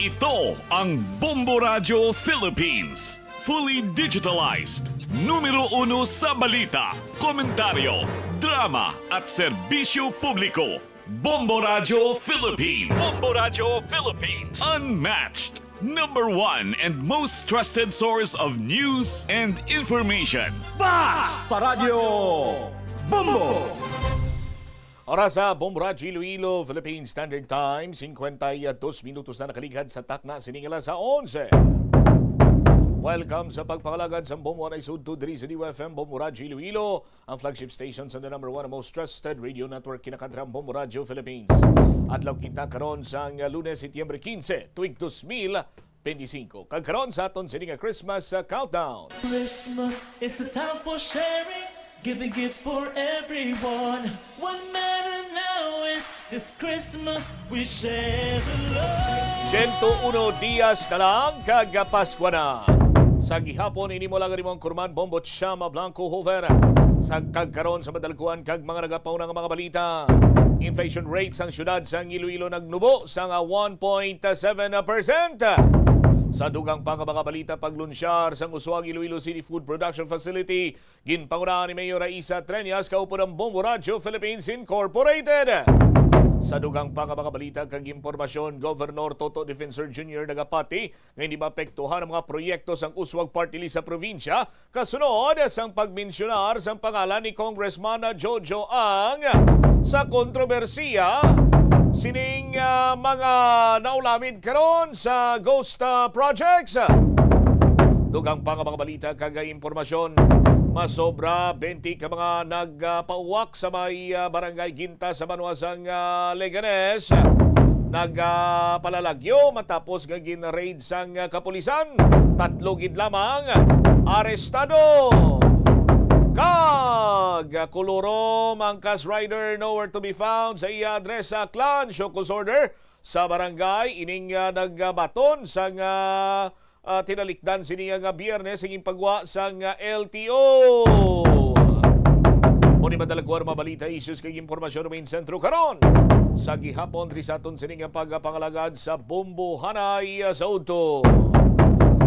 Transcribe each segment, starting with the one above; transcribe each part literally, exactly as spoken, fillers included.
Ito ang Bombo Radyo Philippines. Fully digitalized. Numero uno sa balita, komentaryo, drama, at serbisyo publiko. Bombo Radyo Philippines. Bombo Radyo Philippines. Unmatched. Number one and most trusted source of news and information. Basta Radyo Bombo! Oras sa Bombo Radyo Iloilo, Philippine Standard Time, singkwenta y dos minutos na nakaligad sa takna sining alas sa onse. Welcome sa pagpangalagad sa Bombo Radyo Sud, diri sa D Y F M, Bombo Radyo Iloilo, ang flagship station sa the number one and most trusted radio network, kinakantrang Bombo Radyo Philippines. Adlaw kita karon sang Lunes, Setyembre quince, tuig dos mil veinticinco. Kag karon sa aton sini nga Christmas, uh, countdown. Christmas is a time for sharing, giving gifts for everyone. What matter now is this Christmas we share the love. Siyento uno dias na lang kag Paskwa na. Sa gihapon, ini mo lang ang imong kurman, Bombo Chama Blanco Hoover. Sa kag karon sa madalkuan kag mga nagapauna nga mga balita. Inflation rate sang siyudad sang Iloilo nagnubo sang one point seven percent. Sa dugang pa nga mga balita, paglunsyar sang uswag Iloilo City Food Production Facility, ginpangunahan ni Mayor Raisa Treñas, kaupod ang Bombo Radyo Philippines Incorporated. Sa dugang pa nga mga balita kag impormasyon, Governor Toto Defensor Junior nagapati nga hindi maapektuhan ang mga proyekto sang uswag party list sa probinsya, kasunod sang pagmensyonar sang pangalan ni Congressman Jojo Ang sa kontrobersiya sining, ah, mga naulamid karon sa ghost, ah, projects. Dugang pa nga mga balita kag impormasyon, masobra twenty ka mga nagpauwak sa may, ah, barangay Ginta sa banwa sang, ah, Leganes. Nagpalalagyo matapos nga gin-raid sang kapulisan. Tatlo gid lamang arestado. Kag kulurom ang Cars rider nowhere to be found sa iya address sa Clan Show Cause Order sa barangay. Ining, ah, nagbaton sang, ah, ah, tinalikdan sini nga Biyernes ang ginpagwa sang, ah, L T O. Mao ni madalagwar mga balita, issues kag impormasyon main sentro karon sa gihapon diri sa aton sini nga pagpangalagad sa Bombo Hanay, ah, sa udto.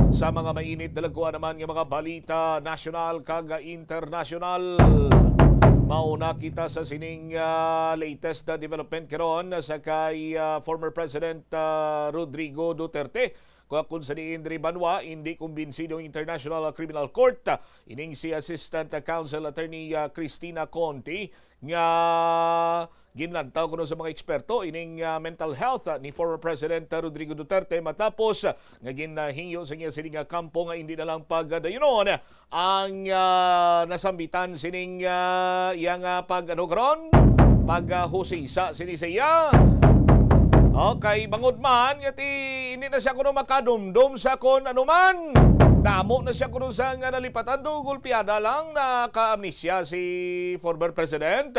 Sa mga mainit dalagwa naman nga mga balita nasyonal kag internasyonal, mauna kita sa sining, ah, latest, ah, development karon sa kay, ah, former President, ah, Rodrigo Duterte. Kung, kung sa diin diri banwa, hindi kumbinsido ang International Criminal Court, ah, ining si Assistant Counsel Attorney, ah, Christina Conti, nga ginlantaw kuno sa mga eksperto ining, ah, mental health, ah, ni former President, ah, Rodrigo Duterte matapos, ah, nga ginhingyo sa iya sini nga kampo nga hindi na lang pagdayunon ang, ah, nasambitan sining, ah, iyang, ah, pag, ano, karon? Pag, ah, husisa sini sa iya. Okay, bangod man nga ti, hindi na siya kuno makadumdom sa kon ano man. Damo na siya kuno sa nga nalipatan do, gulpiada lang, naka-amnesia si former president.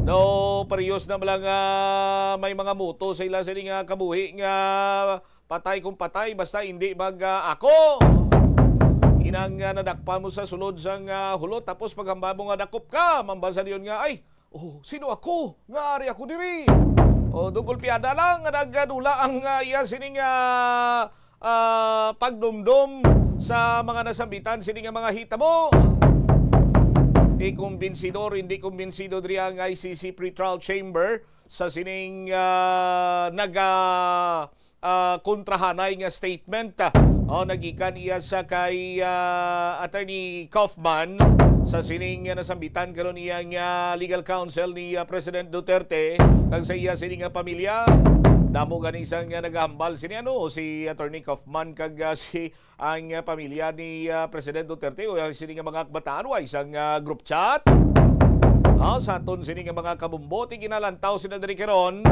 No, parehas na lang, ah, may mga motto sa ila sini nga kabuhi nga patay kung patay, basta hindi mag, ah, ako. Inang, ah, nadakpan mo sa sulod sang, ah, hulot, tapos paghambal mo nga dakop ka, mambal sa diyon nga, "Ay, oh, sino ako? Nga ari ako diri?" O, do gulpiada lang nga nagdula ang, ah, iya sining, ah, ah, pagdumdom sa mga nasambitan sini nga mga hitabo. Di kumbinsido, hindi kumbinsido diri ang I C C pretrial chamber sa sining, ah, naga ah, kontrahanay nga statement, ah, o, nagikan iya sa kay, ah, Attorney Kaufman sa sining, ah, nasambitan karon iya nga legal counsel ni, ah, President Duterte kag sa iya sini nga pamilya. Damo gani sang, ah, nagahambal sini, ano, si Attorney Kaufman kag, ah, si ang, ah, pamilya ni, ah, President Duterte o ang sini nga mga kabataan, wa isang, ah, group chat. Ah, sa aton sini nga mga kabumbo, ti ginalantaw sila diri karon,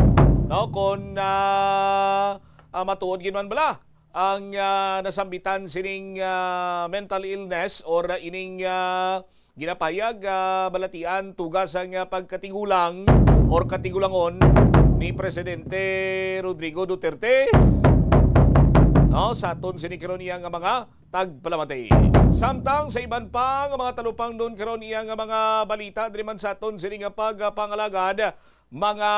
no, kon, ah, ah, matuod gid man bala ang, ah, nasambitan sining, ah, mental illness or, ah, ining, ah, ginapayag, ah, balatian tuga sang, ah, pagkatigulang or katigulangon ni Presidente Rodrigo Duterte, no, sa aton sini karon iya nga mga tagpalamati. Samtang sa iban pa nga mga talupangnon karon iya nga mga balita diri man sa aton sini nga pagpangalagad, mga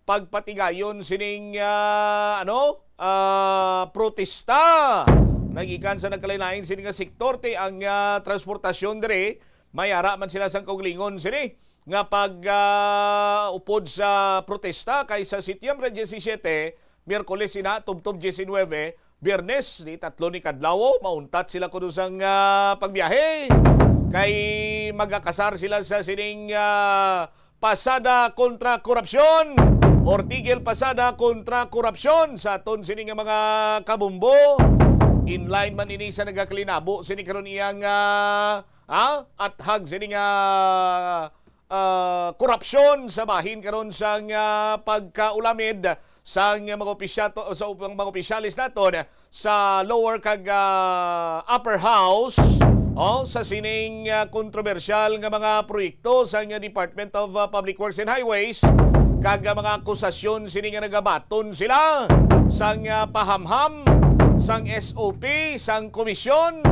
pagpatigayon sining, ah, ano, ah, protesta. Nagikan sa nagkalain-lain sini nga sektor, ti ang, ah, transportasyon diri, may ara man sila sang kaugalingon sini nga pag, ah, upod sa protesta kay sa Setyembre diyesisiete, Miyerkules ina, tubtob diyesinuebe, Biyernes, di tatlo ni kadlaw, mauntat sila kuno sang, ah, pagbiyahe. Kay magakasar sila sa sining, ah, Pasada kontra Korupsyon, or Tigil Pasada kontra Korupsyon sa aton sini nga mga kabumbo. In line man ini sa nagakalinabo sini karon iyang, ah, ah, athag sini nga, ah, korupsyon sa bahin karon sang, ah, pagkaulamid sang mga opisyato-, sa up-, mga opisyalis naton sa lower kag, ah, upper house, oh, sa sining, ah, kontrobersyal nga mga proyekto sang Department of, ah, Public Works and Highways, kag, ah, mga akusasyon sini nga nagabaton sila sang, ah, pahamham, sang S O P, sang komisyon.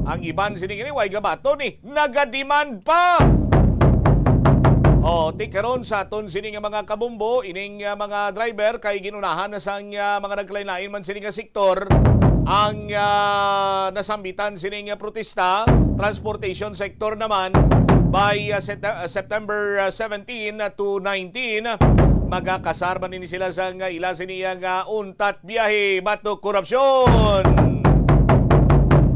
Ang iban sini nga way gabaton, eh, nagademand pa. Oh, ti karon sa aton sini nga mga kabumbo, ining, ah, mga driver kay ginunahan na sang, ah, mga nagkalain-lain man sini nga sektor ang, ah, nasambitan sini nga protesta. Transportation sector naman by, ah, Sep-, ah, September, ah, seventeen to nineteen, magakasar man ini sila sang ila sini nga untat biyahe batok korupsyon.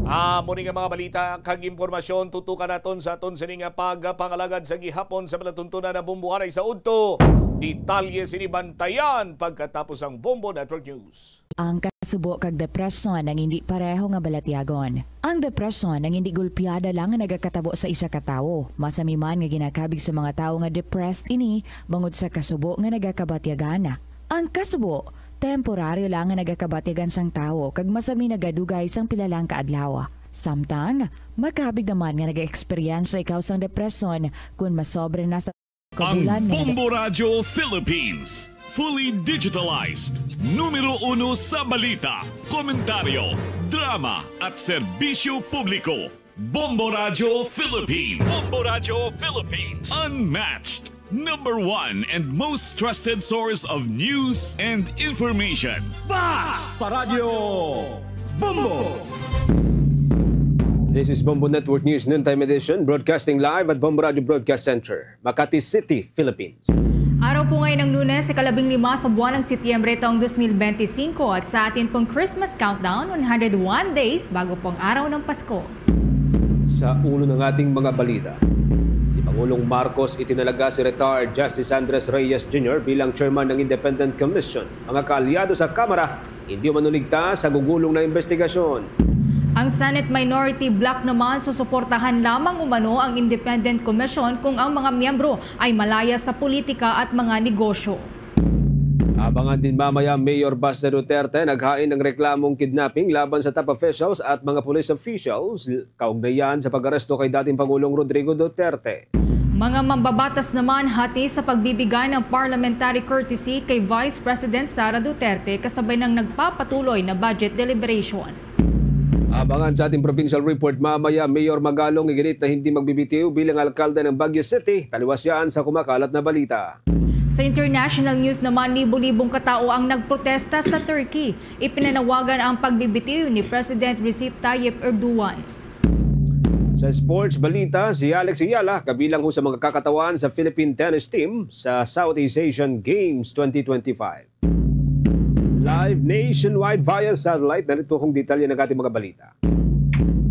Amo ni nga mga balita kag impormasyon tutukan naton sa aton sini nga pagpangalagad sa gihapon sa palatuntunan na Bombo Anay sa udto. Detalye sini bantayan pagkatapos ang Bombo Network News. Ang kasubo kag depresyon ang hindi pareho nga balatyagon. Ang depresyon ang hindi gulpiada lang nga nagakatabo sa isa ka tawo. Masami man nga ginakabig sa mga tawo nga depressed ini bangod sa kasubo nga nagakabatyagan. Ang kasubo, temporaryo lang nga nagakabatyagan sang tawo kag masami nagadugay sang pila lang ka adlaw. Samtang, makabig naman nga nag-eksperyensya ikaw sang depresyon kon masobra na sa Ang kabulan nga Bombo Radyo Philippines, fully digitalized. Numero uno sa balita, komentaryo, drama, at serbisyo publiko. Bombo Radyo Philippines. Bombo Radyo Philippines. Unmatched, number one, and most trusted source of news and information. Bas pa Radyo Bombo! This is Bombo Network News Noontime Edition, broadcasting live at Bombo Radyo Broadcast Center, Makati City, Philippines. Araw po ngayon ng Lunes, ikalabing lima sa buwan ng Setyembre taong dos mil benti singko, at sa atin pong Christmas Countdown, one hundred one days bago po ang araw ng Pasko. Sa ulo ng ating mga balita, si Pangulong Marcos itinalaga si retired Justice Andres Reyes Junior bilang chairman ng Independent Commission. Mga kaalyado sa Kamara, hindi umano ligtas sa gugulong na investigasyon. Ang Senate Minority Bloc naman susuportahan lamang umano ang Independent Commission kung ang mga miyembro ay malaya sa politika at mga negosyo. Abangan din mamaya, Mayor Baste Duterte naghain ng reklamong kidnapping laban sa top officials at mga police officials, kaugnayan sa pag-aresto kay dating Pangulong Rodrigo Duterte. Mga mambabatas naman hati sa pagbibigay ng parliamentary courtesy kay Vice President Sara Duterte kasabay ng nagpapatuloy na budget deliberation. Abangan sa ating provincial report mamaya, Mayor Magalong iginit na hindi magbibitiw bilang alkalde ng Baguio City, taliwas yan sa kumakalat na balita. Sa international news naman, libo-libong katao ang nagprotesta sa Turkey. Ipinanawagan ang pagbibitiw ni President Recep Tayyip Erdogan. Sa sports balita, si Alex Ayala kabilang ho sa mga kakatawan sa Philippine tennis team sa Southeast Asian Games twenty twenty-five. Live nationwide via satellite, narito hong detalye ng ating mga balita.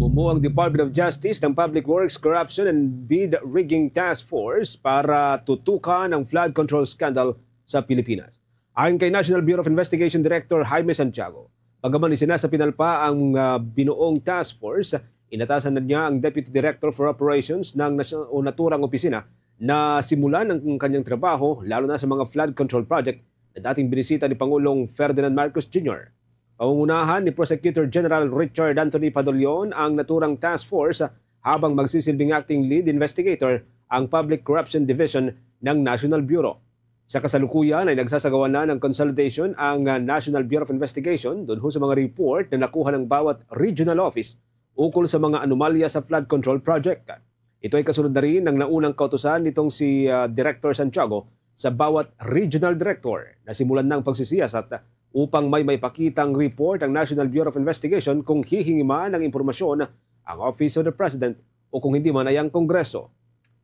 Bumuo ang Department of Justice ng Public Works, Corruption and Bid Rigging Task Force para tutukan ang flood control scandal sa Pilipinas. Ayon kay National Bureau of Investigation Director Jaime Santiago, pagkaman ni Sinasa pinalpa ang, ah, binuong task force, inatasan na niya ang Deputy Director for Operations ng nasyo-, o naturang opisina na simulan ang kanyang trabaho, lalo na sa mga flood control project na dating binisita ni Pangulong Ferdinand Marcos Junior. Pangungunahan ni Prosecutor General Richard Anthony Padulyon ang naturang task force, habang magsisilbing acting lead investigator ang Public Corruption Division ng National Bureau. Sa kasalukuyan ay nagsasagawa na ng consolidation ang, ah, National Bureau of Investigation doon ho sa mga report na nakuha ng bawat regional office ukol sa mga anomalya sa flood control project. Ito ay kasunod na rin ng naunang kautusan nitong si, ah, Director Santiago sa bawat regional director. Nasimulan na ang pagsisiyasat upang may maipakitang report ang National Bureau of Investigation kung hihingiman ng impormasyon ang Office of the President o kung hindi man ay ang Kongreso.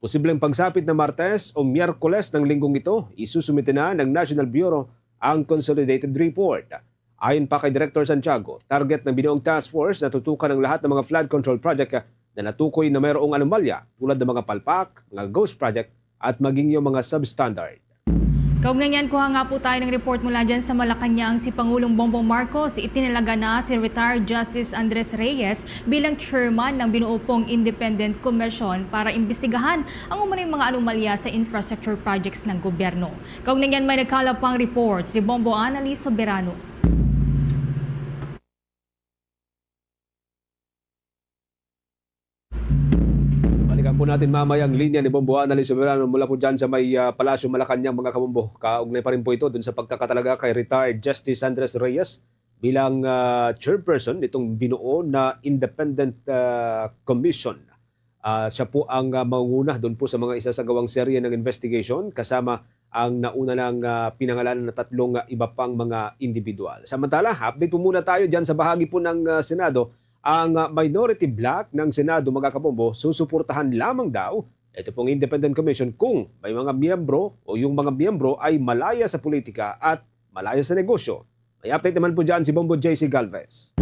Posibleng pagsapit na Martes o Miyerkules ng linggong ito, isusumite na ng National Bureau ang consolidated report. Ayon pa kay Director Santiago, target ng binuong task force na tutukan ang lahat ng mga flood control project na natukoy na mayroong anomalya tulad ng mga palpak, mga ghost project at maging yung mga substandard. Kaugnay niyan, kuha nga po tayo ng report mula dyan sa Malacañang. Si Pangulong Bongbong Marcos itinalaga na si retired Justice Andres Reyes bilang chairman ng binuo pong Independent Commission para imbestigahan ang umano'y mga anomalya sa infrastructure projects ng gobyerno. Kaugnay niyan, may nagkalap pang report si Bombo Anali Soberano. Balikan po natin mamaya ang linya ni Bombo Anali Soberano mula po dyan sa may ah, Palasyo Malacañang, mga kabombo. Kaugnay pa rin po ito dun sa pagkakatalaga kay retired Justice Andres Reyes bilang ah, chairperson nitong binuo na independent ah, commission. Ah, siya po ang ah, mangunguna doon po sa mga isasagawang serye ng investigation kasama ang nauna nang ah, pinangalanan na tatlong ah, iba pang mga individual. Samantala, update po muna tayo dyan sa bahagi po ng ah, Senado. Ang ah, minority bloc ng Senado, mga kabombo, susuportahan lamang daw ito pong Independent Commission kung may mga miyembro o yung mga miyembro ay malaya sa politika at malaya sa negosyo. May update naman po dyan si Bombo J C Galvez.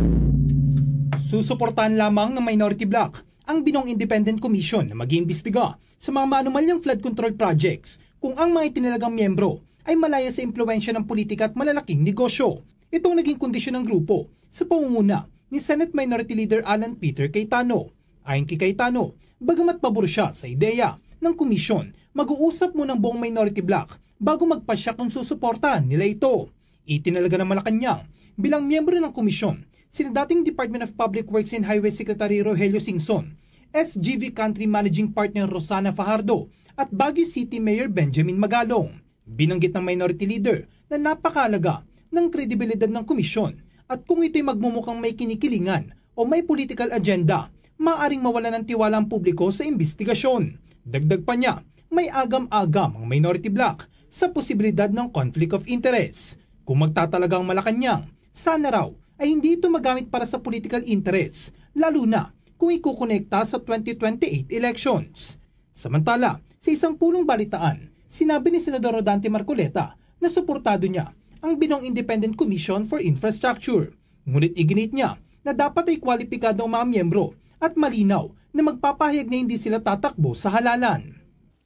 Susuportahan lamang ng minority bloc ang binong Independent Commission na mag-iimbestiga sa mga maanumalyang flood control projects kung ang mga itinalagang miyembro ay malaya sa impluwensya ng politika at malalaking negosyo. Ito ang naging kondisyon ng grupo sa pangunguna ni Senate Minority Leader Alan Peter Cayetano. Ayon kay Cayetano, bagamat pabor siya sa ideya ng komisyon, mag-uusap muna ang buong minority bloc bago magpasya kung susuportahan nila ito. Itinalaga ng Malacañang bilang miyembro ng komisyon sina dating Department of Public Works and Highways Secretary Rogelio Singson, S G V Country Managing Partner Rosana Fajardo at Baguio City Mayor Benjamin Magalong. Binanggit ng Minority Leader na napakahalaga ng kredibilidad ng komisyon at kung ito'y magmumukhang may kinikilingan o may political agenda, maaring mawala ng tiwala ang publiko sa imbestigasyon. Dagdag pa niya, may agam-agam ang Minority Bloc sa posibilidad ng conflict of interest. Kung magtatalaga ang Malacañang, sana raw ay hindi ito magamit para sa political interest, lalo na kung ikukonekta sa twenty twenty-eight elections. Samantala, sa isang pulong balitaan, sinabi ni Senador Rodante Marcoleta na suportado niya ang binong Independent Commission for Infrastructure. Ngunit iginit niya na dapat ay kwalipikado ang mga miyembro at malinaw na magpapahayag na hindi sila tatakbo sa halalan.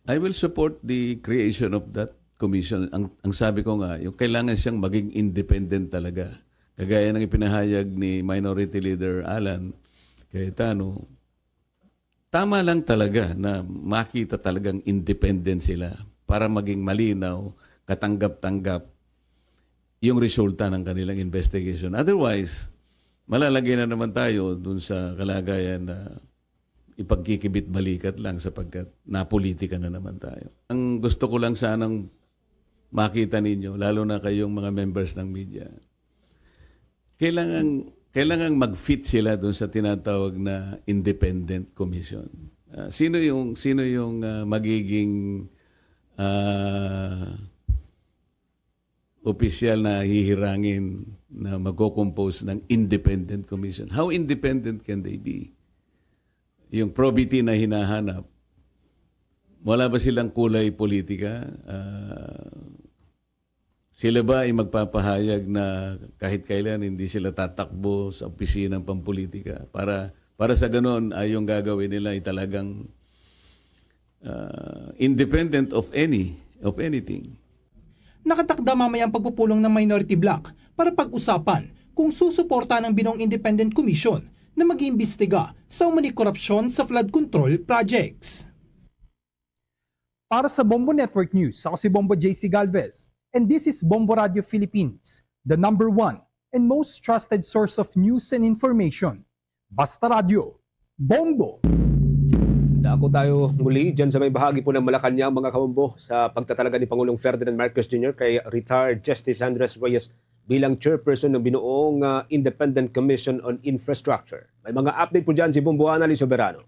I will support the creation of that commission. Ang, ang sabi ko nga, yung kailangan siyang maging independent talaga. Kagaya ng ipinahayag ni Minority Leader Alan Cayetano, tama lang talaga na makita talagang independent sila para maging malinaw, katanggap-tanggap yung resulta ng kanilang investigation. Otherwise, malalagay na naman tayo dun sa kalagayan na ipagkikibit-balikat lang sapagkat napolitika na naman tayo. Ang gusto ko lang sanang makita ninyo, lalo na kayong mga members ng media, kailangan kailangan mag-fit sila dun sa tinatawag na independent commission. Ah, sino yung sino yung ah, magiging ah, opisyal na hihirangin na magko-compose ng independent commission? How independent can they be? Yung probity na hinahanap, wala ba silang kulay politika? Ah, sila ba ay magpapahayag na kahit kailan hindi sila tatakbo sa opisina ng pampolitika para para sa ganon ay yung gagawin nila ay talagang ah, independent of any of anything? Nakatakda mamaya ang pagpupulong ng Minority Bloc para pag-usapan kung susuportahan ang binong Independent Commission na mag-iimbestiga sa umano'y korupsyon sa flood control projects. Para sa Bombo Network News, ako si Bombo J C Galvez, and this is Bombo Radio Philippines, the number one and most trusted source of news and information. Basta Radyo, Bombo! Dako tayo muli dyan sa may bahagi po ng Malacañang, mga kabombo, sa pagtatalaga ni Pangulong Ferdinand Marcos Junior kay retired Justice Andres Reyes bilang chairperson ng binuong ah, Independent Commission on Infrastructure. May mga update po dyan si Bombo Anali Soberano.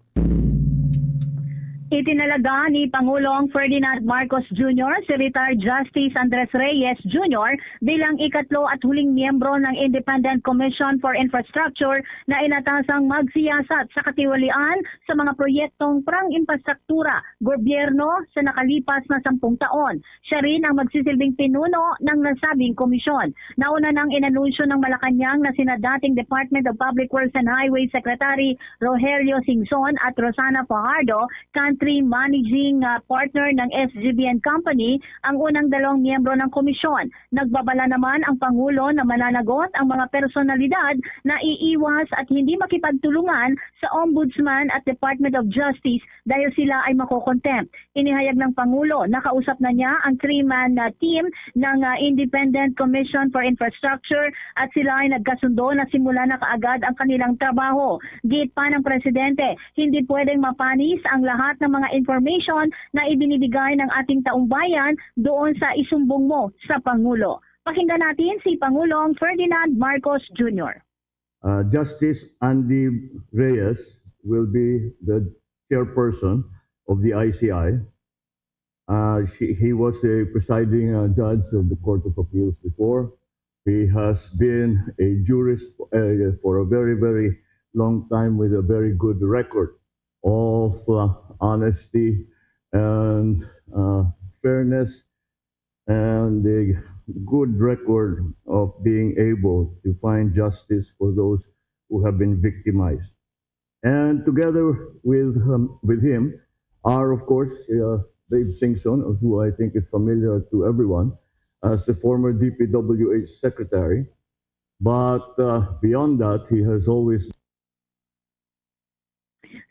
Itinalaga ni Pangulong Ferdinand Marcos Junior si Retired Justice Andres Reyes Junior bilang ikatlo at huling miyembro ng Independent Commission for Infrastructure na inatasang magsiyasat sa katiwalian sa mga proyektong prang-infrastruktura gobyerno sa nakalipas na sampung taon. Siya rin ang magsisilbing pinuno ng nasabing komisyon. Nauna nang inanunsyo ng Malacañang na sina dating Department of Public Works and Highways Secretary Rogelio Singson at Rosana Fajardo, country managing, ah, partner ng S G B N Company, ang unang dalawang miyembro ng komisyon. Nagbabala naman ang Pangulo na mananagot ang mga personalidad na iiwas at hindi makipagtulungan sa Ombudsman at Department of Justice dahil sila ay makokontempt. Inihayag ng Pangulo na kausap na niya ang three-man na team ng, ah, Independent Commission for Infrastructure at sila ay nagkasundo na simulan na kaagad ang kanilang trabaho. Giit pa ng Presidente, hindi pwedeng mapanis ang lahat ng mga information na ibinibigay ng ating taumbayan doon sa isumbong mo sa Pangulo. Pakinggan natin si Pangulong Ferdinand Marcos Junior. Uh, Justice Andy Reyes will be the chairperson of the I C I. Uh, she, he was a presiding, uh, judge of the Court of Appeals before. He has been a jurist, uh, for a very, very long time with a very good record of, uh, honesty and, uh, fairness and a good record of being able to find justice for those who have been victimized. And together with, um, with him are, of course, uh, Dave Singson, who I think is familiar to everyone as the former D P W H secretary. But, uh, beyond that, he has always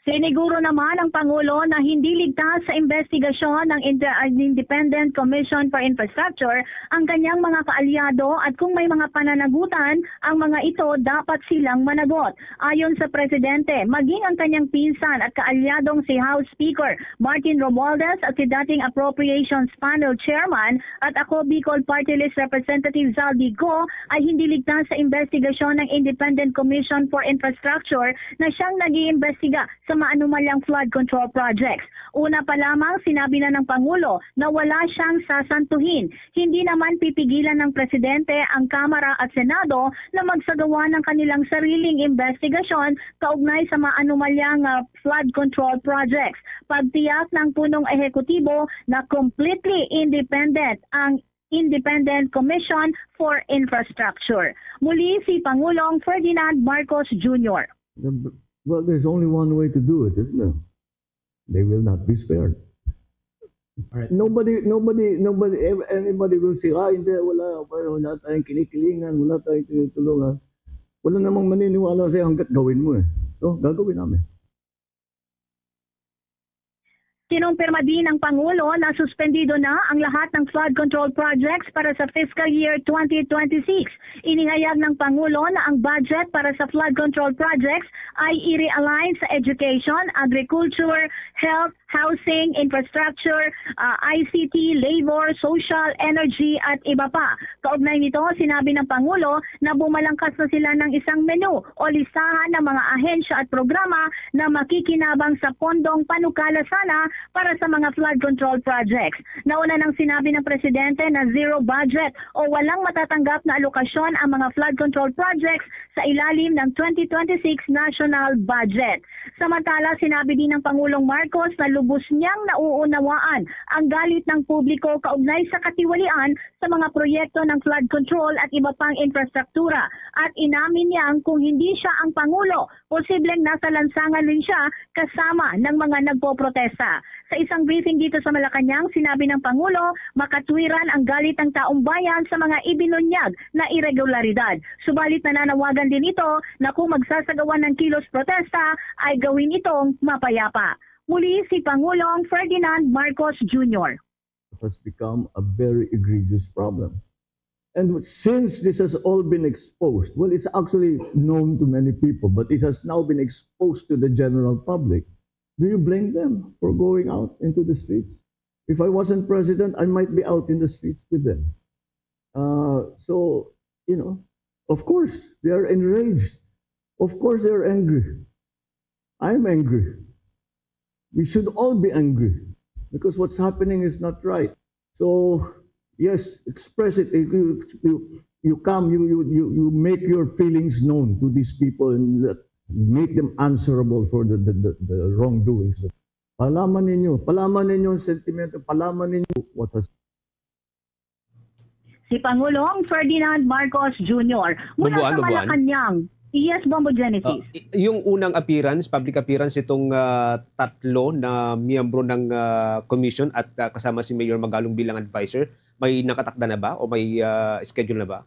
Siniguro naman ang Pangulo na hindi ligtas sa investigasyon ng Inter- Independent Commission for Infrastructure ang kanyang mga kaalyado at kung may mga pananagutan ang mga ito, dapat silang managot. Ayon sa Presidente, maging ang kanyang pinsan at kaalyadong si House Speaker Martin Romualdez at si dating Appropriations Panel Chairman at Ako Bicol Party List Representative Zaldy Go ay hindi ligtas sa investigasyon ng Independent Commission for Infrastructure na siyang nag-iimbestiga sa maanomalyang flood control projects. Una pa lamang, sinabi na ng Pangulo na wala siyang sasantuhin. Hindi naman pipigilan ng Presidente ang Kamara at Senado na magsagawa ng kanilang sariling investigasyon kaugnay sa maanomalyang, ah, flood control projects. Pagtiyak ng punong ehekutibo na completely independent ang Independent Commission for Infrastructure. Muli si Pangulong Ferdinand Marcos Junior. Well, there's only one way to do it, isn't there? They will not be spared. All right. Nobody, nobody, nobody, ev- anybody will say, "Ah, hindi, wala, wala tayong kinikilingan, wala tayong tinutulungan." Wala namang maniniwala sa'yo hanggat gawin mo eh. So, gagawin namin. Kinumpirma din ng Pangulo na suspendido na ang lahat ng flood control projects para sa fiscal year twenty twenty-six. Inihayag ng Pangulo na ang budget para sa flood control projects ay i-realign sa education, agriculture, health, housing, infrastructure, ah, I C T, labor, social, energy, at iba pa. Kaugnay nito, sinabi ng Pangulo na bumalangkas na sila ng isang menu o listahan ng mga ahensya at programa na makikinabang sa pondong panukala sana para sa mga flood control projects. Nauna nang sinabi ng Presidente na zero budget o walang matatanggap na alokasyon ang mga flood control projects sa ilalim ng twenty twenty-six national budget. Samantala, sinabi din ng Pangulong Marcos na lubos niyang nauunawaan ang galit ng publiko kaugnay sa katiwalian sa mga proyekto ng flood control at iba pang infrastruktura, at inamin niyang kung hindi siya ang Pangulo, posibleng nasa lansangan rin siya kasama ng mga nagpoprotesta. Sa isang briefing dito sa Malacañang, sinabi ng Pangulo, makatwiran ang galit ng taong bayan sa mga ibinunyag na iregularidad. Subalit nananawagan din ito na kung magsasagawa ng kilos protesta, ay gawin itong mapayapa. Muli si Pangulong Ferdinand Marcos Junior. Has become a very egregious problem. And since this has all been exposed, well, it's actually known to many people, but it has now been exposed to the general public. Do you blame them for going out into the streets? If I wasn't president, I might be out in the streets with them. Uh, so, you know, of course, they are enraged. Of course, they are angry. I'm angry. we should all be angry because what's happening is not right. So, yes, express it. You, you, you come, you, you, you, you make your feelings known to these people and that make them answerable for the, the, the, the wrongdoings. Palaman ninyo, palaman ninyo ang sentimento, palaman ninyo what has Si Pangulong Ferdinand Marcos Junior mula Bomboan, sa Bomboan. Malacañang. Yes, Bombo Genesis. Ah, y- yung unang appearance, public appearance itong ah, tatlo na miyembro ng ah, commission at ah, kasama si Mayor Magalong bilang advisor, may nakatakda na ba o may ah, schedule na ba?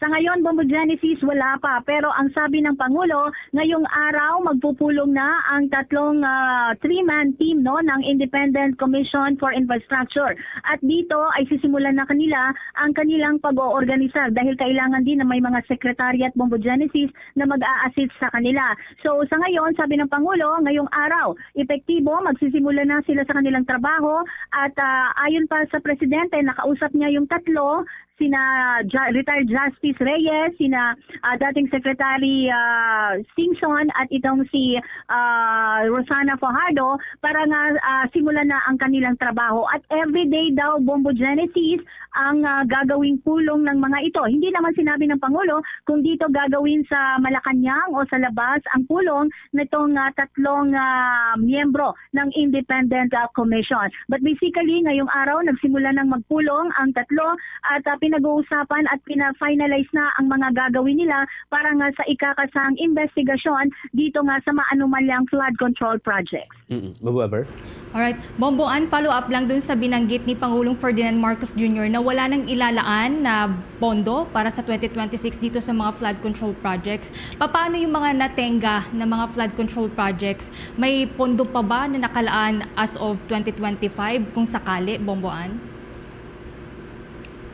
Sa ngayon, Bombo Genesis, wala pa. Pero ang sabi ng Pangulo, ngayong araw magpupulong na ang tatlong ah, three-man team, no, ng Independent Commission for Infrastructure. At dito ay sisimulan na kanila ang kanilang pag-oorganisar dahil kailangan din na may mga secretariat, Bombo Genesis, na mag-a-assist sa kanila. So sa ngayon, sabi ng Pangulo, ngayong araw, epektibo, magsisimula na sila sa kanilang trabaho at ah, ayon pa sa presidente, nakausap niya yung tatlo, sina Ju- retired Justice Reyes, sina ah, dating Secretary ah, Singson at itong si ah, Rosana Fajardo para nga ah, simulan na ang kanilang trabaho. At everyday daw, Bombo Genesis, ang ah, gagawing pulong ng mga ito. Hindi naman sinabi ng Pangulo kung dito gagawin sa Malacañang o sa labas ang pulong nitong ah, tatlong ah, miyembro ng Independent ah, Commission. But basically, ngayong araw, nagsimula nang magpulong ang tatlo at ah, pinag-uusapan at pina-finalize na ang mga gagawin nila para nga sa ikakasang investigasyon dito nga sa maanumalyang flood control projects. Mm-mm. Mabuhaber? Alright. Bombo Ann, follow up lang dun sa binanggit ni Pangulong Ferdinand Marcos Junior na wala nang ilalaan na pondo para sa twenty twenty-six dito sa mga flood control projects. Paano yung mga natenga na mga flood control projects? May pondo pa ba na nakalaan as of twenty twenty-five kung sakali, Bombo Ann?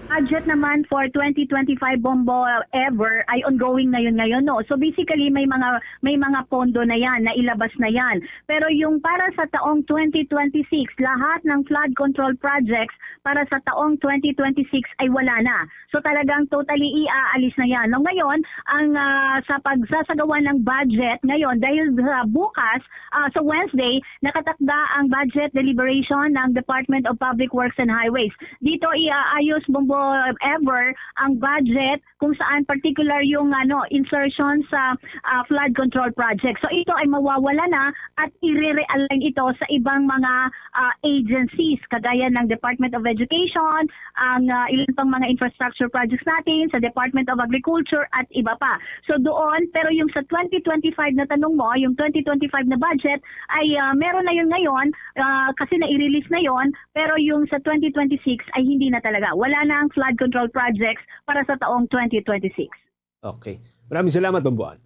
Budget naman for twenty twenty-five, Bombo, ever ay ongoing na yun ngayon, no? So basically, may mga may mga pondo na yan, nailabas na yan. Pero yung para sa taong twenty twenty-six, lahat ng flood control projects para sa taong twenty twenty-six ay wala na. So talagang totally iaalis na yan. No, ngayon, ang ah, sa pagsasagawa ng budget ngayon, dahil sa bukas, ah, sa Wednesday, nakatakda ang budget deliberation ng Department of Public Works and Highways. Dito iaayos, Bombo, ever ang budget kung saan particular yung ano, insertion sa ah, flood control project. So ito ay mawawala na at i-realign ito sa ibang mga ah, agencies kagaya ng Department of Education, ang ah, ilan pang mga infrastructure projects natin sa Department of Agriculture at iba pa. So doon, pero yung sa twenty twenty-five na tanong mo, yung twenty twenty-five na budget ay ah, meron na yun ngayon ah, kasi na-release na yon, pero yung sa twenty twenty-six ay hindi na talaga. Wala na ang flood control projects para sa taong twenty twenty-six. Okay. Maraming salamat, Bombo Ann.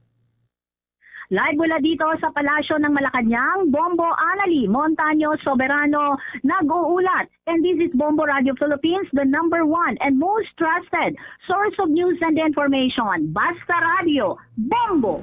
Live mula dito sa Palasyo ng Malacañang, Bombo Annalie Montaño Soberano nag-uulat. And this is Bombo Radio Philippines, the number one and most trusted source of news and information. Basta Radio, Bombo!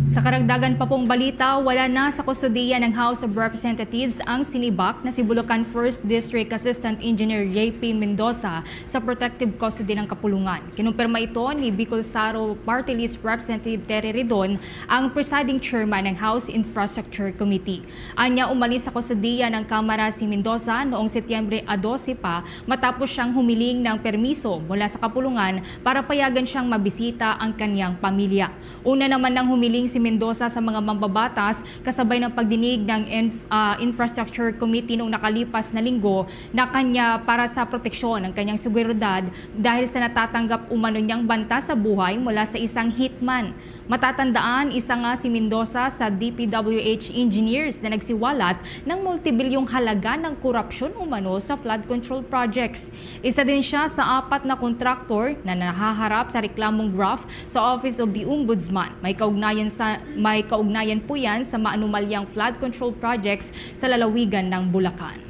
Sa karagdagan pa pong balita, wala na sa kustodiya ng House of Representatives ang sinibak na si Bulacan First District Assistant Engineer J P Mendoza sa protective custody ng kapulungan. Kinumpirma ito ni Bicol Saro Party List Representative Terry Ridon, ang presiding chairman ng House Infrastructure Committee. Anya, umalis sa kustodiya ng Kamara si Mendoza noong Setyembre a dose pa matapos siyang humiling ng permiso mula sa kapulungan para payagan siyang mabisita ang kanyang pamilya. Una naman nang humiling si Mendoza sa mga mambabatas kasabay ng pagdinig ng Inf- ah, Infrastructure Committee noong nakalipas na linggo na kanya para sa proteksyon ng kanyang seguridad dahil sa natatanggap umano niyang banta sa buhay mula sa isang hitman. Matatandaan, isa nga si Mendoza sa D P W H engineers na nagsiwalat ng multibilyong halaga ng korupsyon umano sa flood control projects. Isa din siya sa apat na kontraktor na nahaharap sa reklamong graft sa Office of the Ombudsman. May kaugnayan sa may kaugnayan po yan sa maanumalyang flood control projects sa lalawigan ng Bulacan.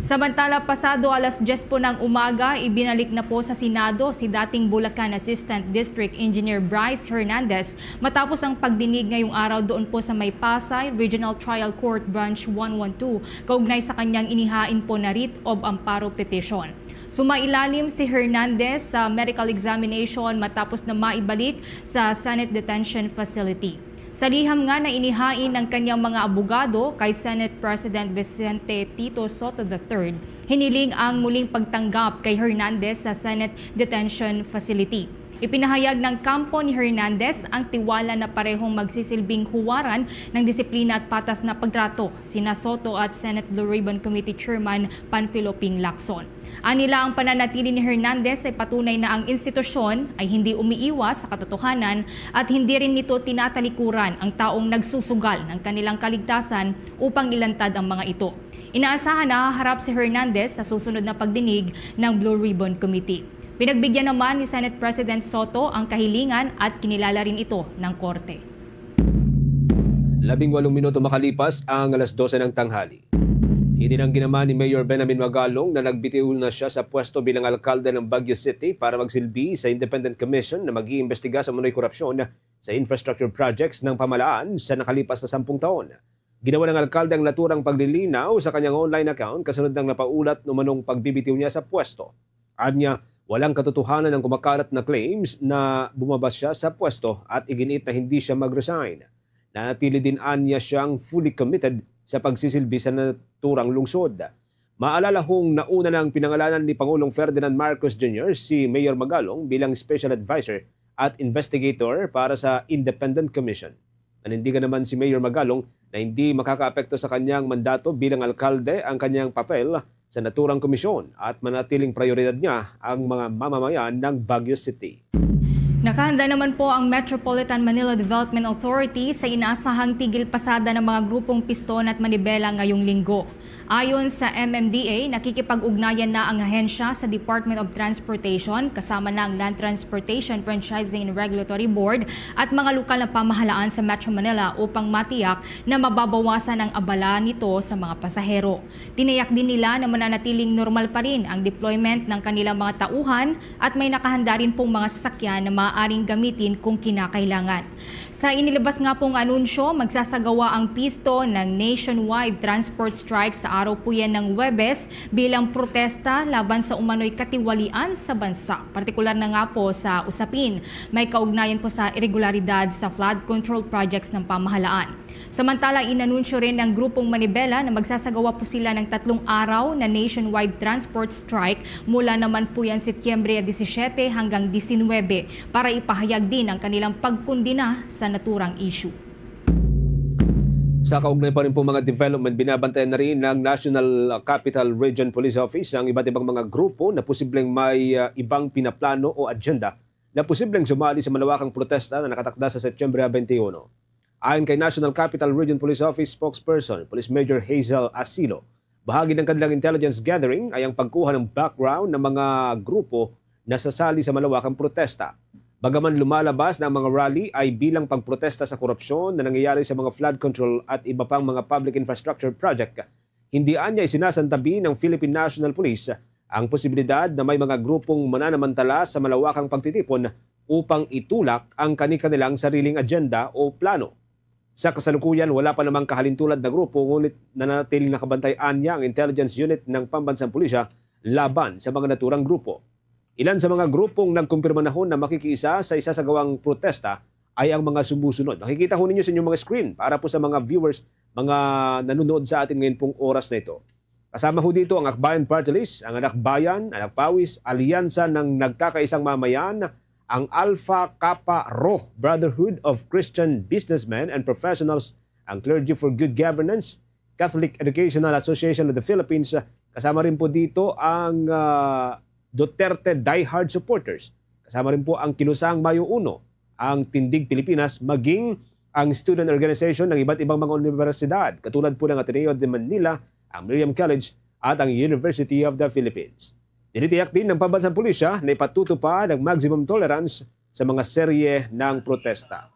Samantala, pasado alas diyes po ng umaga, ibinalik na po sa Senado si dating Bulacan Assistant District Engineer Bryce Hernandez matapos ang pagdinig ngayong araw doon po sa may Pasay Regional Trial Court Branch one one two, kaugnay sa kanyang inihain po na writ of amparo petition. Sumailalim si Hernandez sa medical examination matapos na maibalik sa Senate Detention Facility. Sa liham nga nainihain ng kanyang mga abogado kay Senate President Vicente Tito Sotto the third, hiniling ang muling pagtanggap kay Hernandez sa Senate Detention Facility. Ipinahayag ng kampo ni Hernandez ang tiwala na parehong magsisilbing huwaran ng disiplina at patas na pagtrato sina Sotto at Senate Blue Ribbon Committee Chairman Panfilo Ping Lacson. Anila ang pananatili ni Hernandez ay patunay na ang institusyon ay hindi umiiwas sa katotohanan at hindi rin nito tinatalikuran ang taong nagsusugal ng kanilang kaligtasan upang ilantad ang mga ito. Inaasahan na haharap si Hernandez sa susunod na pagdinig ng Blue Ribbon Committee. Pinagbigyan naman ni Senate President Sotto ang kahilingan at kinilala rin ito ng korte. Labing walong minuto makalipas ang alas dose ng tanghali. Itinanggi naman ni Mayor Benamin Magalong na nagbitiw na siya sa pwesto bilang alkalde ng Baguio City para magsilbi sa Independent Commission na mag-iimbestiga sa umano'y korupsyon sa infrastructure projects ng pamahalaan sa nakalipas na sampung taon. Ginawa ng alkalde ang naturang paglilinaw sa kanyang online account kasunod ng napaulat ng umanong pagbibitiw niya sa pwesto. Anya, walang katotohanan ang kumakalat na claims na bumaba siya sa pwesto at iginiit na hindi siya mag-resign. Nanatili din anya siyang fully committed sa pagsisilbi sa naturang lungsod. Maalala kung nauna nang pinangalanan ni Pangulong Ferdinand Marcos Junior si Mayor Magalong bilang special advisor at investigator para sa Independent Commission. Nanindigan naman si Mayor Magalong na hindi makakaapekto sa kanyang mandato bilang alkalde ang kanyang papel sa naturang komisyon at manatiling prioridad niya ang mga mamamayan ng Baguio City. Nakahanda naman po ang Metropolitan Manila Development Authority sa inaasahang tigil pasada ng mga grupong piston at manibela ngayong linggo. Ayon sa M M D A, nakikipag-ugnayan na ang ahensya sa Department of Transportation kasama na ang Land Transportation Franchising and Regulatory Board at mga lokal na pamahalaan sa Metro Manila upang matiyak na mababawasan ang abala nito sa mga pasahero. Tinayak din nila na mananatiling normal pa rin ang deployment ng kanilang mga tauhan at may nakahanda rin pong mga sasakyan na maaaring gamitin kung kinakailangan. Sa inilabas nga pong anunsyo, magsasagawa ang pisto ng nationwide transport strike sa araw po yan ng Huwebes bilang protesta laban sa umano'y katiwalian sa bansa, partikular na nga po sa usapin may kaugnayan po sa irregularidad sa flood control projects ng pamahalaan. Samantala, inanunsyo rin ng Grupong Manibela na magsasagawa po sila ng tatlong araw na nationwide transport strike mula naman po yan Setyembre disisiete hanggang disinwebe para ipahayag din ang kanilang pagkundina sa naturang issue. Sa kaugnay pa rin po mga development, binabantayan na rin ng National Capital Region Police Office ang iba't ibang mga grupo na posibleng may uh, ibang pinaplano o agenda na posibleng sumali sa malawakang protesta na nakatakda sa Setyembre twenty-one. Ayon kay National Capital Region Police Office spokesperson, Police Major Hazel Asilo, bahagi ng kanilang intelligence gathering ay ang pagkuha ng background ng mga grupo na sasali sa malawakang protesta. Bagaman lumalabas na ang mga rally ay bilang pagprotesta sa korupsyon na nangyayari sa mga flood control at iba pang mga public infrastructure project, hindi anya isinasantabi ng Philippine National Police ang posibilidad na may mga grupong mananamantala sa malawakang pagtitipon upang itulak ang kani-kanilang sariling agenda o plano. Sa kasalukuyan, wala pa namang kahalintulad na grupo, ngunit nananatiling nakabantay anya ang intelligence unit ng Pambansang Pulisya laban sa mga naturang grupo. Ilan sa mga grupong nagkumpirma na ho na makikiisa sa isasagawang protesta ay ang mga sumusunod. Makikita ho ninyo sa inyong mga screen para po sa mga viewers, mga nanonood sa atin ngayon pong oras na ito. Kasama ho dito ang Akbayan Party List, ang Anak Bayan, Anak Pawis, Alyansa ng Nagkakaisang Mamayan, ang Alpha Kappa Rho Brotherhood of Christian Businessmen and Professionals, ang Clergy for Good Governance, Catholic Educational Association of the Philippines, kasama rin po dito ang uh, Duterte diehard supporters. Kasama rin po ang Kilusang Mayo Uno, ang Tindig Pilipinas, maging ang student organization ng iba't ibang mga universidad, katulad po ng Ateneo de Manila, ang Miriam College, at ang University of the Philippines. Tinitiyak din ng pambansang pulisya na ipatutupad ang maximum tolerance sa mga serye ng protesta.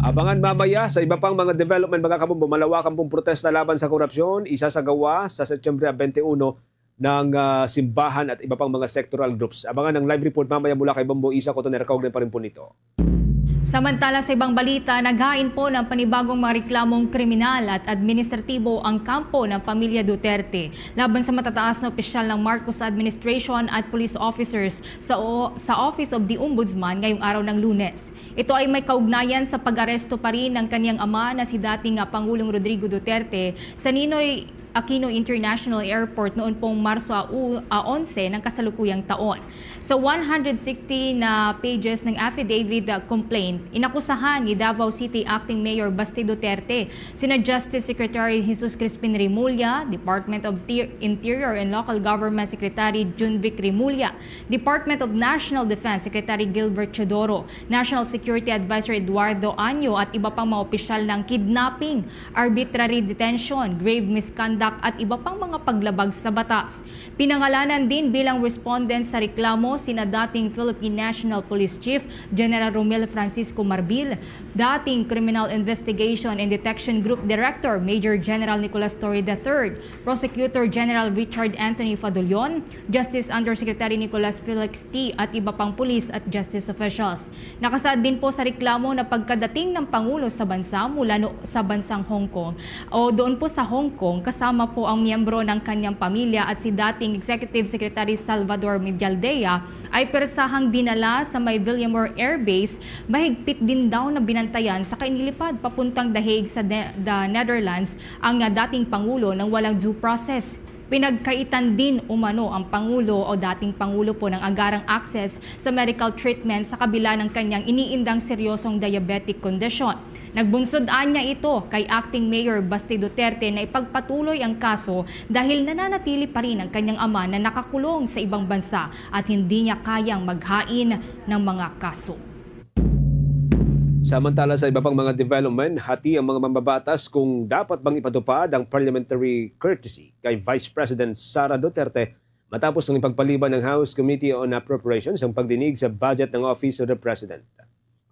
Abangan mamaya sa iba pang mga development, mga kabombo. Malawakan pong protesta laban sa korupsyon isasagawa sa Setyembre twenty-one ng uh, simbahan at iba pang mga sectoral groups. Abangan ang live report mamaya mula kay Bombo Isa Cotoner. Kaugnay pa rin po nito. Samantala, sa ibang balita, naghain po ng panibagong mga reklamong kriminal at administratibo ang kampo ng pamilya Duterte laban sa matataas na opisyal ng Marcos administration at police officers sa, o- sa Office of the Ombudsman ngayong araw ng Lunes. Ito ay may kaugnayan sa pag-aresto pa rin ng kanyang ama na si dating, ah, Pangulong Rodrigo Duterte sa Ninoy Aquino International Airport noon pong Marso a u-, a onse ng kasalukuyang taon. Sa one hundred sixty na pages ng affidavit, ah, complaint, inakusahan ni Davao City Acting Mayor Basti Duterte sina Justice Secretary Jesus Crispin Remulla, Department of Ti-, Interior and Local Government Secretary Junvic Remulla, Department of National Defense Secretary Gilbert Teodoro, National Security Advisor Eduardo Año at iba pang mga opisyal ng kidnapping, arbitrary detention, grave misconduct at iba pang mga paglabag sa batas. Pinangalanan din bilang respondent sa reklamo sina dating Philippine National Police Chief General Romel Francisco Marbil, dating Criminal Investigation and Detection Group Director Major General Nicolas Torre the third, Prosecutor General Richard Anthony Fadulion, Justice Undersecretary Nicolas Felix T. at iba pang pulis at justice officials. Nakasaad din po sa reklamo na pagkadating ng Pangulo sa bansa mula no, sa bansang Hong Kong o doon po sa Hong Kong, kasama po ang miyembro ng kanyang pamilya at si dating Executive Secretary Salvador Medialdea ay persahang dinala sa may Villamor Air Base, mahigpit din daw na binantayan sa kainilipad papuntang The Hague sa Ne-, the Netherlands ang, ah, dating Pangulo nang walang due process. Pinagkaitan din umano ang Pangulo o dating Pangulo po ng agarang access sa medical treatment sa kabila ng kanyang iniindang seryosong diabetic condition. Nagbunsod anya ito kay Acting Mayor Basti Duterte na ipagpatuloy ang kaso dahil nananatili pa rin ang kanyang ama na nakakulong sa ibang bansa at hindi niya kayang maghain ng mga kaso. Samantala, sa iba pang mga development, hati ang mga mambabatas kung dapat bang ipatupad ang parliamentary courtesy kay Vice President Sara Duterte matapos ang ipagpaliban ng House Committee on Appropriations ang pagdinig sa budget ng Office of the President.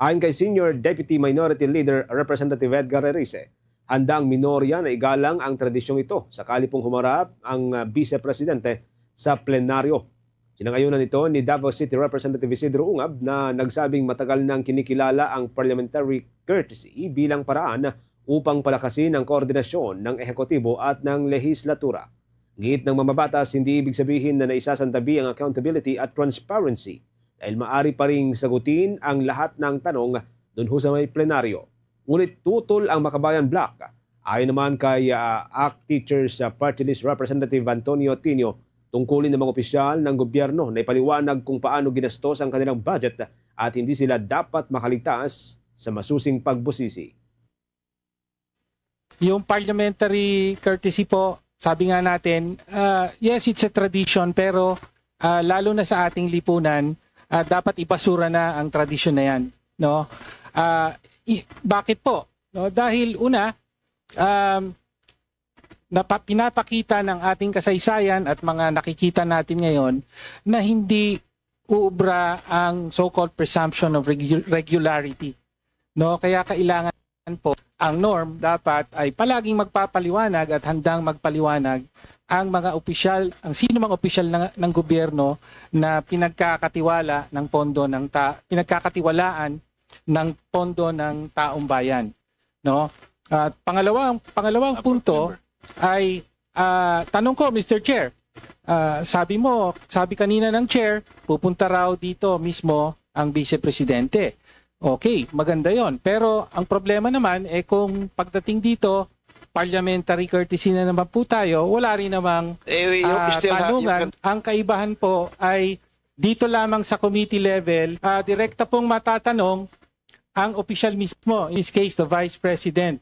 Ayon kay Senior Deputy Minority Leader Representative Edgar Erice, handa ang minorya na igalang ang tradisyong ito sakali pong humarap ang, ah, Vice Presidente sa plenaryo. Sinangayunan ito ni Davao City Representative Isidro Ungab na nagsabing matagal nang kinikilala ang parliamentary courtesy bilang paraan upang palakasin ang koordinasyon ng ehekutibo at ng lehislatura. Giit ng mambabatas, hindi ibig sabihin na naisasantabi ang accountability at transparency dahil maari pa ring sagutin ang lahat ng tanong dunho sa may plenaryo. Ngunit tutol ang Makabayan Bloc. Ayon naman kay, ah, ACT Teachers, ah, Party List Representative Antonio Tinio, tungkulin ng mga opisyal ng gobyerno na ipaliwanag kung paano ginastos ang kanilang budget at hindi sila dapat makaligtas sa masusing pagbusisi. Yung parliamentary courtesy po, sabi nga natin, ah, yes, it's a tradition, pero, ah, lalo na sa ating lipunan, ah, dapat ibasura na ang tradisyon na yan, no? Ah, i-, bakit po? No, dahil una, um, napa-, pinapakita ng ating kasaysayan at mga nakikita natin ngayon na hindi uubra ang so-called presumption of regu-, regularity. No, kaya kailangan po, ang norm dapat ay palaging magpapaliwanag at handang magpaliwanag ang mga opisyal, ang sino mang opisyal ng, ng gobyerno na pinagkakatiwala ng pondo ng ta-, pinagkakatiwalaan ng pondo ng taong bayan, no? At pangalawang, pangalawang punto ay, ah, tanong ko, Mister Chair, ah, sabi mo, sabi kanina ng Chair, pupunta raw dito mismo ang Vice Presidente. Okay, maganda yon. Pero ang problema naman, eh, kung pagdating dito, parliamentary courtesy na naman po tayo, wala rin namang, Eh, you ah, still have, you tanungan. Can Ang kaibahan po ay dito lamang sa committee level, ah, direkta pong matatanong ang opisyal mismo, in this case, the Vice President.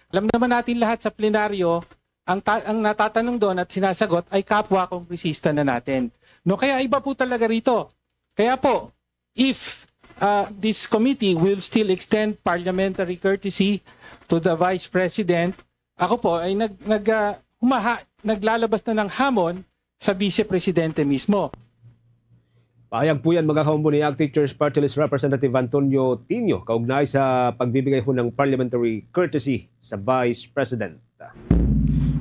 Alam naman natin lahat sa plenaryo, ang ta-, ang natatanong doon at sinasagot ay kapwa kongresista na natin. No, kaya iba po talaga rito. Kaya po, if, uh, this committee will still extend parliamentary courtesy to the Vice President, ako po ay nag-, nag-, uh, humaha-, naglalabas na ng hamon sa Vice Presidente mismo. Pahayag po yan, mga kaumbo, ni ACT Teachers Party List Representative Antonio Tinio kaugnay sa pagbibigay ho ng parliamentary courtesy sa Vice President.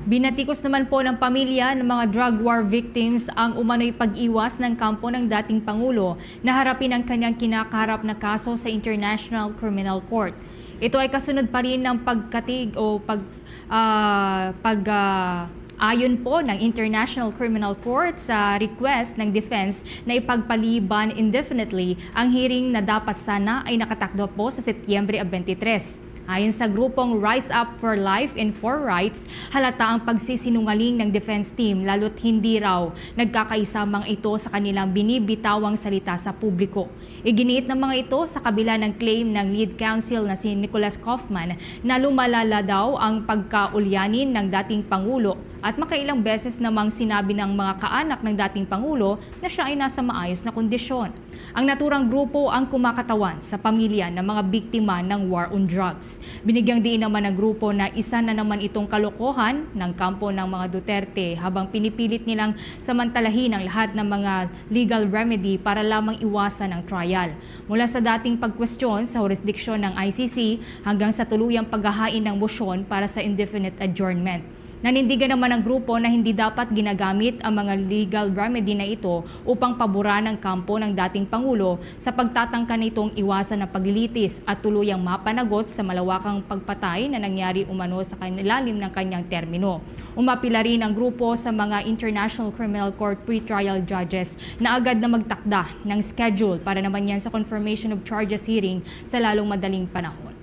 Binatikos naman po ng pamilya ng mga drug war victims ang umano'y pag-iwas ng kampo ng dating Pangulo na harapin ang kanyang kinakaharap na kaso sa International Criminal Court. Ito ay kasunod pa rin ng pagkatig o pag, ah, pag, ah, ayon po ng International Criminal Court sa request ng defense na ipagpaliban indefinitely ang hearing na dapat sana ay nakatakda po sa Setyembre twenty-three. Ayon sa grupong Rise Up for Life and for Rights, halata ang pagsisinungaling ng defense team, lalo't hindi raw nagkakaisa mga ito sa kanilang binibitawang salita sa publiko. Iginiit ng mga ito sa kabila ng claim ng lead counsel na si Nicholas Kaufman na lumalala daw ang pagkaulyanin ng dating Pangulo at makailang beses namang sinabi ng mga kaanak ng dating Pangulo na siya ay nasa maayos na kondisyon. Ang naturang grupo ang kumakatawan sa pamilya ng mga biktima ng war on drugs. Binigyang diin naman ng grupo na isa na naman itong kalokohan ng kampo ng mga Duterte habang pinipilit nilang samantalahin ang lahat ng mga legal remedy para lamang iwasan ang trial. Mula sa dating pagkwestiyon sa jurisdiction ng I C C hanggang sa tuluyang paghahain ng motion para sa indefinite adjournment. Nanindigan naman ang grupo na hindi dapat ginagamit ang mga legal remedy na ito upang paboran ang kampo ng dating Pangulo sa pagtatangka nitong iwasan ang paglilitis at tuluyang mapanagot sa malawakang pagpatay na nangyari umano sa kanilalim ng kanyang termino. Umapila rin ang grupo sa mga International Criminal Court pretrial judges na agad na magtakda ng schedule para naman yan sa confirmation of charges hearing sa lalong madaling panahon.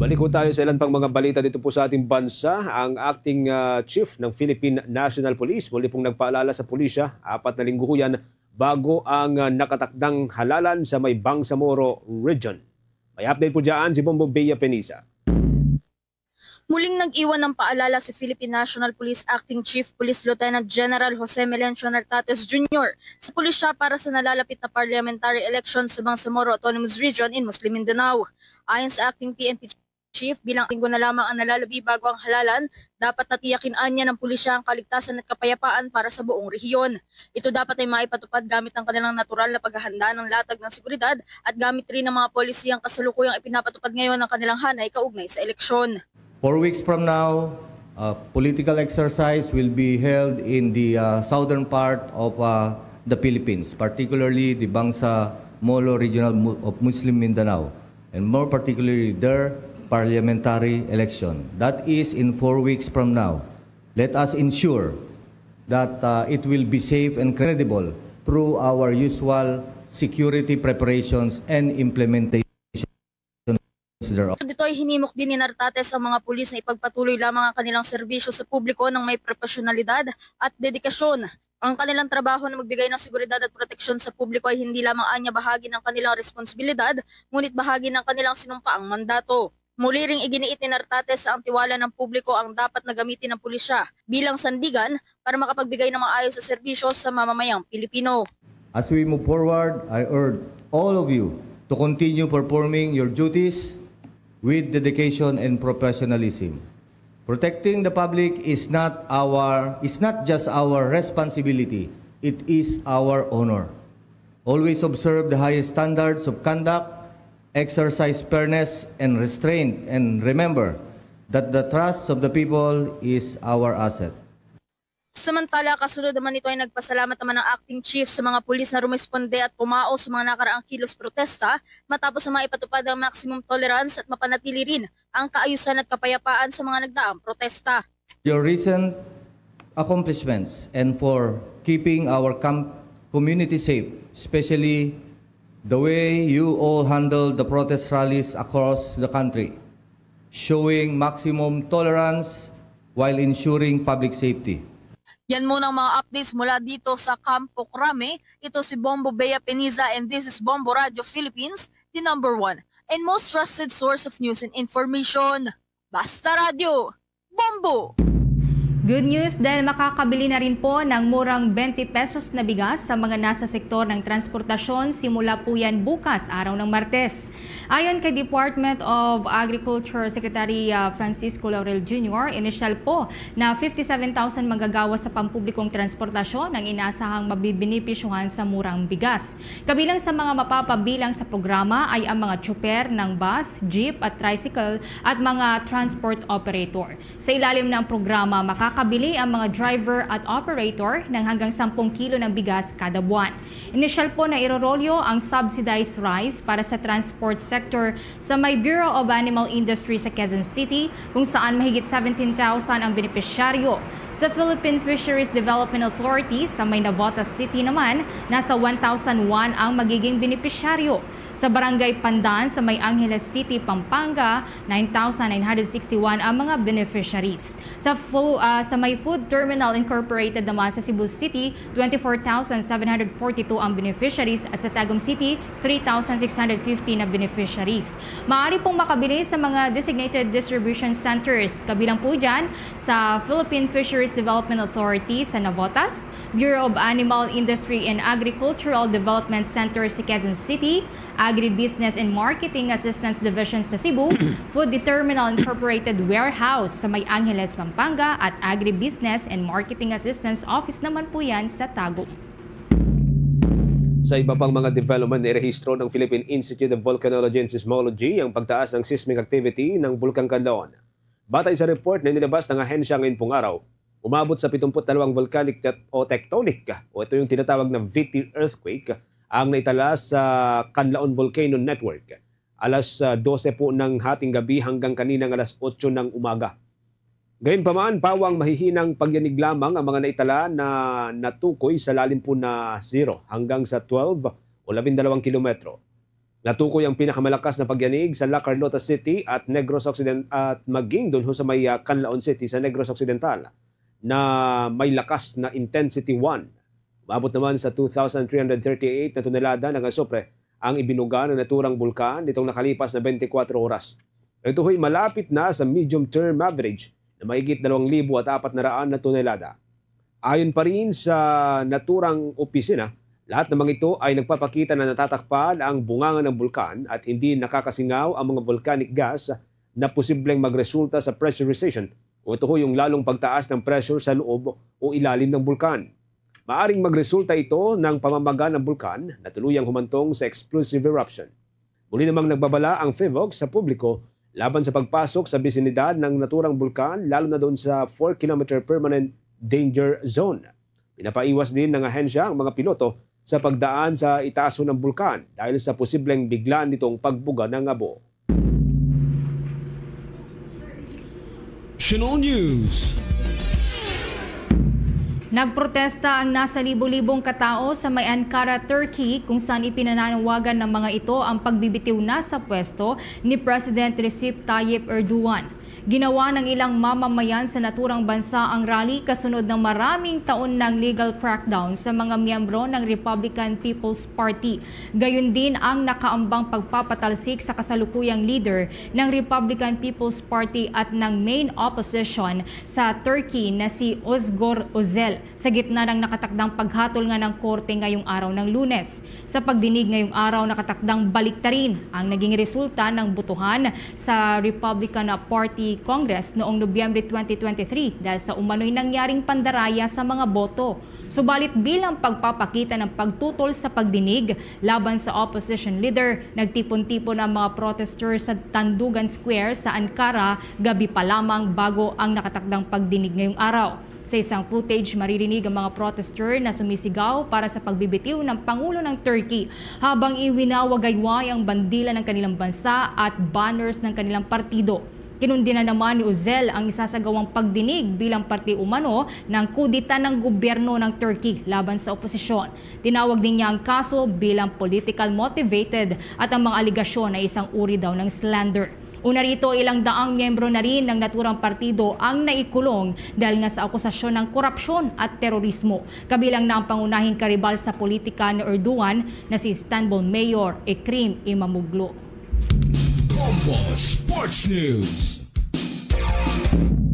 Balik po tayo sa ilan pang mga balita dito po sa ating bansa. Ang acting, ah, chief ng Philippine National Police muli pong nagpaalala sa pulisya, apat na linggo yan bago ang, ah, nakatakdang halalan sa may Bangsamoro Region. May update po dyan si Bombo Bea Penisa. Muling nag-iwan ng paalala si Philippine National Police Acting Chief Police Lieutenant General Jose Melencio Nartates Junior sa pulisya para sa nalalapit na parliamentary election sa Bangsamoro Autonomous Region in Muslim Mindanao. Ayon sa Acting P N P Chief, bilang linggo na lamang ang nalalabi bago ang halalan, dapat natiyakin anya ng pulisya ang kaligtasan at kapayapaan para sa buong rehiyon. Ito dapat ay maipatupad gamit ang kanilang natural na paghahanda ng latag ng seguridad at gamit rin ang mga polisiyang kasalukuyang ipinapatupad ngayon ng kanilang hanay kaugnay sa eleksyon. Four weeks from now, a political exercise will be held in the uh, southern part of uh, the Philippines, particularly the Bangsamoro Regional Mu- of Muslim Mindanao, and more particularly their parliamentary election. That is in four weeks from now. Let us ensure that uh, it will be safe and credible through our usual security preparations and implementation thereof. Ditoy, hinimok din ni Nartates ang mga pulis na ipagpatuloy lamang ang kanilang serbisyo sa publiko ng may profesyonalidad at dedikasyon. Ang kanilang trabaho na magbigay ng seguridad at proteksyon sa publiko ay hindi lamang anya bahagi ng kanilang responsibilidad, ngunit bahagi ng kanilang sinumpaang mandato. Muli ring iginiit ni Nartates sa ang tiwala ng publiko ang dapat na gamitin ng pulisya bilang sandigan para makapagbigay ng maayos sa serbisyo sa mamamayang Pilipino. As we move forward, I urge all of you to continue performing your duties with dedication and professionalism. Protecting the public is not our is not just our responsibility, it is our honor. Always observe the highest standards of conduct, exercise fairness and restraint, and remember that the trust of the people is our asset. Samantala, kasunod naman nito ay nagpasalamat naman ang acting chief sa mga pulis na rumesponde at tumao sa mga nakaraang kilos protesta matapos na maipatupad ang maximum tolerance at mapanatili rin ang kaayusan at kapayapaan sa mga nagdaang protesta. Your recent accomplishments and for keeping our com- community safe, especially the way you all handled the protest rallies across the country, showing maximum tolerance while ensuring public safety. Yan muna ang mga updates mula dito sa Campo Crame. Ito si Bombo Bea Peniza and this is Bombo Radio Philippines, the number one and most trusted source of news and information. Basta Radio, Bombo! Good news dahil makakabili na rin po ng murang twenty pesos na bigas sa mga nasa sektor ng transportasyon simula po yan bukas, araw ng Martes. Ayon kay Department of Agriculture Secretary, ah, Francisco Laurel Junior, inisyal po na fifty-seven thousand manggagawa sa pampublikong transportasyon ang inasahang mabibenepisyuhan sa murang bigas. Kabilang sa mga mapapabilang sa programa ay ang mga tsuper ng bus, jeep at tricycle at mga transport operator. Sa ilalim ng programa, makakabili ang mga driver at operator ng hanggang sampung kilo ng bigas kada buwan. Inisyal po na irorolyo ang subsidized rice para sa transport sector sa may Bureau of Animal Industry sa Quezon City, kung saan mahigit seventeen thousand ang benepisyaryo. Sa Philippine Fisheries Development Authority sa may Navotas City naman, nasa one thousand one ang magiging benepisyaryo. Sa Barangay Pandan sa may Angeles City, Pampanga, nine thousand nine hundred sixty-one ang mga beneficiaries. Sa fo-, ah, sa may Food Terminal Incorporated naman sa Cebu City, twenty-four thousand seven hundred forty-two ang beneficiaries, at sa Tagum City, three thousand six hundred fifty na beneficiaries. Maaari pong makabili sa mga designated distribution centers, kabilang po dyan sa Philippine Fisheries Development Authority sa Navotas, Bureau of Animal Industry and Agricultural Development Center sa Quezon City, Agribusiness and Marketing Assistance Division sa Cebu, Food Terminal Incorporated Warehouse sa may Angeles, Pampanga, at Agribusiness and Marketing Assistance Office naman po yan sa Tagum. Sa iba pang mga development, nirehistro ng Philippine Institute of Volcanology and Seismology ang pagtaas ng seismic activity ng Bulkang Kanlaon. Batay sa report na inilabas ng ahensya ngayong araw, umabot sa pitong pulu't dalawang volcanic tet-, o tectonic, o ito yung tinatawag na V T earthquake, ang naitala sa Kanlaon Volcano Network. Alas, ah, dose po ng hating gabi hanggang kaninang alas otso ng umaga. Gayunpaman, pawang mahihinang pagyanig lamang ang mga naitala na natukoy sa lalim po na zero hanggang sa twelve o labindalawang kilometro. Natukoy ang pinakamalakas na pagyanig sa La Carlota City at Negros Occident-, at maging dunho sa may, ah, Canlaon City sa Negros Occidental na may lakas na intensity one. Umabot naman sa two thousand three hundred thirty-eight na tonelada ng asupre ang ibinuga ng naturang bulkan nitong nakalipas na twenty-four oras. Ito ho'y malapit na sa medium-term average na mahigit dalawang libo at apat na raan na tonelada. Ayon pa rin sa naturang opisina, lahat ng mga ito ay nagpapakita na natatakpan ang bunganga ng bulkan at hindi nakakasingaw ang mga volcanic gas na posibleng magresulta sa pressurization o ito ho yung lalong pagtaas ng pressure sa loob o ilalim ng bulkan. Maaring magresulta ito ng pamamaga ng bulkan na tuluyang humantong sa explosive eruption. Muli namang nagbabala ang PHIVOLCS sa publiko laban sa pagpasok sa bisinidad ng naturang bulkan, lalo na doon sa four kilometer permanent danger zone. Pinapaiwas din ng ahensya ang mga piloto sa pagdaan sa itaas ng bulkan dahil sa posibleng biglaan nitong pagbuga ng abo. National News. Nagprotesta ang nasa libo-libong katao sa may Ankara, Turkey, kung saan ipinananawagan ng mga ito ang pagbibitiw na sa pwesto ni President Recep Tayyip Erdogan. Ginawa ng ilang mamamayan sa naturang bansa ang rally kasunod ng maraming taon ng legal crackdown sa mga miyembro ng Republican People's Party. Gayon din ang nakaambang pagpapatalsik sa kasalukuyang leader ng Republican People's Party at ng main opposition sa Turkey na si Ozgur Ozel, sa gitna ng nakatakdang paghatol nga ng korte ngayong araw ng Lunes. Sa pagdinig ngayong araw, nakatakdang baliktarin ang naging resulta ng botohan sa Republican Party Congress noong Nobyembre twenty twenty-three dahil sa umano'y nangyaring pandaraya sa mga boto. Subalit, bilang pagpapakita ng pagtutol sa pagdinig laban sa opposition leader, nagtipon-tipon ang mga protester sa Tandugan Square sa Ankara gabi pa lamang bago ang nakatakdang pagdinig ngayong araw. Sa isang footage, maririnig ang mga protester na sumisigaw para sa pagbibitiw ng Pangulo ng Turkey habang iwinawagayway ang bandila ng kanilang bansa at banners ng kanilang partido. Kinundina naman ni Ozel ang isasagawang pagdinig bilang parte umano ng kudeta ng gobyerno ng Turkey laban sa oposisyon. Tinawag din niya ang kaso bilang political motivated at ang mga alegasyon ay isang uri daw ng slander. Una rito, ilang daang miyembro na rin ng naturang partido ang naikulong dahil nga sa akusasyon ng korupsyon at terorismo. Kabilang na ang pangunahing karibal sa politika ni Erdogan na si Istanbul Mayor Ekrem Imamoglu. Bombo Sports News.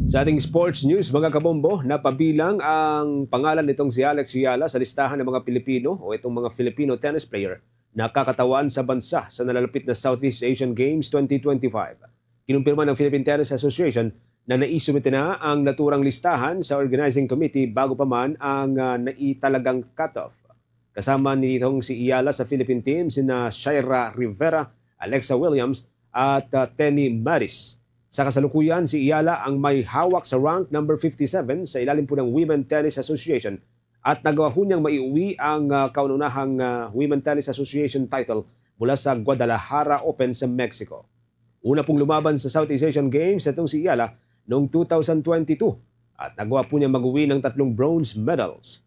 Sa ating sports news, mga kabombo, napabilang ang pangalan nitong si Alex Eala sa listahan ng mga Pilipino o itong mga Filipino tennis player na kakatawan sa bansa sa nalalapit na Southeast Asian Games twenty twenty-five. Kinumpirma ng Philippine Tennis Association na naisumite na ang naturang listahan sa organizing committee bago pa man ang, ah, naitalagang cutoff. Kasama nitong si Eala sa Philippine team sina Shaira Rivera, Alexa Williams, at, ah, Tenny Maris. Sa kasalukuyan, si Eala ang may hawak sa rank number fifty-seven sa ilalim po ng Women Tennis Association at nagawa ho niyang maiuwi ang, ah, kauna-unahang, ah, Women Tennis Association title mula sa Guadalajara Open sa Mexico. Una pong lumaban sa Southeast Asian Games itong si Eala noong two thousand twenty-two at nagawa po niya mag-uwi ng tatlong bronze medals.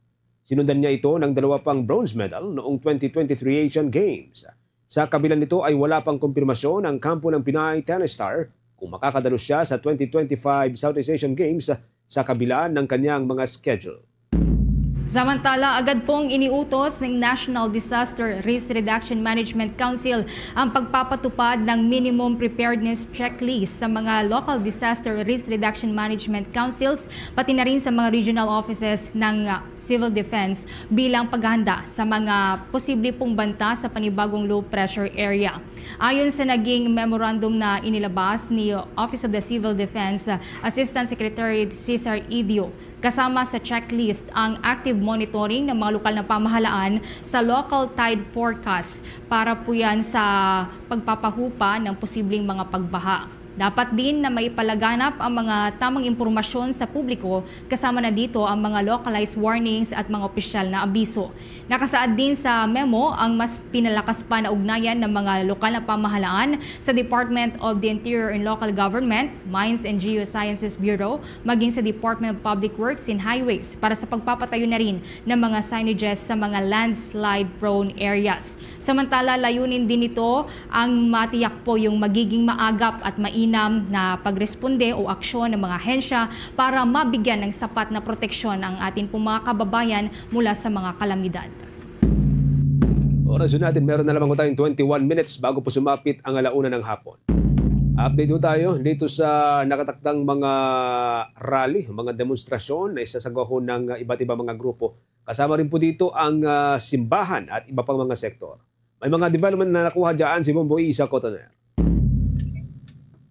Sinundan niya ito ng dalawa pang bronze medal noong twenty twenty-three Asian Games. Sa kabila nito ay wala pang kumpirmasyon ang kampo ng Pinay tennis star kung makakadalo siya sa twenty twenty-five Southeast Asian Games sa kabila ng kanyang mga schedule. Samantala, agad pong iniutos ng National Disaster Risk Reduction Management Council ang pagpapatupad ng minimum preparedness checklist sa mga local disaster risk reduction management councils, pati na rin sa mga regional offices ng, ah, Civil Defense bilang paghahanda sa mga posible pong banta sa panibagong low pressure area. Ayon sa naging memorandum na inilabas ni Office of the Civil Defense, ah, Assistant Secretary Cesar Idio, kasama sa checklist ang active monitoring ng mga lokal na pamahalaan sa local tide forecast para po yan sa pagpapahupa ng posibleng mga pagbaha. Dapat din na maipalaganap ang mga tamang impormasyon sa publiko, kasama na dito ang mga localized warnings at mga opisyal na abiso. Nakasaad din sa memo ang mas pinalakas pa na ugnayan ng mga lokal na pamahalaan sa Department of the Interior and Local Government, Mines and Geosciences Bureau, maging sa Department of Public Works and Highways para sa pagpapatayo na rin ng mga signages sa mga landslide-prone areas. Samantala, layunin din nito ang matiyak po yung magiging maagap at mainam na pagresponde o aksyon ng mga ahensya para mabigyan ng sapat na proteksyon ang atin pong mga kababayan mula sa mga kalamidad. Oras yun natin, meron na lamang po tayong twenty-one minutes bago po sumapit ang alauna ng hapon. Update po tayo dito sa nakatakdang mga rally, mga demonstrasyon na isasagawa ng iba't ibang mga grupo. Kasama rin po dito ang, ah, simbahan at iba pang mga sektor. May mga development na nakuha dyan si Bombo Isa Cotoner.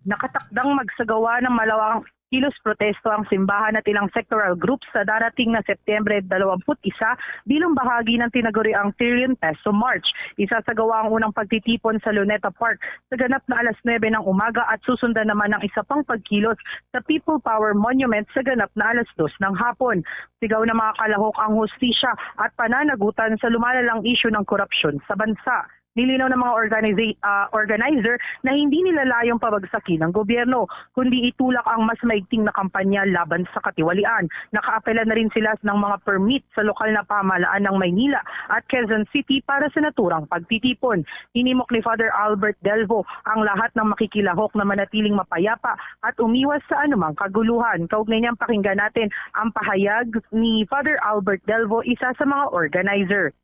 Nakatakdang magsagawa ng malawakang kilos protesto ang simbahan at ilang sectoral groups sa darating na Setyembre dalawampu't isa bilang bahagi ng tinaguriang Trillion Peso March. Isasagawa ang unang pagtitipon sa Luneta Park sa ganap na alas nuebe ng umaga at susundan naman ng isa pang pagkilos sa People Power Monument sa ganap na alas dos ng hapon. Sigaw ng mga kalahok ang hustisya at pananagutan sa lumalalang isyu ng korupsyon sa bansa. Nilinaw ng mga organiza-, ah, organizer na hindi nila layong pabagsakin ang gobyerno, kundi itulak ang mas maigting na kampanya laban sa katiwalian. Nakaapela na rin sila ng mga permit sa lokal na pamahalaan ng Maynila at Quezon City para sa naturang pagtitipon. Hinimok ni Father Albert Delvo ang lahat ng makikilahok na manatiling mapayapa at umiwas sa anumang kaguluhan. Kaugnay niyan, pakinggan natin ang pahayag ni Father Albert Delvo, isa sa mga organizer.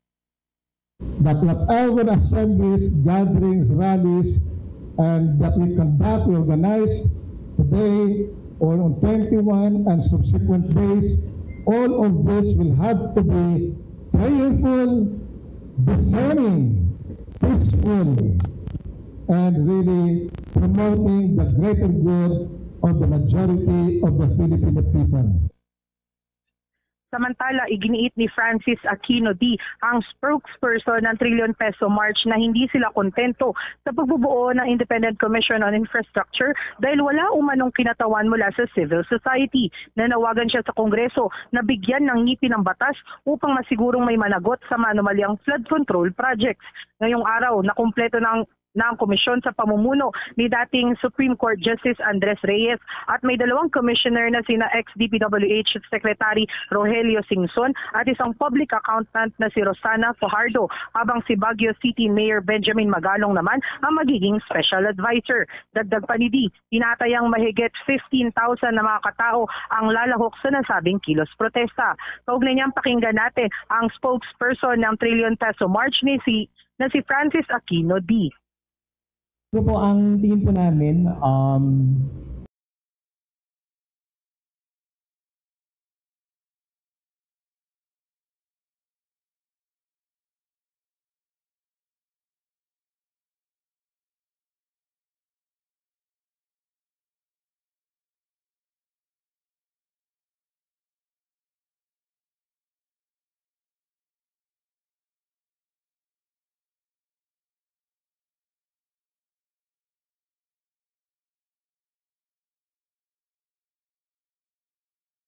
That whatever assemblies, gatherings, rallies, and that we conduct, we organize today or on twenty-one and subsequent days, all of this will have to be prayerful, discerning, peaceful, and really promoting the greater good of the majority of the Filipino people. Samantala, iginiit ni Francis Aquino D, ang spokesperson ng Trillion Peso March, na hindi sila kontento sa pagbubuo ng Independent Commission on Infrastructure dahil wala umanong kinatawan mula sa civil society. Nanawagan siya sa Kongreso na bigyan ng ngipin ang batas upang masigurong may managot sa manumalyang flood control projects. Ngayong araw, nakumpleto na ang na ang komisyon sa pamumuno ni dating Supreme Court Justice Andres Reyes at may dalawang commissioner na sina ex-D P W H Secretary Rogelio Singson at isang public accountant na si Rosana Fajardo, habang si Baguio City Mayor Benjamin Magalong naman ang magiging special adviser. Dagdag pa ni D, tinatayang mahigit fifteen thousand na mga katao ang lalahok sa nasabing kilos protesta. Kaugnay niyan, pakinggan natin ang spokesperson ng Trillion Peso March ni si, na si Francis Aquino D. Ano po ang tingin po namin, um,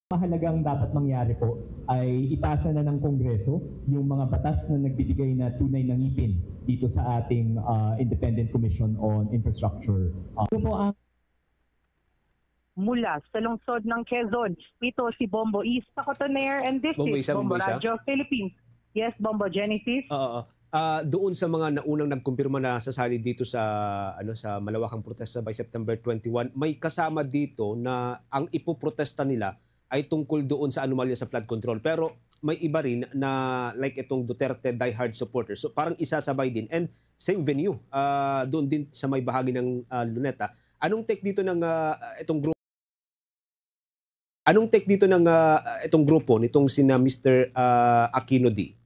Mahalagang dapat mangyari po ay ipasa na ng Kongreso yung mga batas na nagbibigay na tunay na ngipin dito sa ating, ah, Independent Commission on Infrastructure. Ah, ano po ang Mula sa lungsod ng Quezon, ito si Bombo Isa Cotoner, and this Bombo is Isa, Bombo Bombo Isa. Radyo Philippines. Yes, Bombo Genesis. Oo, oo. Ah, doon sa mga naunang nagkumpirma na sasali dito sa, ano, sa malawakang protesta by September twenty-one, may kasama dito na ang ipoprotesta nila ay tungkol doon sa anomalya sa flood control. Pero may iba rin na, like, itong Duterte diehard supporters. So, parang isasabay din. And same venue, ah, doon din sa may bahagi ng, ah, Luneta. Anong take dito ng, ah, itong grupo? Anong take dito ng, ah, itong grupo nitong sina Mister, ah, Aquino D?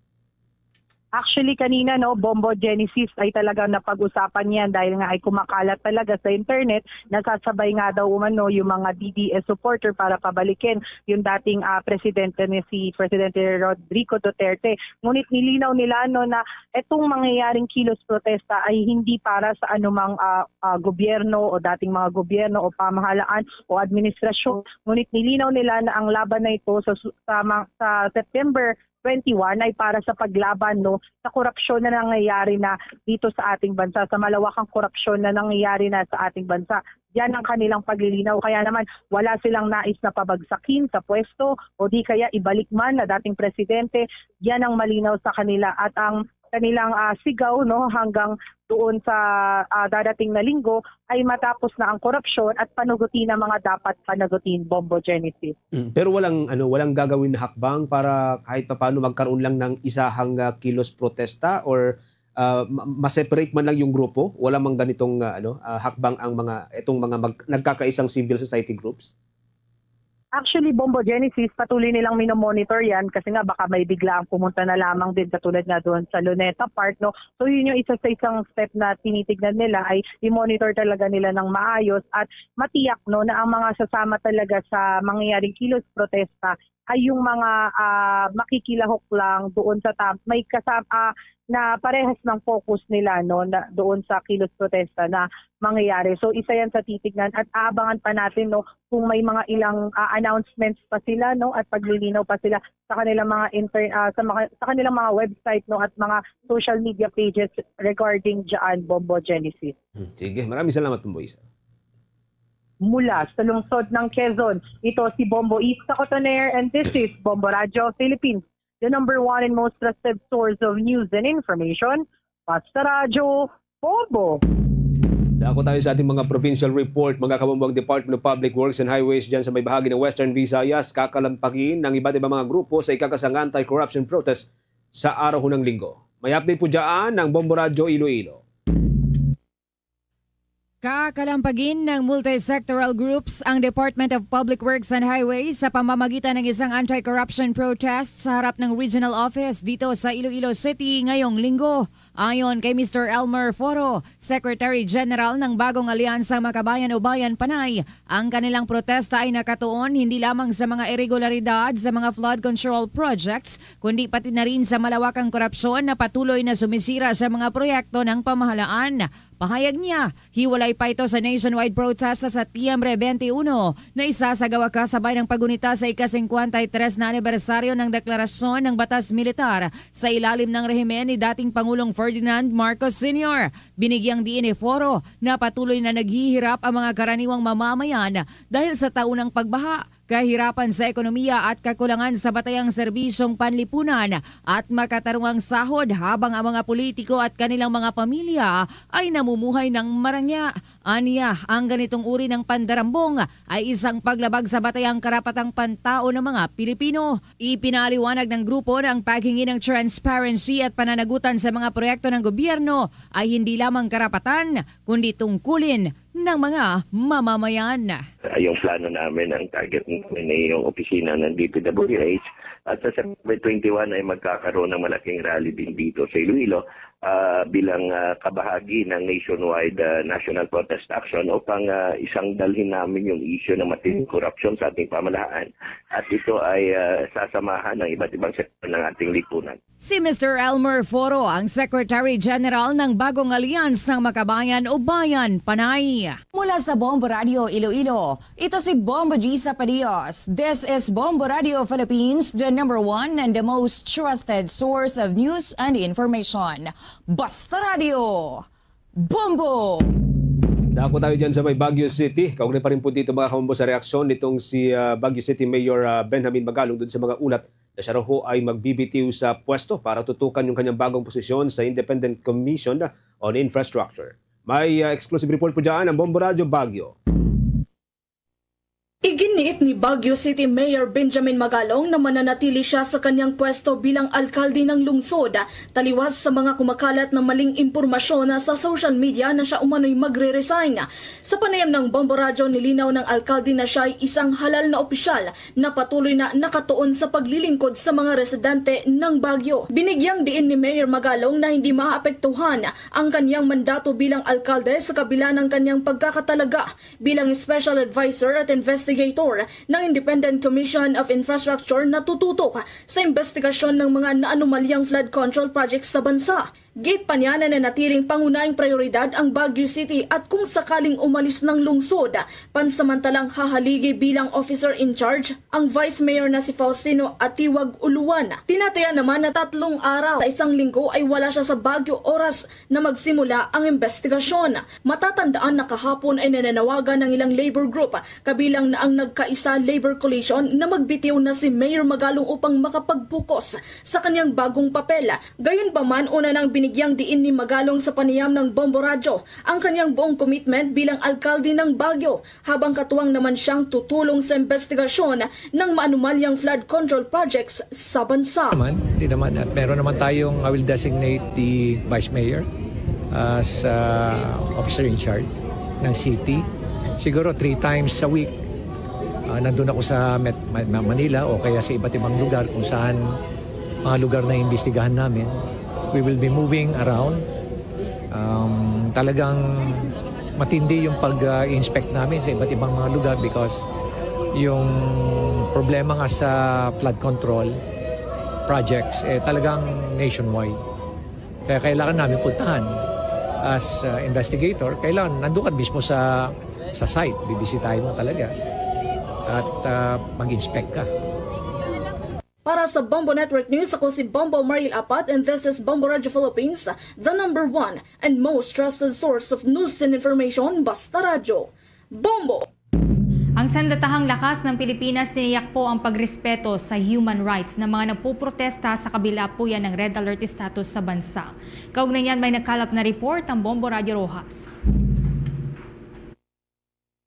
Actually, kanina, no, Bombo Genesis, ay talagang napag-usapan yan dahil nga ay kumakalat talaga sa internet, nasasabay nga daw umano yung mga D D S supporter para pabalikin yung dating, ah, presidente ni si Presidente Rodrigo Duterte. Ngunit nilinaw nila, no, na itong mangyayaring kilos protesta ay hindi para sa anumang, ah, ah, gobyerno o dating mga gobyerno o pamahalaan o administrasyon. Ngunit nilinaw nila na ang laban na ito sa su-, sa ma-, sa September twenty-one ay para sa paglaban, no, sa korupsyon na nangyayari na dito sa ating bansa, sa malawakang korupsyon na nangyayari na sa ating bansa. Yan ang kanilang paglilinaw. Kaya naman, wala silang nais na pabagsakin sa pwesto o di kaya ibalik man na dating presidente. Yan ang malinaw sa kanila. At ang kanilang, ah, sigaw, no, hanggang doon sa, ah, darating na linggo ay matapos na ang korupsyon at panugutin ang mga dapat panugutin, Bombo Genesis. Mm, pero walang, ano, walang gagawin na hakbang para kahit papaano magkaroon lang ng isahang, ah, kilos protesta or, ah, ma-, ma-separate man lang yung grupo? Wala mang ganitong, ah, ano, ah, hakbang ang mga, itong mga mag-, nagkakaisang civil society groups? Actually, Bombo Genesis, patuloy nilang minomonitor yan kasi nga baka may biglaang pumunta na lamang din katulad nga doon sa Luneta Park, no? So, yun yung isa sa isang step na tinitignan nila, ay i-monitor talaga nila ng maayos at matiyak, no, na ang mga sasama talaga sa mangyayaring kilos protesta ay yung mga, ah, makikilahok lang doon sa tam-, may kasama, ah, na parehas ng focus nila, no, na doon sa kilos protesta na mangyayari. So, isa yan sa titignan at aabangan pa natin, no, kung may mga ilang, ah, announcements pa sila, no, at paglilinaw pa sila sa kanilang mga inter-, ah, sa mga, sa kanilang mga website, no, at mga social media pages regarding dyan, Bombo Genesis. Hmm, sige, maraming salamat, Bombo Isa. Mula sa lungsod ng Quezon, ito si Bombo Isa Cotoner, and this is Bombo Radyo Philippines, the number one and most trusted source of news and information. Basta Radyo, Bombo! Dako tayo sa ating mga provincial report. Mga kabumbang, Department of Public Works and Highways dyan sa may bahagi ng Western Visayas, kakalampagin ng iba't ibang mga grupo sa ikakasang anti-corruption protest sa araw ng linggo. May update po dyan ng Bombo Radyo Iloilo. Kakalampagin ng multi-sectoral groups ang Department of Public Works and Highways sa pamamagitan ng isang anti-corruption protest sa harap ng regional office dito sa Iloilo City ngayong linggo. Ayon kay Mister Elmer Foro, Secretary General ng bagong Alyansa Makabayan-Ubayan Panay, ang kanilang protesta ay nakatuon hindi lamang sa mga iregularidad sa mga flood control projects, kundi pati na rin sa malawakang korupsyon na patuloy na sumisira sa mga proyekto ng pamahalaan. Pahayag niya, hiwalay pa ito sa nationwide protest sa Setyembre twenty-one na isasagawa kasabay ng paggunita sa ika-singkwenta y tres na anibersaryo ng deklarasyon ng batas militar sa ilalim ng rehimen ni dating Pangulong Ferdinand Marcos Senior. Binigyang diin ni Foro na patuloy na naghihirap ang mga karaniwang mamamayan dahil sa taunang pagbaha, kahirapan sa ekonomiya at kakulangan sa batayang serbisyong panlipunan at makatarungang sahod, habang ang mga politiko at kanilang mga pamilya ay namumuhay ng marangya. Anya, ang ganitong uri ng pandarambong ay isang paglabag sa batayang karapatang pantao ng mga Pilipino. Ipinaliwanag ng grupo na ang paghingi ng transparency at pananagutan sa mga proyekto ng gobyerno ay hindi lamang karapatan, kundi tungkulin ng mga mamamayan. Yung plano namin, ang target namin ay yung opisina ng D P W H. At sa September twenty-one ay magkakaroon ng malaking rally din dito sa Iloilo, ah, bilang, ah, kabahagi ng nationwide, ah, national protest action upang, ah, isang dalhin namin yung issue ng matinding korupsyon sa ating pamahalaan. At ito ay, ah, sasamahan ng iba't ibang sektor ng ating lipunan. Si Mister Elmer Foro, ang Secretary General ng bagong Alyansang Makabayan-Ubayan Panay. Mula sa Bombo Radio Iloilo, ito si Bombo Gisa Padios. This is Bombo Radio Philippines, the number one and the most trusted source of news and information. Basta Radio, Bombo! Dako tayo dyan sa may Baguio City. Kaugnay pa rin po dito, mga kabombo, sa reaksyon nitong si, ah, Baguio City Mayor, ah, Benjamin Magalong dun sa mga ulat na siya raw ho ay magbibitiw sa pwesto para tutukan yung kanyang bagong posisyon sa Independent Commission on Infrastructure. May, ah, exclusive report po dyan ang Bombo Radyo Baguio. Iginiit ni Baguio City Mayor Benjamin Magalong na mananatili siya sa kanyang pwesto bilang alkalde ng lungsod, taliwas sa mga kumakalat na maling impormasyon sa social media na siya umano'y magre-resign. Sa panayam ng Bombo Radyo, nilinaw ng alkalde na siya ay isang halal na opisyal na patuloy na nakatuon sa paglilingkod sa mga residente ng Baguio. Binigyang diin ni Mayor Magalong na hindi maapektuhan ang kanyang mandato bilang alkalde sa kabila ng kanyang pagkakatalaga bilang special advisor at investigator ng Independent Commission of Infrastructure na tututok sa investigasyon ng mga naanomalyang flood control projects sa bansa. Giit pa niya na nanatiling pangunahing prioridad ang Baguio City at kung sakaling umalis ng lungsod, pansamantalang hahaligi bilang officer in charge ang Vice Mayor na si Faustino Atiwag Uluan. Tinataya naman na tatlong araw sa isang linggo ay wala siya sa Baguio oras na magsimula ang investigasyon. Matatandaan na kahapon ay nananawagan ng ilang labor group, kabilang na ang Nagkaisa Labor Coalition, na magbitiw na si Mayor Magalong upang makapag-focus sa kanyang bagong papel. Gayunpaman, una nang binigyang diin ni Magalong sa panayam ng Bombo Radyo ang kanyang buong commitment bilang alkalde ng Baguio, habang katuwang naman siyang tutulong sa investigasyon ng maanumalyang flood control projects sa bansa. Naman, hindi naman. At meron naman tayong, I will designate the vice mayor as, uh, officer in charge ng city. Siguro three times a week, uh, nandun ako sa Met-, Ma-, Ma-, Manila o kaya sa iba't ibang lugar kung saan mga lugar na imbestigahan namin. We will be moving around. Um, talagang matindi yung pag-inspect namin sa iba't ibang mga lugar because yung problema nga sa flood control projects, eh, talagang nationwide. Kaya kailangan namin puntahan as, uh, investigator. Kailangan nandun ka mismo sa, sa site, bibisitahin mo talaga at, uh, mag-inspect ka. Para sa Bombo Network News, ako si Bombo Maril Apat, and this is Bombo Radio Philippines, the number one and most trusted source of news and information. Basta Radyo. Bombo! Ang Sandatahang Lakas ng Pilipinas tiniyak po ang pagrespeto sa human rights ng mga nagpoprotesta sa kabila po yan ng red alert status sa bansa. Kaugnay niyan, may nakalap na report ang Bombo Radio Rojas.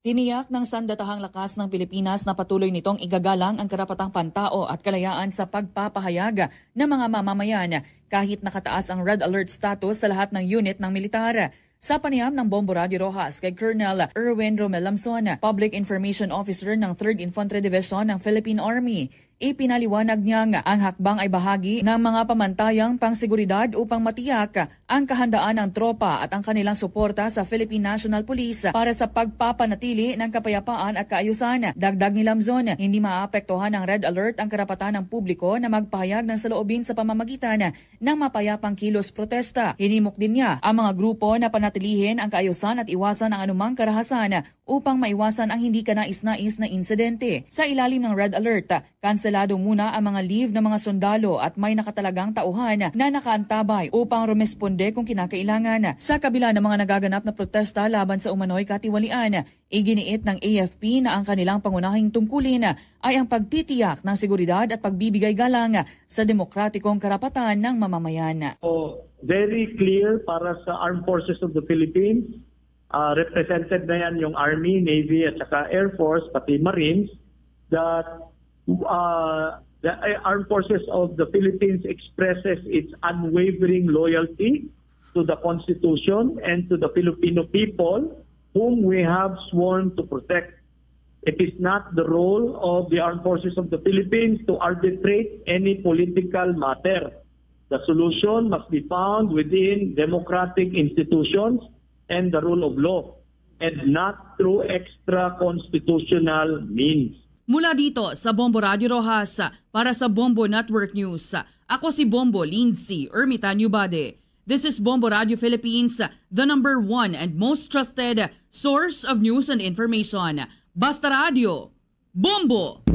Tiniyak ng Sandatahang Lakas ng Pilipinas na patuloy nitong igagalang ang karapatang pantao at kalayaan sa pagpapahayag ng mga mamamayan kahit nakataas ang red alert status sa lahat ng unit ng militar. Sa panayam ng Bombo Radio Rojas kay Colonel Erwin Romel Lamson, Public Information Officer ng Third Infantry Division ng Philippine Army, ipinaliwanag niya nga ang hakbang ay bahagi ng mga pamantayang pangseguridad upang matiyak ang kahandaan ng tropa at ang kanilang suporta sa Philippine National Police para sa pagpapanatili ng kapayapaan at kaayusan. Dagdag ni Lamzon, hindi maapektuhan ng red alert ang karapatan ng publiko na magpahayag ng saloobin sa pamamagitan ng mapayapang kilos protesta. Hinimok din niya ang mga grupo na panatilihin ang kaayusan at iwasan ang anumang karahasan upang maiwasan ang hindi kanais-nais na insidente. Sa ilalim ng red alert, kanselado muna ang mga leave ng mga sundalo at may nakatalagang tauhan na nakaantabay upang rumesponde kung kinakailangan. Sa kabila ng mga nagaganap na protesta laban sa umano'y katiwalian, iginiit ng A F P na ang kanilang pangunahing tungkulin ay ang pagtitiyak ng seguridad at pagbibigay galang sa demokratikong karapatan ng mamamayan. So, very clear para sa Armed Forces of the Philippines, uh, represented na yan yung Army, Navy, at saka Air Force, pati Marines, that, uh, the Armed Forces of the Philippines expresses its unwavering loyalty to the Constitution and to the Filipino people whom we have sworn to protect. It is not the role of the Armed Forces of the Philippines to arbitrate any political matter. The solution must be found within democratic institutions and the rule of law, and not through extra-constitutional means. Mula dito sa Bombo Radio Rojas, para sa Bombo Network News, ako si Bombo Lindsay Ermitanio Bade. This is Bombo Radio Philippines, the number one and most trusted source of news and information. Basta Radio, Bombo!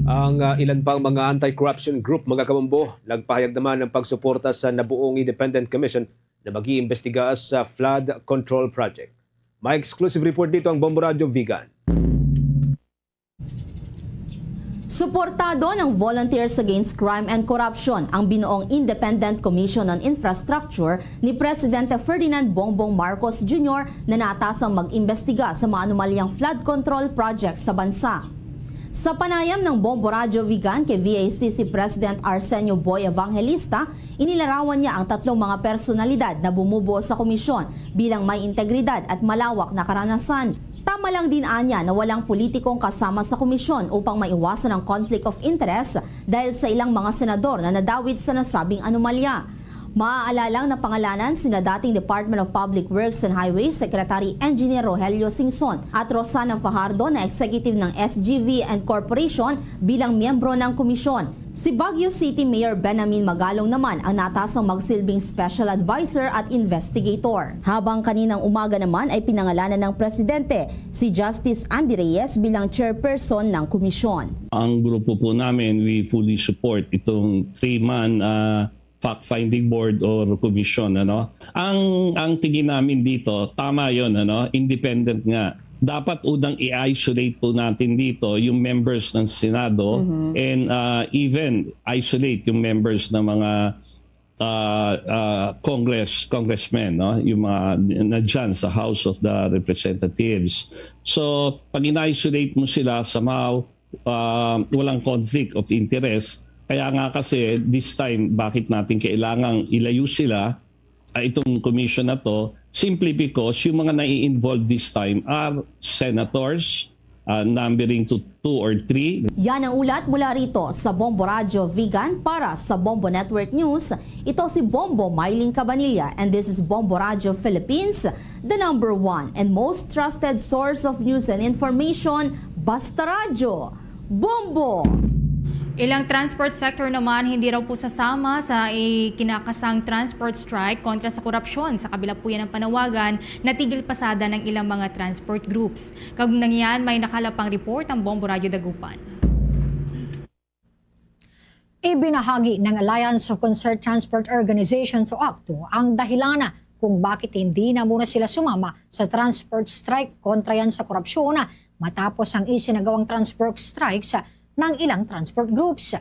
Ang, ah, ilan pang mga anti-corruption group, mga kabombo, nagpahayag naman ng pagsuporta sa nabuong Independent Commission na mag-iimbestiga sa flood control project. May exclusive report dito ang Bombo Radio Vigan. Suportado ng Volunteers Against Crime and Corruption ang binuong Independent Commission on Infrastructure ni Presidente Ferdinand Bongbong Marcos Junior na natasang mag-imbestiga sa mga anomalyang flood control project sa bansa. Sa panayam ng Bombo Radyo Vigan kay V A C C President Arsenio Boy Evangelista, inilarawan niya ang tatlong mga personalidad na bumubuo sa komisyon bilang may integridad at malawak na karanasan. Tama lang din anya na walang politikong kasama sa komisyon upang maiwasan ang conflict of interest dahil sa ilang mga senador na nadawit sa nasabing anomalya. Maaalalang napangalanan sina dating Department of Public Works and Highways Secretary Engineer Rogelio Singson at Rosana Fajardo na executive ng S G V and Corporation bilang miyembro ng komisyon. Si Baguio City Mayor Benamin Magalong naman ang natasang magsilbing special advisor at investigator. Habang kaninang umaga naman ay pinangalanan ng presidente si Justice Andy Reyes bilang chairperson ng komisyon. Ang grupo po namin, we fully support itong three-man, ah, fact-finding board or commission, ano. Ang, ang tingin namin dito, tama yon, ano, independent nga. Dapat unang i-isolate po natin dito yung members ng Senado, mhm, and, ah, even isolate yung members ng mga, ah, ah, Congress, congressmen, no? Yung mga na dyan sa House of the Representatives. So, pag in-isolate mo sila, somehow, ah, walang conflict of interest. Kaya nga kasi, this time, bakit natin kailangang ilayo sila, ah, itong commission na to? Simply because yung mga nai-involve this time are senators, ah, numbering to two or three. Yan ang ulat mula rito sa Bombo Radyo Vigan para sa Bombo Network News. Ito si Bombo Myling Cabanilla, and this is Bombo Radyo Philippines, the number one and most trusted source of news and information. Basta Radyo, Bombo! Ilang transport sector naman hindi raw po sasama sa ikinakasang transport strike kontra sa korupsyon, sa kabila po yan ng panawagan na tigil pasada ng ilang mga transport groups. Kaugnay niyan, may nakalapang report ang Bombo Radyo Dagupan. Ibinahagi ng Alliance of Concerned Transport Organizations o akto ang dahilan kung bakit hindi na muna sila sumama sa transport strike kontra yan sa korupsyon matapos ang isinagawang transport strikes ng ilang transport groups.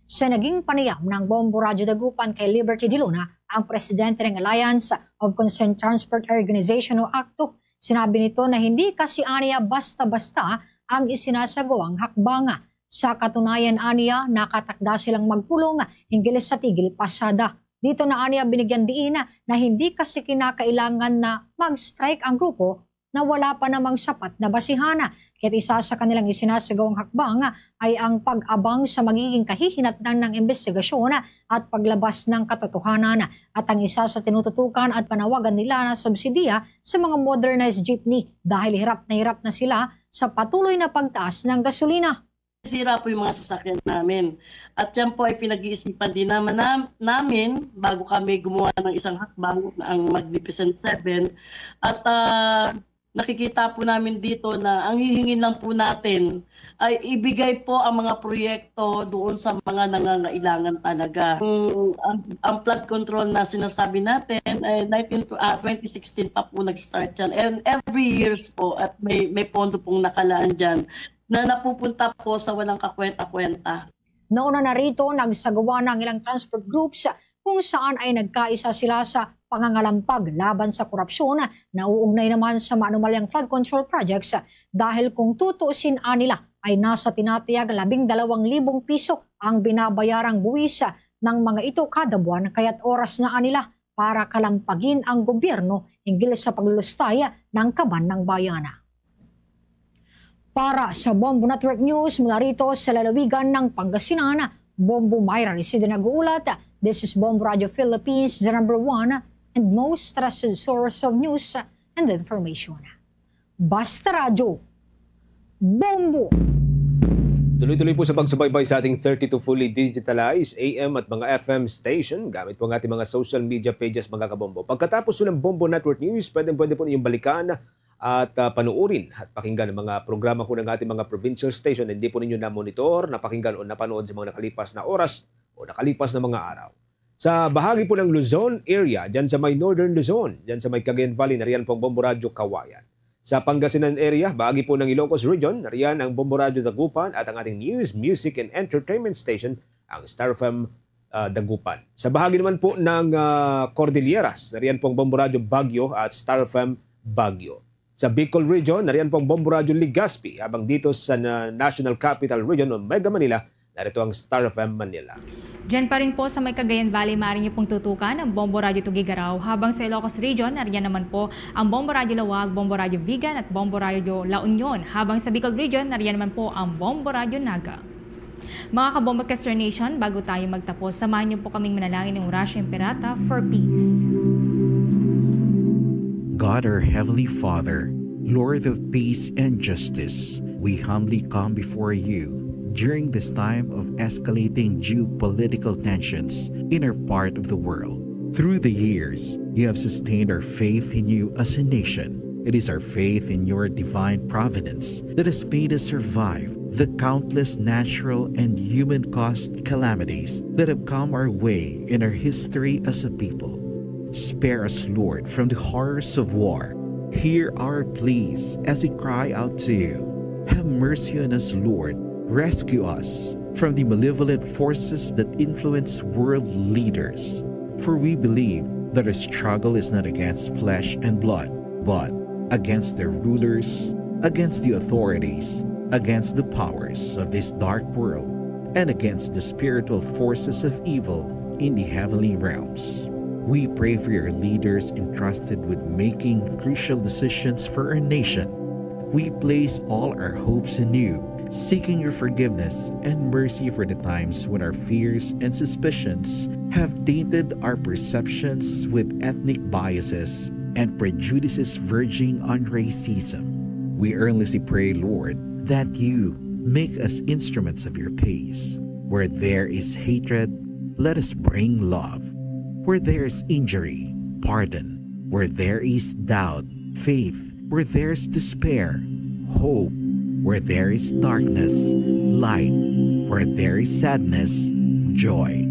Sa naging panayam ng Bombo Radyo Dagupan kay Liberty de Luna, ang presidente ng Alliance of Concerned Transport Organization o akto, sinabi nito na hindi kasi aniya basta-basta ang isinasagawang hakbang. Sa katunayan, aniya, nakatakda silang magpulong hinggil sa tigil pasada. Dito na aniya binigyan diin na hindi kasi kinakailangan na mag-strike ang grupo na wala pa namang sapat na basihan. Kaya't isa sa kanilang isinasagawang hakbang ay ang pag-abang sa magiging kahihinatnan ng imbestigasyon at paglabas ng katotohanan. At ang isa sa tinututukan at panawagan nila na subsidiya sa mga modernized jeepney dahil hirap na hirap na sila sa patuloy na pagtaas ng gasolina. Sira po yung mga sasakyan namin. At yan po ay pinag-iisipan din naman nam-, namin bago kami gumawa ng isang hakbang na ang Magnificent Seven. At, ah, nakikita po namin dito na ang hihingin lang po natin ay ibigay po ang mga proyekto doon sa mga nangangailangan talaga. Ang, ang, ang flood control na sinasabi natin ay nineteen, ah, twenty sixteen pa po nag-start yan. And every years po at may, may pondo pong nakalaan dyan na napupunta po sa walang kakwenta-kwenta. Nauna na rito, nagsagawa na ang ilang transport groups kung saan ay nagkaisa sila sa pangangalampag laban sa korupsyon na nauugnay naman sa maanumalyang flood control projects, dahil kung tutuusin anila ay nasa tinatayag labing dalawang libong piso ang binabayarang buwis ng mga ito kada buwan, kaya't oras na anila para kalampagin ang gobyerno hinggil sa paglulustay ng kaban ng bayan. Para sa Bombo Network News, mula rito sa lalawigan ng Pangasinan, Bombo Myra Resida nag-uulat. This is Bombo Radio Philippines, the number one and most trusted source of news and information. Basta Radyo, Bombo! Tuloy-tuloy po sa pagsubaybay sa ating thirty-two fully digitalized A M at mga F M station gamit po ang ating mga social media pages, mga kabombo. Pagkatapos po ng Bombo Network News, pwedeng-pwede po ninyong balikan at, ah, panuorin at pakinggan ang mga programa po ng ating mga provincial station na hindi po ninyo na-monitor, napakinggan o napanood sa mga nakalipas na oras o nakalipas na mga araw. Sa bahagi po ng Luzon area, dyan sa may Northern Luzon, dyan sa may Cagayan Valley, nariyan po ang Bombo Radyo Kawayan. Sa Pangasinan area, bahagi po ng Ilocos Region, nariyan ang Bombo Radyo Dagupan at ang ating news, music, and entertainment station, ang Star F M, ah, Dagupan. Sa bahagi naman po ng, ah, Cordilleras, nariyan po ang Bombo Radyo Baguio at Star F M Baguio. Sa Bicol Region, nariyan po ang Bombo Radyo Legazpi, habang dito sa na-, National Capital Region o Mega Manila, narito ang Star F M Manila. Diyan pa rin po sa may Cagayan Valley, maaari niyo pong tutukan ang Bombo Radyo Tuguegarao, habang sa Ilocos Region, nariyan naman po ang Bombo Radyo Laoag, Bombo Radyo Vigan at Bombo Radyo La Union, habang sa Bicol Region, nariyan naman po ang Bombo Radyo Naga. Mga Kabombo Kester Nation, bago tayo magtapos, samahan niyo po kaming manalangin ng Orasyo Imperata for peace. God, our Heavenly Father, Lord of peace and justice, we humbly come before you during this time of escalating geopolitical tensions in our part of the world. Through the years, you have sustained our faith in you as a nation. It is our faith in your divine providence that has made us survive the countless natural and human-caused calamities that have come our way in our history as a people. Spare us, Lord, from the horrors of war. Hear our pleas as we cry out to you. Have mercy on us, Lord. Rescue us from the malevolent forces that influence world leaders. For we believe that our struggle is not against flesh and blood, but against their rulers, against the authorities, against the powers of this dark world, and against the spiritual forces of evil in the heavenly realms. We pray for your leaders entrusted with making crucial decisions for our nation. We place all our hopes in you, seeking your forgiveness and mercy for the times when our fears and suspicions have tainted our perceptions with ethnic biases and prejudices verging on racism. We earnestly pray, Lord, that you make us instruments of your peace. Where there is hatred, let us bring love. Where there is injury, pardon. Where there is doubt, faith. Where there is despair, hope. Where there is darkness, light. Where there is sadness, joy.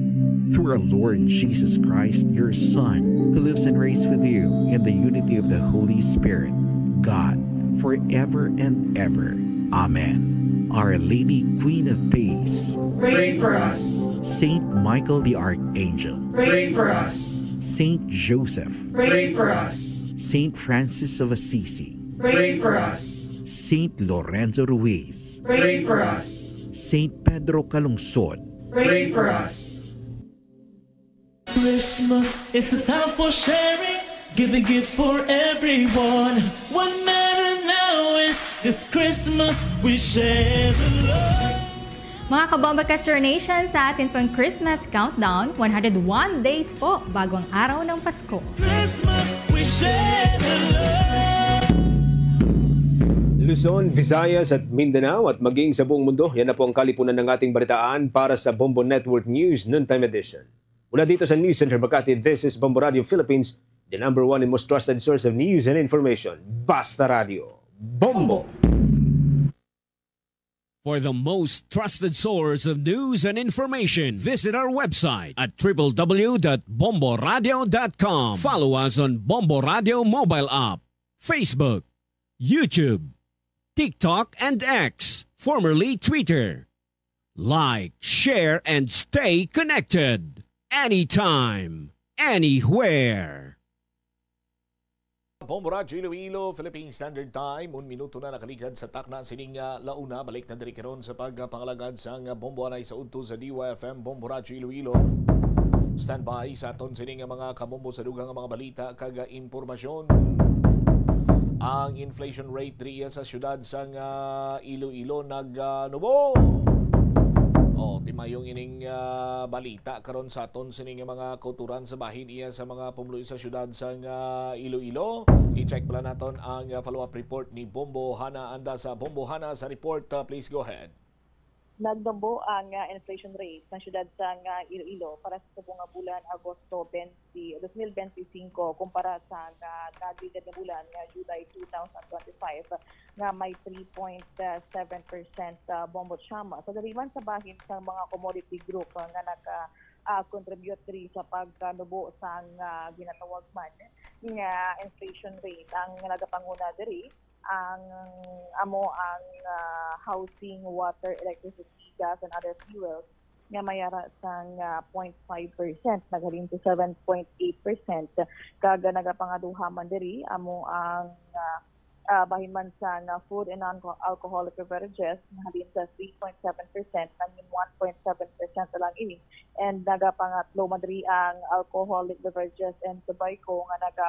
Through our Lord Jesus Christ, your Son, who lives and reigns with you in the unity of the Holy Spirit, God, forever and ever. Amen. Our Lady, Queen of Peace, pray for us. Saint Michael the Archangel, pray for us. Saint Joseph, pray for us. Saint Francis of Assisi, pray for us. Saint Lorenzo Ruiz, pray for us. Saint Pedro Calungsod, pray for us. Christmas is a time for sharing, giving gifts for everyone. What matter now is this Christmas we share the love. Mga Kabombo Kester Nation, sa atin pong Christmas Countdown, one hundred one days po bago ang araw ng Pasko. Christmas, we share the love. Luzon, Visayas at Mindanao at maging sa buong mundo, yan na po ang kalipunan ng ating balitaan para sa Bombo Network News Noontime Edition. Mula dito sa News Center Makati, this is Bombo Radio Philippines, the number one and most trusted source of news and information. Basta Radio, Bombo! For the most trusted source of news and information, visit our website at triple w dot bombo radio dot com. Follow us on Bombo Radio mobile app, Facebook, YouTube, TikTok, and X, formerly Twitter. Like, share, and stay connected. Anytime, anywhere. Bombo Radyo Iloilo, Philippine Standard Time, un minuto na nakaligad sa takna sining, ah, launa. Balik na diri karon sa pagpangalagad sang Bombo anay sa udto sa D Y F M, Bombo Radyo Iloilo. Standby sa aton sining mga kabombo sa dugang nga mga balita kag, ah, impormasyon. Ang inflation rate diri sa siyudad sang, ah, Iloilo nag, ah, nubo. Oh, timayong ining, ah, balita karon sa aton sining mga kauturan sa bahin iya sa mga pumuluyo sa siyudad sang, ah, Iloilo. I-check pala naton ang, ah, follow-up report ni Bombo Hana. Anda sa Bombo Hana sa report. Ah, please go ahead. Nagnubo ang, ah, inflation rate sa siyudad sang, ah, Iloilo para sa subong nga bulan, Agosto twenty, twenty-five, kumpara sa, ah, nagligad nga bulan nga July two thousand twenty-five, nga may three point seven percent, ah, bombot siyam. Sa diri man sa bahin sa mga commodity group, ah, nga naka, ah, contribute diri sa pagkanubo sang, ah, ginatawag man nga inflation rate, ang nagapanguna diri ang amo ang, ah, housing, water, electricity, gas, and other fuels nga may ara sang, ah, point five percent naghalin to seven point eight percent, kag nagapangaduha man diri amo ang, ah, ah, bahin man sang food and non-alcoholic beverages, nahalin sa three point seven percent nangin one point seven percent na lang ini, and nagapangatlo man diri ang alcoholic beverages and tobacco nga naga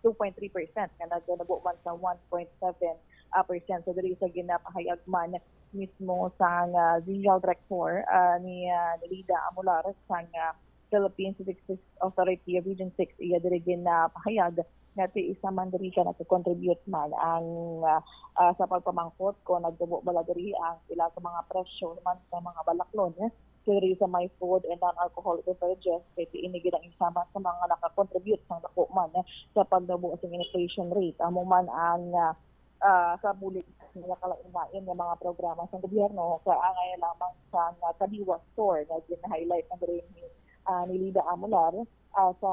two point three percent nga nagnubo man sa one point seven, ah, percent. So, diri sa ginapahayag man mismo sang, ah, Regional Director, ah, ni, ah, Nelida Amular sang, ah, Philippine Statistics Authority Region six, iya diri ginapahayag nga ti isa man diri ka nagko-contribute man ang, ah, ah, sa pagpamangkot kung nagtubo bala diri ang pila ka mga presyo man sa mga balaklon, eh, diri sa may food and non-alcoholic beverages, kay ti ini gid ang isa man sa mga naka-contribute sang dako man, eh, sa pagnubo sa inflation rate. Amo man ang, ah, ah, sa bulig nga kalain-lain nga mga programa sa gobyerno, kaangay lamang sa, ah, Kadiwa Store nga gin-highlight na diri ni, ah, Nelida Amular, ah, sa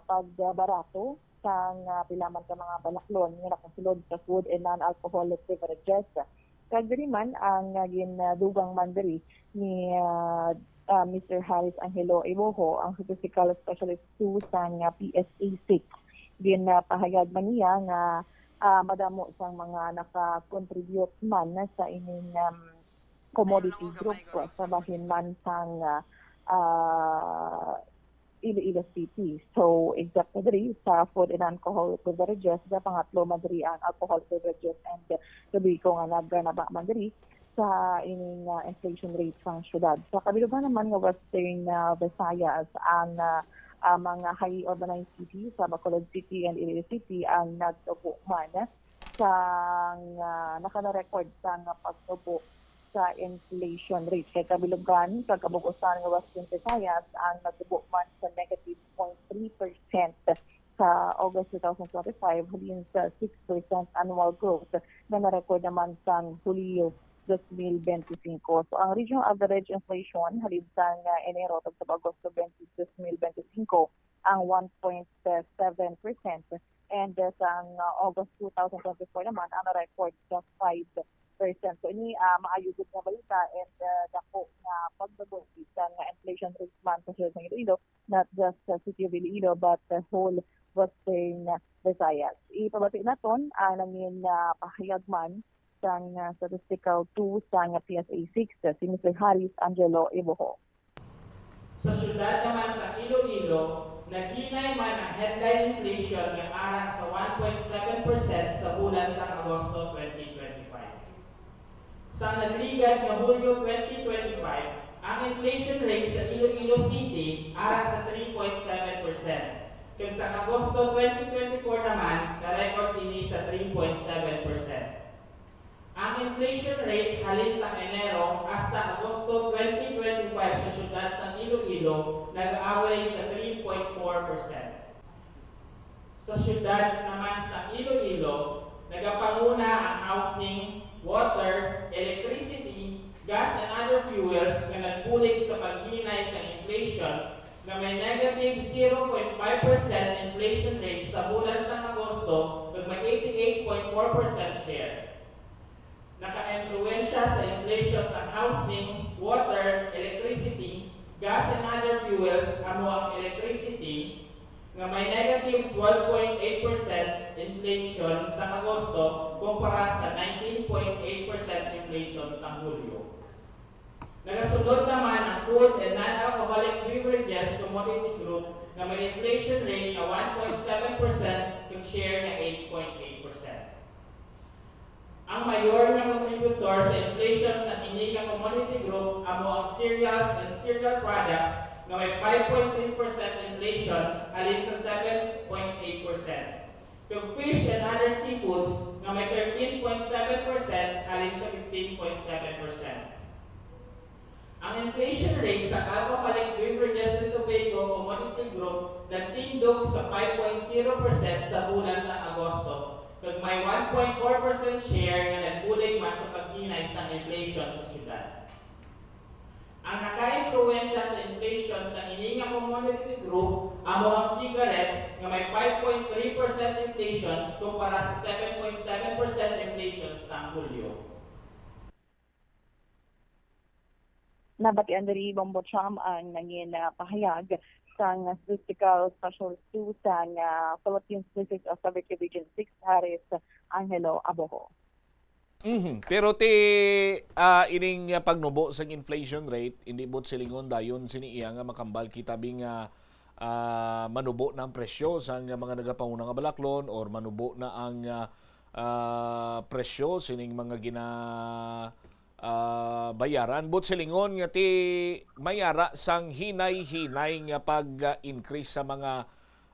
pagbarato sang, ah, pila man ka mga balaklon nga nakasulod sa food and non-alcoholic beverages. Kag diri man ang, ah, gindugang man diri ni, ah, ah, Mister Harris Angelo Iboho, ang statistical specialist two sang, ah, P S A six. Ginapahayag man niya nga, ah, madamo sang mga naka-contribute man sa ining, um, commodity group, sa bahin man sang, ah, ah, Iloilo City. So, except na diri sa food and alcoholic beverages, sa pangatlo man diri ang alcoholic beverages and tobacco nga naganaba man diri sa ining, ah, inflation rate sang syudad. Sa kabilugan naman nga Western, ah, Visayas, ang, ah, ah, mga highly urbanized cities sa Bacolod City and Iloilo City ang nagtubo man sang, ah, nakana-record sang pagtubo sa inflation rate. Kay kabilugan, sa kabug-usan nga Western Visayas ang nagtubo man sa negative point three percent sa August two thousand twenty-five, halin sa six percent annual growth nga na-record naman sang Hulyo dos mil benti singko. So, ang regional average inflation halin sang, ah, Enero tagsa Agosto twenty, dos mil benti singko ang one point seven percent, and, ah, sang, ah, August two thousand twenty-four naman ang na-record sa five percent. So, ini, ah, maayo gid nga balita, and, ah, dako nga pagbago sa nga inflation rate man sa siyudad sang Iloilo, not just sa city of Iloilo, but the whole Western Visayas. Ipabati naton ang nangin, ah, pahayag man sang, ah, Statistical two sang P S A six, si Mister Harris Angelo Iboho. Sa siyudad naman sa Iloilo, naghinay man ang headline inflation nga arang sa one point seven percent sa bulan sang Agosto twenty twenty-five. Sa nagligad nga Hulyo twenty twenty-five, ang inflation rate sa Iloilo City arang sa three point seven percent, kag sa Agosto twenty twenty-four naman, na-record ini sa three point seven percent. Ang inflation rate halin sang Enero hasta Agosto twenty twenty-five sa siyudad sang Iloilo nag-average sa three point four percent. Sa siyudad naman sang Iloilo, nagapanguna ang housing, water, electricity, gas, and other fuels nga nagbulig sa paghinay sang inflation nga may negative zero point five percent inflation rate sa bulan sang Agosto kag may eighty-eight point four percent share. Nakaimpluwensya sa inflation sang housing, water, electricity, gas, and other fuels amo ang electricity nga may negative twelve point eight percent inflation sang Agosto kumpara sa nineteen point eight percent inflation sang Hulyo. Nagasunod naman ang food and non-alcoholic beverages commodity group nga may inflation rate nga one point seven percent kag share nga eight point eight percent. Ang mayor nga contributor sa inflation sa ini nga commodity group amo ang cereals and cereal products nga may five point three percent inflation halin sa seven point eight percent. Kag fish and other seafoods nga may thirteen point seven percent halin sa fifteen point seven percent. Ang inflation rate sa alcoholic beverages and tobacco commodity group nagtindog sa five point zero percent sa bulan sa Agosto, kag may one point four percent share nga nagbulig man sa paghinay sang inflation sa syudad. Ang nakaimpluwensya sa inflation sa ini nga commodity group amo ang cigarettes, nga may five point three percent inflation kumpara sa seven point seven percent inflation sang Hulyo. Nabatian diri, Bombo Cham, ang nangin, ah, pahayag sang Statistical Specialist two sang, ah, Philippine Statistics Authority Region six, Harris Angelo Aboho. Mhm. Pero ti ah, ining ah, pagnubo sang inflation rate, hindi buot silingon dayon sini iya nga makambal kita bi nga ah, manubo na ang presyo sang mga nagapanguna nga balaklon or manubo na ang ah, ah, presyo sining mga gina ah, bayaran. Buot silingon nga ti may ara sang hinay-hinay nga pag-increase sa mga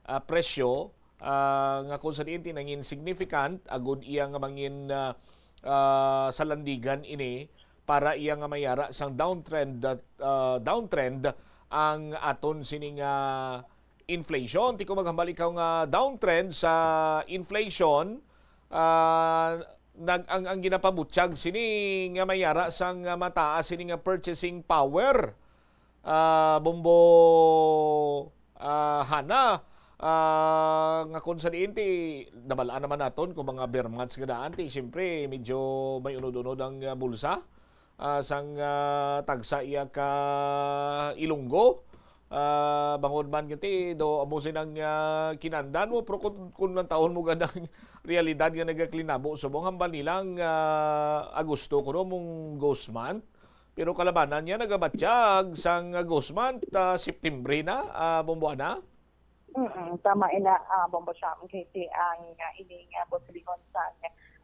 ah, presyo ah, nga kung sa diin ti nangin significant agud iya nga mangin ah, ah, salandigan ini para iya nga mayara sang downtrend ah, downtrend ang aton sini nga inflation. Ti ko maghambal ikaw nga downtrend sa inflation ah, nag ang, ang ginapabutyag sini nga mayara sang ah, mataas sini nga purchasing power ah, Bombo ah, Hana ah, nga kung sa diin ti nabal-an naman naton kung mga bear months nga daan ti siyempre medyo may unod-unod ang ah, bulsa ah, sang ah, tagsa iya ka Ilonggo ah, bangod man kiti do amo sinang ah, kinandan mo pero kung, kung nantahon mo gandang realidad nga nagaklinabo subong hambal nilang ah, Agosto kuno mong ghost month. Pero kalabanan niya nagabatyag sang Guzman ta September na, ah, Bomboana. Mm, tama ina, ah, Bombo Siya. Kay si ang ah, ining ah, posibilidad sa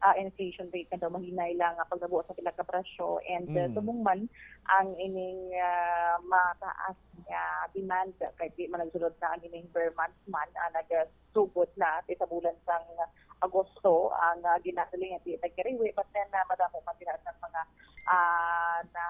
ah, inflation rate na daw mahinay lang ang pagnabuo sa pila ka presyo and ah, Mm. subong man ang ining ah, mataas nga demand kay di man nagsulod na ang ining Vermont man ah, nagasugod na ti sa bulan sang Agosto ang ah, ginasiling nga di nagkariwi, but then ah, madamo man sila sa mga ah, na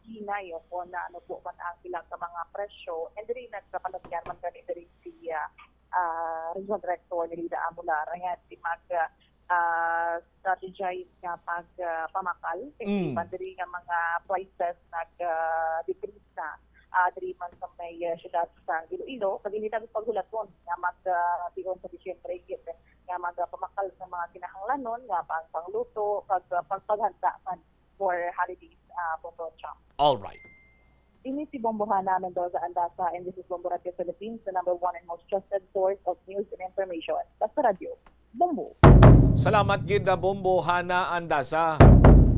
hinay o kung na ano po man ang ilang ka mga presyo. And diri nagkapalagyan man gani diri si ah, ah, Regional Director ni Lida Amular nga di mag ah, strategize nga pag ah, pamakal kay Mm. iban diri nga mga prices nag ah, decrease na ah, diri man sa may ah, syudad sa Iloilo. Kag hindi namin paghulaton nga mag ah, tion sa Disyembre gid nga magapamakal sa mga kinahanglanon nga pang pangluto kag ah, pagpaghanda man for holidays ah, Bombo Cham. All right. Ini si Bombo Hana Mendoza Andasa and this is Bombo Radio Philippines, the number one and most trusted source of news and information. Basta Radio, Bombo. Salamat gid na Bombo Hana Andasa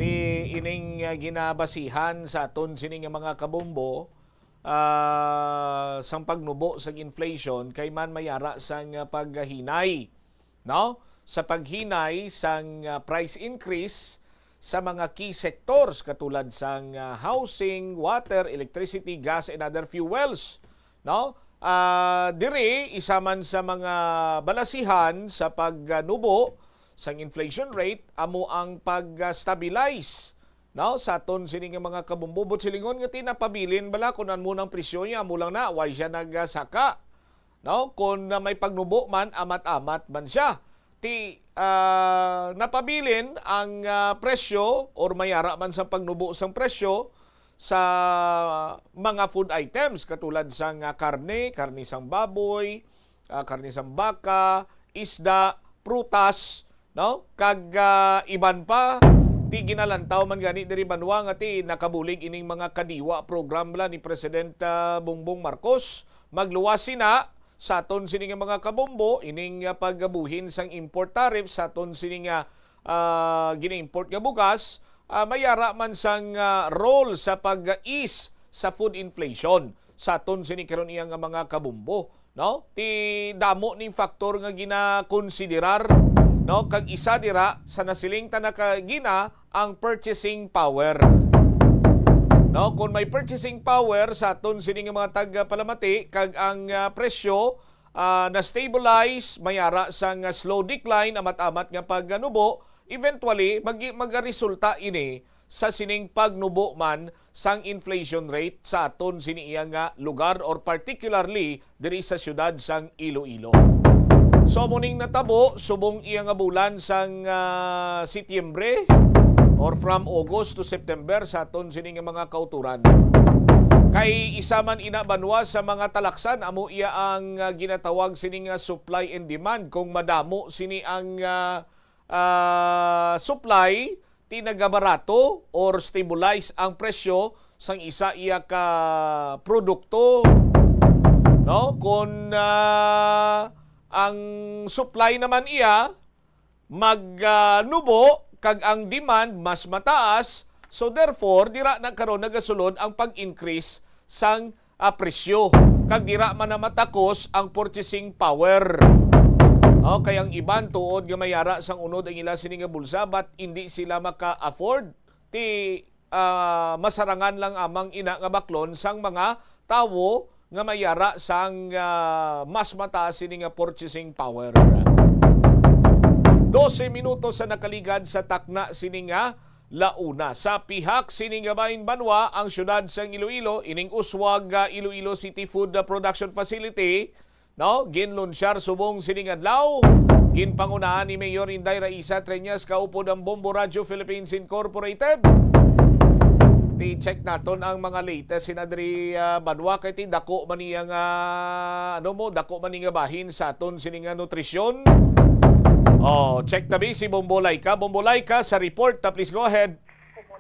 ti ining ah, ginabasihan sa aton sini nga mga kabombo ah, sang pagnubo sa inflation kay man mayara sang ah, paghinay, no? Sa paghinay sang ah, price increase sa mga key sectors katulad sang ah, housing, water, electricity, gas and other fuels, no? Ah, diri isa man sa mga balasihan sa pagnubo sang inflation rate amo ang pag-stabilize, no, sa aton sini nga mga kabumbo. Buot silingon nga ti napabilin bala kun ano nang presyo niya, amo lang na, way siya nagasaka, no? Kun na may pagnubo man, amat-amat man siya. Ti ah, napabilin ang ah, presyo or mayara man sa pagnubo sang presyo sa mga food items katulad sang ah, karne, karne sang baboy, ah, karne sang baka, isda, prutas, no? Kag ah, iban pa, ti ginalantaw man gani diri banwa nga ti nakabulig ining mga kadiwa program bala ni President ah, Bongbong Marcos. Magluwas sina sa aton sini nga mga kabombo, ining ah, pagbuhin sang import tariff sa aton sini nga ah, gina-import nga bugas, ah, mayara man sang ah, role sa pag-ease sa food inflation sa aton sini karon iya nga mga kabombo, no? Ti damo ning faktor nga ginakonsiderar, no? Kag isa dira sa nasiling ta na kagina ang purchasing power. No, kung may purchasing power sa aton sini nga mga tagpalamati kag ang ah, presyo ah, na-stabilize, mayara sang ah, slow decline, amat-amat nga pagnubo, eventually mag magaresulta ini sa sining pagnubo man sang inflation rate sa aton sini iya nga lugar, or particularly diri sa siyudad sang Iloilo. So, muning natabo subong iya nga bulan sang, ah, Setyembre, or from August to September sa aton sini nga mga kauturan. Kay isa man ina banwa sa mga talaksan amo iya ang, ah, ginatawag sini nga supply and demand. Kung madamo sini ang, ah, ah, supply, ti nagabarato or stabilize ang presyo sang isa iya ka produkto, no? Kon, ah, ang supply naman iya mag, ah, nubo kag ang demand mas mataas, so therefore dira na karon nagasulod ang pag-increase sang, ah, presyo, kag dira man na matakos ang purchasing power. O, kay ang iban tuod nga mayara sang unod ang ila sini nga bulsa, but hindi sila maka-afford, ti, ah, masarangan lang amang ina nga baklon sang mga tawo nga mayara sang, ah, mas mataas sini nga purchasing power. Dose minutos sa nakaligad sa takna sini nga la una. Sa pihak sini nga bahin banwa, ang siyudad sang Iloilo, ining uswag, ah, Iloilo City Food, ah, Production Facility, no, ginlunsyar subong sining adlaw. Ginpangunahan ni Mayor Inday Raisa Treñas, kaupod ang Bombo Radio Philippines Incorporated. Ti check naton ang mga latest sina diri, ah, banwa, kay ti dako man niya nga, ano mo, dako man ni nga bahin sa aton sini nga nutrisyon. Oh, check tabi si Bombo Laika. Bombo Laika sa report, ta, please go ahead.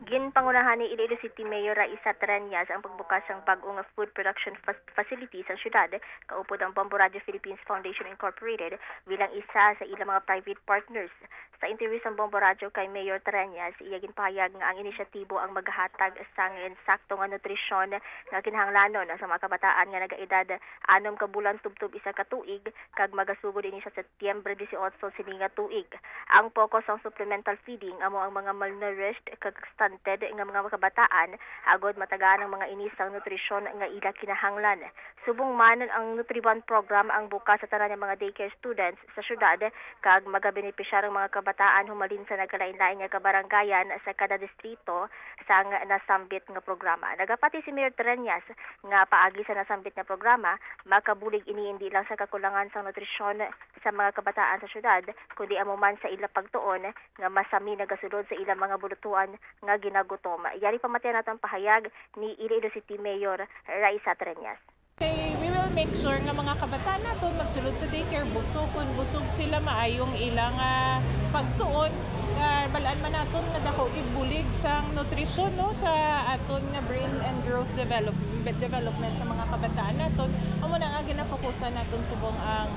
Ginpangunahan ni Iloilo City Mayor Raisa Treñas ang pagbukas sang bag-o nga food production fa- facility sa syudad, kaupod ang Bombo Radio Philippines Foundation Incorporated bilang isa sa ilang mga private partners. Sa interview sang Bombo Radio kay Mayor Treñas, iya ginpahayag nga ang inisyatibo ang maghatag sang insakto nga nutrisyon nga kinahanglanon sa mga kabataan nga nagaedad anom ka bulan tubtob isa ka tuig, kag magasugod ini sa Setyembre dieciocho sini nga tuig. Ang focus sang supplemental feeding amo ang mga malnourished kag stunted nga mga kabataan, agod matagaan ang mga ini sang nutrisyon nga ila kinahanglan. Subong man, ang Nutriban program ang bukas sa tanan nga mga daycare students sa syudad, kag magabenepisyar ang mga kabataan humalin sa nagkalain-lain nga kabarangayan sa kada distrito sang nasambit nga programa. Nagapati si Mayor Treñas nga paagi sa nasambit nga programa, makabulig ini indi lang sa kakulangan sang nutrisyon sa mga kabataan sa syudad, kundi amo man sa ila pagtuon nga masami nagasulod sa ilang mga bulutuan nga ginagutom. Yari pamatian nato ang pahayag ni Iloilo City Mayor Raisa Treñas. Kay we will make sure nga mga kabataan naton magsulod sa daycare busog. Kung busog sila, maayong ilang, ah, pagtuon. Ah, balaan man naton nga dako gid bulig sang nutrisyon, no, sa aton nga brain and growth develop-, development sa mga kabataan naton. Amo na nga ginafokusan naton subong ang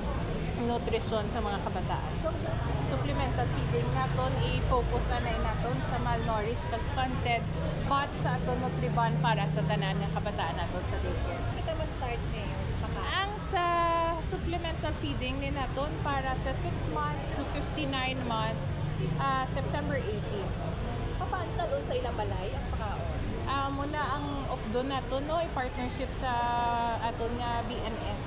nutrisyon sa mga kabataan. So, supplemental feeding naton, i-focus anay naton sa malnourished kag stunted, but sa aton Nutriban para sa tanan nga kabataan naton sa daycare. Kita ma-start niyo sa pagkaon? Ang sa supplemental feeding ni naton para sa six months to fifty-nine months, ah, September eighteen. Papaantal sa ilang balay ang pagkaon? Ah, muna ang updon naton, no, i-partnership sa aton nga B N S.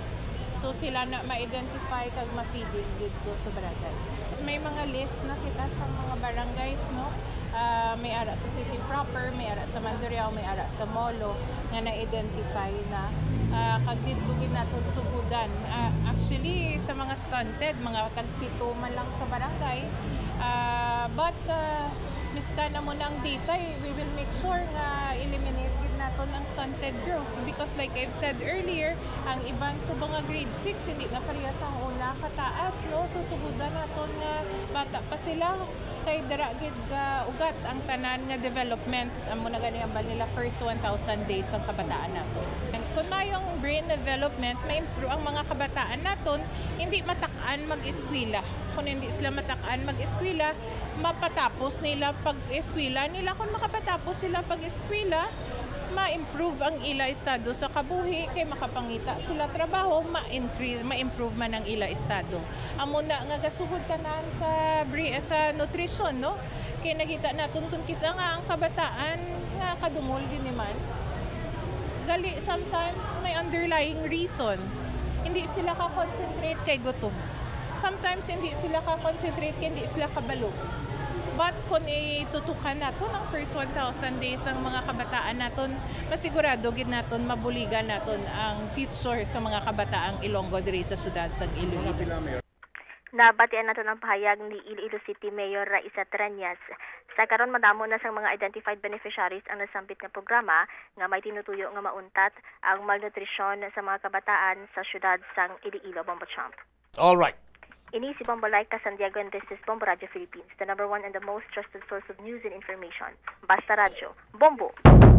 So, sila na ma-identify kag ma-feeding didto sa barangay. May mga list na kita sa mga barangays, no? Ah, may ara sa city proper, may ara sa Mandurriao, may ara sa Molo nga na-identify na. Ah, kag didto gid naton sugudan. Ah, actually, sa mga stunted, mga tagpito man lang sa barangay. Ah, but, ah, miskan amo na ang data, eh, we will make sure nga eliminate gid naton ang stunted growth, because like I've said earlier, ang iban sa mga grade six hindi na parehas ang una kataas, no? So, sugudan naton nga bata pa sila, kay dira gid ga ugat ang tanan nga development. Amo na gani ang nila first one thousand days ang kabataan nato. And kung maayo ang brain development, ma-improve ang mga kabataan naton, hindi matak-an mag-eskwela. Kung hindi sila matak-an mag-eskwela, mapatapos nila pag-eskwela nila. Kung makapatapos sila pag-eskwela, ma-improve ang ila estado sa kabuhi, kay makapangita sila trabaho, ma-increase, ma-improve man ang ila estado. Amo na nga gasugod tanan sa bri-, sa nutrition, no? Kay nakita naton kung kisa nga ang kabataan nga kadungol gid ni man. Gali, sometimes may underlying reason. Hindi sila ka-concentrate kay gutom. Sometimes hindi sila ka-concentrate kay hindi sila kabalo. But kung itutukan naton ang first one thousand days sang mga kabataan naton, masigurado gid naton mabuligan naton ang future sa mga kabataang Ilonggo diri sa siyudad sang Iloilo. Nabatian naton ang pahayag ni Iloilo City Mayor Raisa Treñas. Sa karon, madamo na sang mga identified beneficiaries ang nasambit nga programa nga may tinutuyo nga mauntat ang malnutrisyon sa mga kabataan sa siyudad sang Iloilo, Bombo Chomp. All right. Ini si Bombo Laika San Diego, and this is Bombo Radio Philippines, the number one and the most trusted source of news and information. Basta Radyo, Bombo.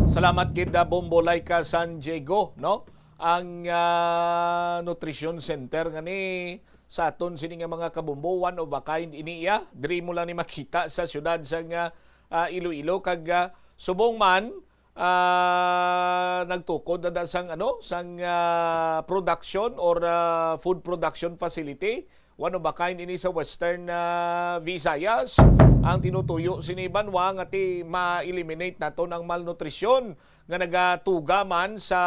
Salamat gid, ah, Bombo Laika San Diego, no? Ang, ah, nutrition center nga ni sa aton sini nga mga kabombo, one of a kind ini iya. Diri mo lang ni makita sa siyudad sang, ah, ah, Iloilo, kag, ah, subong man, ah, nagtukod na da sang, ano, sang, ah, production or, ah, food production facility. One of a kind ini sa Western, ah, Visayas. Ang tinutuyo sini banwa nga ti ma-eliminate naton ang malnutrisyon nga nagatuga man sa,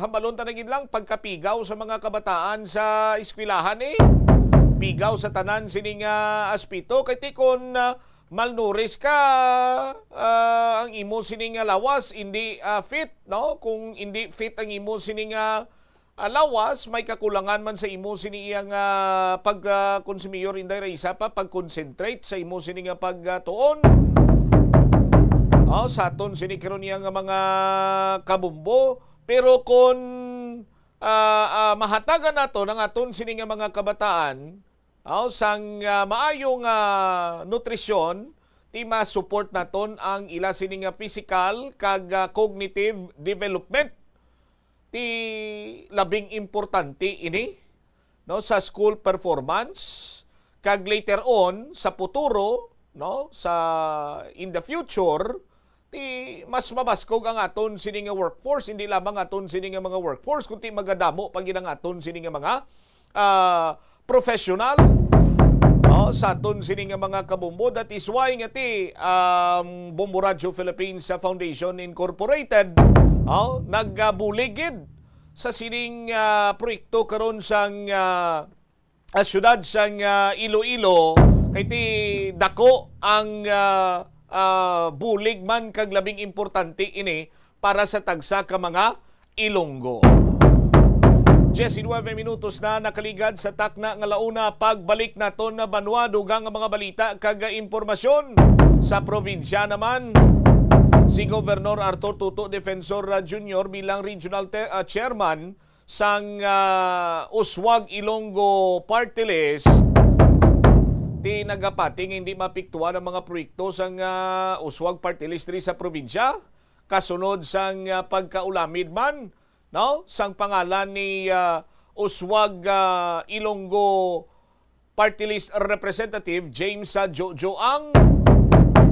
hambalon ta na gid lang, pagkapigaw sa mga kabataan sa eskwelahan, eh. Pigaw sa tanan sini nga aspeto. Kay ti kon, ah, malnourished ka, ah, ang imo sini nga lawas hindi, ah, fit, no? Kung hindi fit ang imo sini nga, ah, lawas, may kakulangan man sa imo sini iya nga pag, ah, kung si Mayor Inday Raisa pa, pag-concentrate sa imo sini nga pagtuon. Oh, sa aton sini karon iya nga mga kabumbo. Pero kung, ah, ah, mahatagan naton ang aton sini nga mga kabataan, aw, sang, ah, maayo nga nutrisyon, ti ma-support naton ang ila sini nga physical kag, ah, cognitive development. Ti labing importante ini, no, sa school performance, kag later on sa futuro, no, sa, in the future, ti mas mabaskog ang aton sini nga workforce, hindi lamang aton sini nga mga workforce, kundi magadamo pa gid ang aton sini nga mga, ah, professional, no, sa aton sini nga mga kabumbo. That is why nga ti, um, Bombo Radio Philippines Foundation Incorporated, oh, nagabulig gid sa sining, ah, proyekto karon sang, ah, ah, siyudad sang, ah, Iloilo, kay ti dako ang, ah, ah, bulig man kag labing importante ini para sa tagsa ka mga Ilonggo. Diecinueve minutos na nakaligad sa takna nga launa. Pagbalik naton na banwa, dugang nga mga balita kag impormasyon. Sa probinsya naman, si Governor Arthur Toto Defensor, ah, Junior bilang regional te-, ah, chairman sang, ah, Uswag Ilonggo Party List, ti nagapati nga hindi mapiktuhan ang mga proyekto sang, ah, Uswag Party List diri sa probinsya, kasunod sang, ah, pagkaulamid man, no, sang pangalan ni, ah, Uswag, ah, Ilonggo Party List Representative James, ah, Jojo Ang,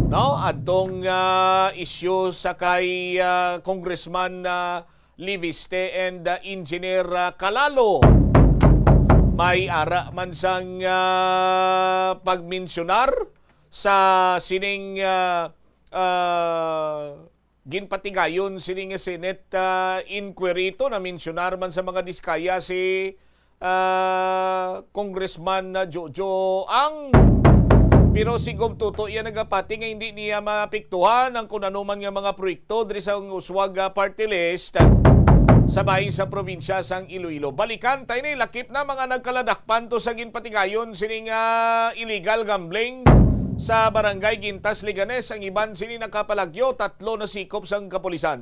no, adtong, ah, issue sa kay, ah, Congressman, ah, Leviste and, ah, Engineer, ah, Calalo. May ara man sang, ah, pagmensyonar sa sining, ah, ah, ginpatigayon sini nga Senate, ah, inquiry. Ito, na-mensionar man sa mga diskaya si, ah, Congressman, ah, Jojo Ang. Pero si Gov Toto iya nagapati nga hindi niya mapiktuhan ang kun ano man nga mga proyekto diri sa Uswag, ah, Party List sa bahin sa probinsya sang Iloilo. Balikan tayo ni, lakip na mga nagkaladakpan to sa ginpatigayon sining, ah, illegal gambling sa Barangay Gintas, Leganes. Ang iban sini nakapalagyo, tatlo na sikop sang kapulisan.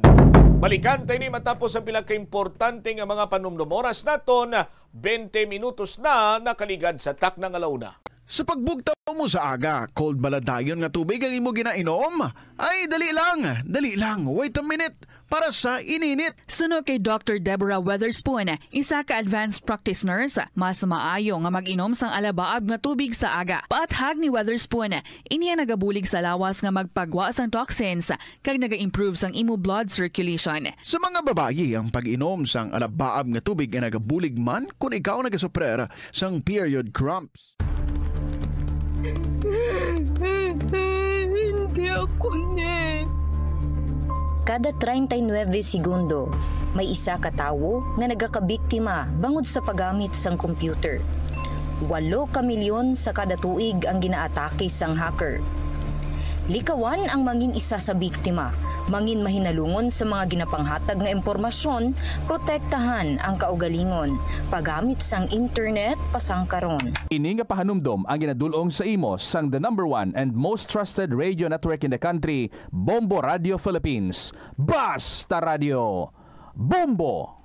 Balikan tayo ni matapos ang pila ka importante nga mga panumdom. Oras naton, bente minutos na nakaligad sa takna nga launa. Sa pagbugtaw mo sa aga, cold bala dayon nga tubig ang imo ginainom? Ay, dali lang, dali lang, wait a minute. Para sa ininit. Suno kay Doctor Deborah Weatherspoon, isa ka advanced practice nurse, mas maayo nga mag-inom sang alabaab nga tubig sa aga. Paathag ni Weatherspoon, ini ang nagabulig sa lawas nga magpagwa sang toxins kag naga-improve sang imo blood circulation. Sa mga babayi, ang pag-inom sang alabaab nga tubig ay nagabulig man kon ikaw nagasufrer sang period cramps. Hindi ako ni. Kada treinta y nueve segundo, may isa ka tawo nga nagakabiktima bangod sa paggamit sang computer. Walo ka milyon sa kada tuig ang ginaatake sang hacker. Likawan ang mangin isa sa biktima. Mangin mahinalungon sa mga ginapanghatag nga impormasyon, protektahan ang kaugalingon, paggamit sang internet, pasangkaron. Ini nga pahanumdom ang ginadul-ong sa imo sang the number one and most trusted radio network in the country, Bombo Radio Philippines. Basta Radio, Bombo!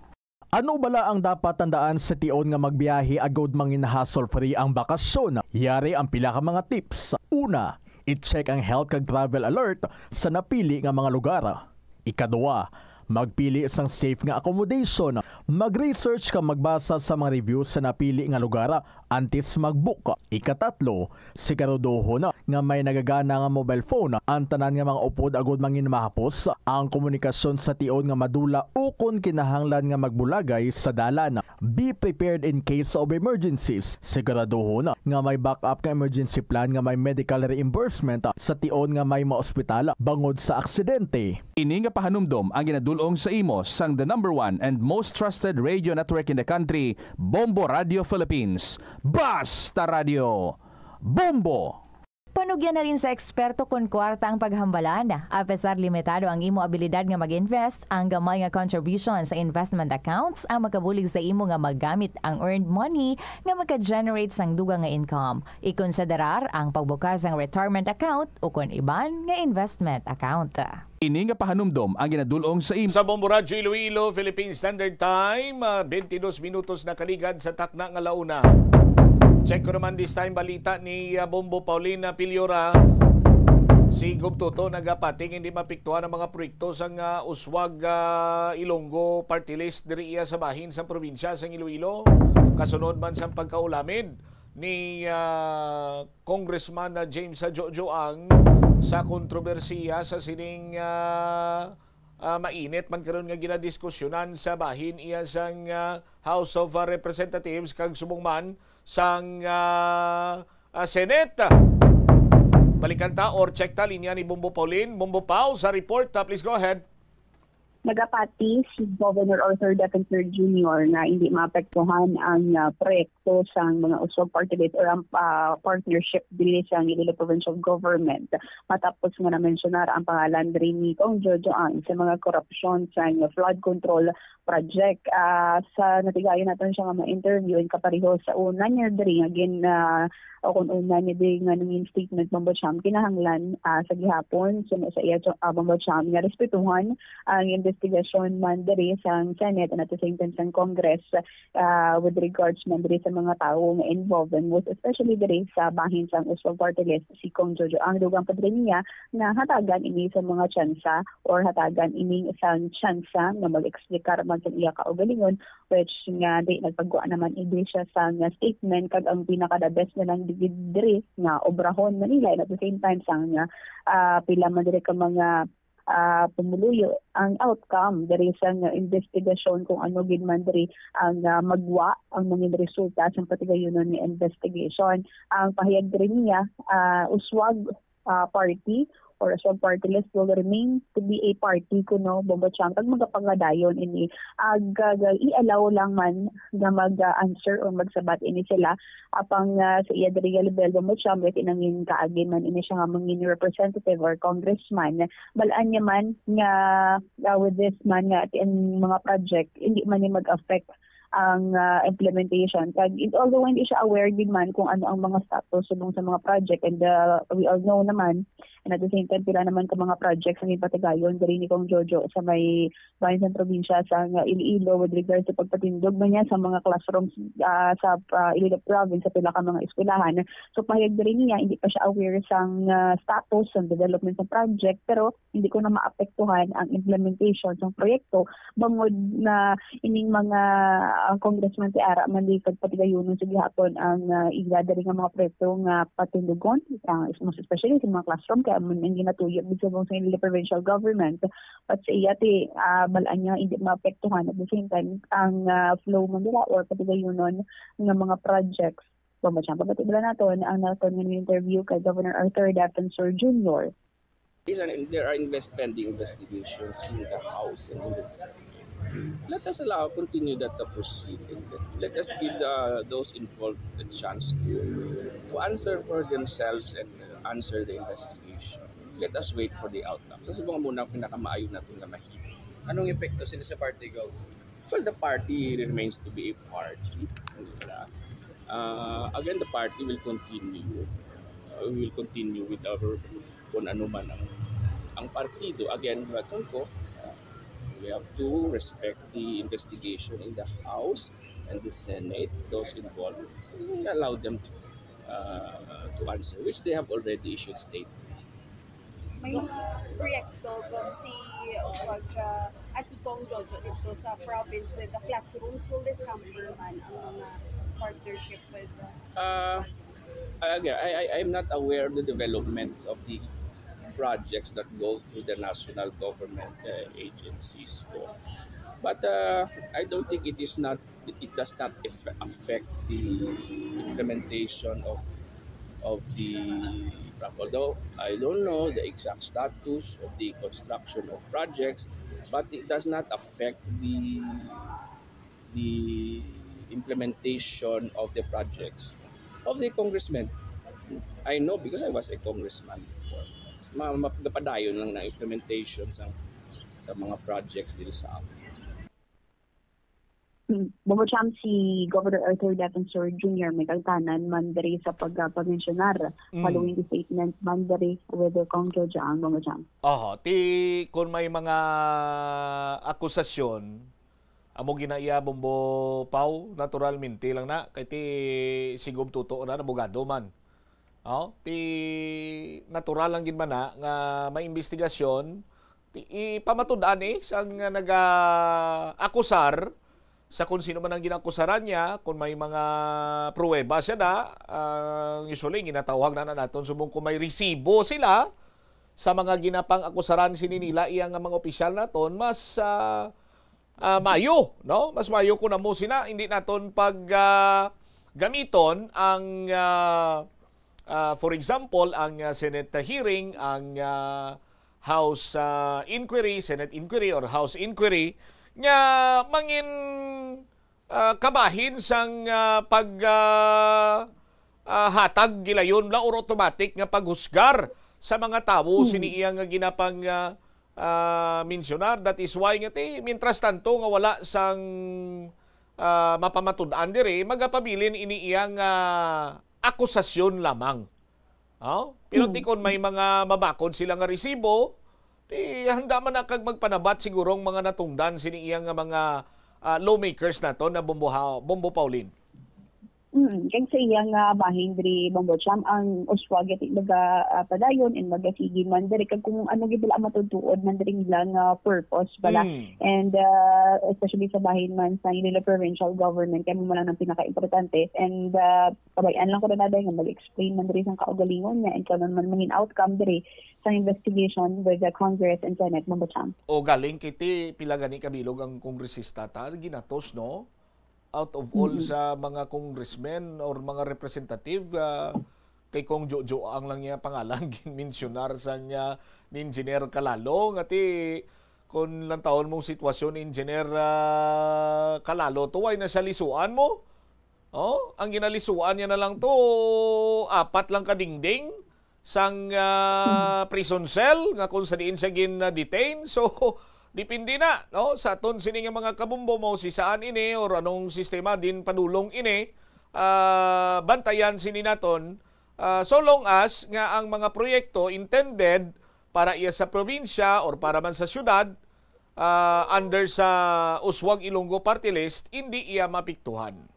Ano bala ang dapat tandaan sa tion nga magbiyahe agod mangin hassle-free ang bakasyon? Yari ang pila ka mga tips. Una, i-check ang health kag travel alert sa napili nga mga lugar. Ikadua, magpili sang safe nga accommodation. Mag-research kag magbasa sa mga reviews sa napili nga lugar antes mag-book. Ikatatlo, siguraduhon nga may nagagana nga mobile phone ang tanan nga mga upod agud mangin mahapos ang komunikasyon sa tion nga madula ukon kinahanglan nga magbulagay sa dalan. Be prepared in case of emergencies. Siguraduhon nga may backup nga emergency plan nga may medical reimbursement sa tion nga may maospital bangod sa aksidente. Ini nga pahanumdom ang ginadul-ong sa imo sang the number one and most trusted radio network in the country, Bombo Radio Philippines. Basta Radio, Bombo! Panugyan halin sa eksperto kon kwarta ang paghambalan. Apesar limitado ang imo abilidad nga mag-invest, ang gamay nga contribution sa investment accounts ang makabulig sa imo nga magamit ang earned money nga maka-generate sang dugang nga income. Ikonsiderar ang pagbukas sang retirement account ukon iban nga investment account. Ini nga pahanumdom ang ginadul-ong sa imo. Sa Bombo Radyo Iloilo, Philippine Standard Time, ah, twenty-dos minutos na kaligad sa takna nga launa. Check ko naman this time balita ni, ah, Bombo Paulina Piliora. Si Gov Toto nagapating hindi mapiktuhan ang mga proyekto sang, ah, Uswag, ah, Ilonggo Party List diri iya sa bahin sang probinsya sang Iloilo. Kasunod man sang pagkaulamid ni, ah, Congressman na James Jojo Ang sa kontrobersiya sa sining, ah, ah, mainit man karon nga ginadiskusyonan sa bahin iya sang, ah, House of, ah, Representatives kag subong man sang, ah, ah, Senate. Balikan ta or check ta linya ni Bombo Pauline. Bombo Pau sa report, ah, please go ahead. Nagapati si Governor Arthur Defensor Junior nga hindi maapektuhan ang, ah, proyekto sang mga uswag party list or ang, ah, partnership dili sa Iloilo Provincial Government matapos nga na-mensionar ang pangalan diri ni Cong Jojo Ang sa mga korupsyon sa flood control project. Ah, sa natigayon naton siya nga ma-interview, in kapareho sa una niya diri nga gin, ah, o kung una niya diri nga nangin statement, Bombo Cham, kinahanglan, ah, sa gihapon, so, sa iya, ah, Bombo Cham, nga respetuhan ang investigasyon man diri sa Senate and at the same time sa Congress, ah, with regards man diri sa mga tawo nga involved and most especially diri sa bahin sa Uswag Party List, si Cong Jojo Ang. Dugang pa diri niya nga hatagan ini sa mga tsansa or hatagan ini sang tsansa nga mag-explicar man sa iya kaugalingon, which nga di nagpagwa naman ini siya sa nga statement, kag ang pinaka the best na lang di-, diri nga obrahon man nila, and at the same time sa nga, ah, pila man diri ka mga, ah, pumuluyo ang outcome diri sa nga investigasyon kung ano gid man diri ang, ah, magwa ang mga resulta sa patigayunon nga investigation. Ang pahayag diri niya, ah, uswag, ah, party or uswag party list will remain to be a party kuno, Bombo Cham, kag magapangadayon ini. Ag, ag, i-allow lang man nga mag-answer or magsabat ini sila. Apang, ah, sa iya diri nga level, Bombo Cham, kay nangin kaagi man ini siya nga mangin representative or congressman. Bal-an niya man nga, ah, with this man nga ati ang mga project, hindi man ni mag-affect ang, ah, implementation. Kag it-, although hindi siya aware gid man kung ano ang mga status subong sa mga project, and, ah, we all know naman, and at the same time, pila naman ka mga projects ang ipatigayon diri ni Cong Jojo sa may bahin sa probinsya sa nga Iloilo with regards sa pagpatindog man niya sa mga classrooms, ah, sa, ah, Iloilo province sa pila ka mga eskwelahan. So, pahayag diri niya, hindi pa siya aware sa, ah, status sa development sa project, pero hindi ko na maapektuhan ang implementation sa proyekto bangod na ining mga, ah, congressman ti ara man di pagpatigayunon sa gihapon ang, ah, ila diri nga mga proyekto nga patindugon, ah, most especially sa mga classroom, kay amo ang ginatuyo gid sa Iloilo Provincial Government. But sa iya ti, ah, bal-an niya hindi maapektuhan at the same time ang, ah, flow man nila or patigayunon nga mga projects. Pambatyang pagkatibla naton ang naton nga interview kay Governor Arthur Defensor Junior. Is an, there are invest-, pending investigations in the House and in the Senate. Let us allow, continue that to proceed, and let, let us give the, those involved the chance to, to answer for themselves and, uh, answer the investigation. Let us wait for the outcome. So, subong muna ang pinakamaayo natin nga mahimo. Anong epekto sila sa party, Gov? Well, the party remains to be a party. Di ba? Uh, again, the party will continue. Uh, we will continue with our kung ano man ang, ang partido. Again, baton ko, uh, we have to respect the investigation in the House and the Senate, those involved. We allow them to, uh, to answer, which they have already issued statements. May mga proyekto, Gov, si Oswald, uh, ah, si Cong Jojo dito sa province with the classrooms. Will this hamper man ang mga partnership with the Uh, again, I, I, I'm not aware of the developments of the projects that go through the national government, uh, agencies po. But, uh, I don't think it is not, it does not eff- affect the implementation of of the, although I don't know the exact status of the construction of projects, but it does not affect the the implementation of the projects of the congressman. I know because I was a congressman before. Ma, ma, napadayon lang na implementation sa sa mga projects dito sa amin. Hmm. Bongo Cham, si Governor Arthur Defensor Junior may kagtanan man diri sa pagpamensionar, mm, following the statement man diri with the Cong Jojo Ang, Bongo Cham. Oho, ti kung may mga akusasyon, amo ginaiya, Bombo Pau, naturalmente lang na, kay ti sigub tuto na, abogado man. Oh, ti natural lang gid man na nga may investigasyon, ti ipamatud-an eh sang naga-akusar sa kung sino man ang ginakusaran niya, kung may mga pruweba siya na, ang usually ginatawag na, na naton subong kung may resibo sila sa mga ginapang-akusaran sini nila iya nga mga opisyal naton, mas ah, ah, mayo, no? Mas mayo kung amo sina, hindi naton pag ah, gamiton ang ah, ah, for example, ang ah, Senate hearing, ang ah, House ah, inquiry, Senate inquiry or House inquiry nga mangin ah, kabahin sang ah, pag ah, ah, hatag gilayon la or automatic nga paghusgar sa mga tawo, hmm, sini iya nga ginapang ah, ah, mensyonar. That is why nga ti, mientras tanto nga wala sang ah, mapamatud-an diri, magapabilin ini iya nga akusasyon lamang. Oh? Pero ti kon may mga mabakod sila nga resibo, ti handa man na kag magpanabat siguro ang mga natungdan sini iya nga mga ah, lawmakers nato na Bombo, ha, Bombo Pauline. Mm, kag sa iya nga bahin diri, Bombo Cham, ang uswag yati maga ah, padayon and magasigi man diri, kag kung ano gid bala ang matutuod man diri nila nga purpose bala. Mm. And ah, especially sa bahin man sa nila provincial government, kay mo lang ang pinaka-importante. And ah, kabay-an lang ko na naday nga mag-explain man diri sang kaugalingon niya and kung ano man mangin outcome diri sa investigation with the Congress and Senate, Bombo Cham. O galing kiti, pila gani kabilog ang kongresista ta ginatos, no? Out of all, mm-mm, sa mga congressmen or mga representative, ah, kay Cong Jojo Ang lang niya pangalan ginmensyonar sang ah, ni Engineer Calalo, nga ti kun lantawon mong sitwasyon ni Engineer ah, Calalo, tuway na siya lisuan mo. Oh, ang ginalisuan niya na lang to, apat lang ka dingding sang ah, prison cell nga kung sa diin siya gin-detain. So, depende na, no, sa aton sini nga mga kabumbo, mo si saan ini or anong sistema din padulong ini, ah, bantayan sini naton, ah, so long as nga ang mga proyekto intended para iya sa probinsya or para man sa syudad, ah, under sa Uswag Ilonggo Party List, hindi iya maapektuhan.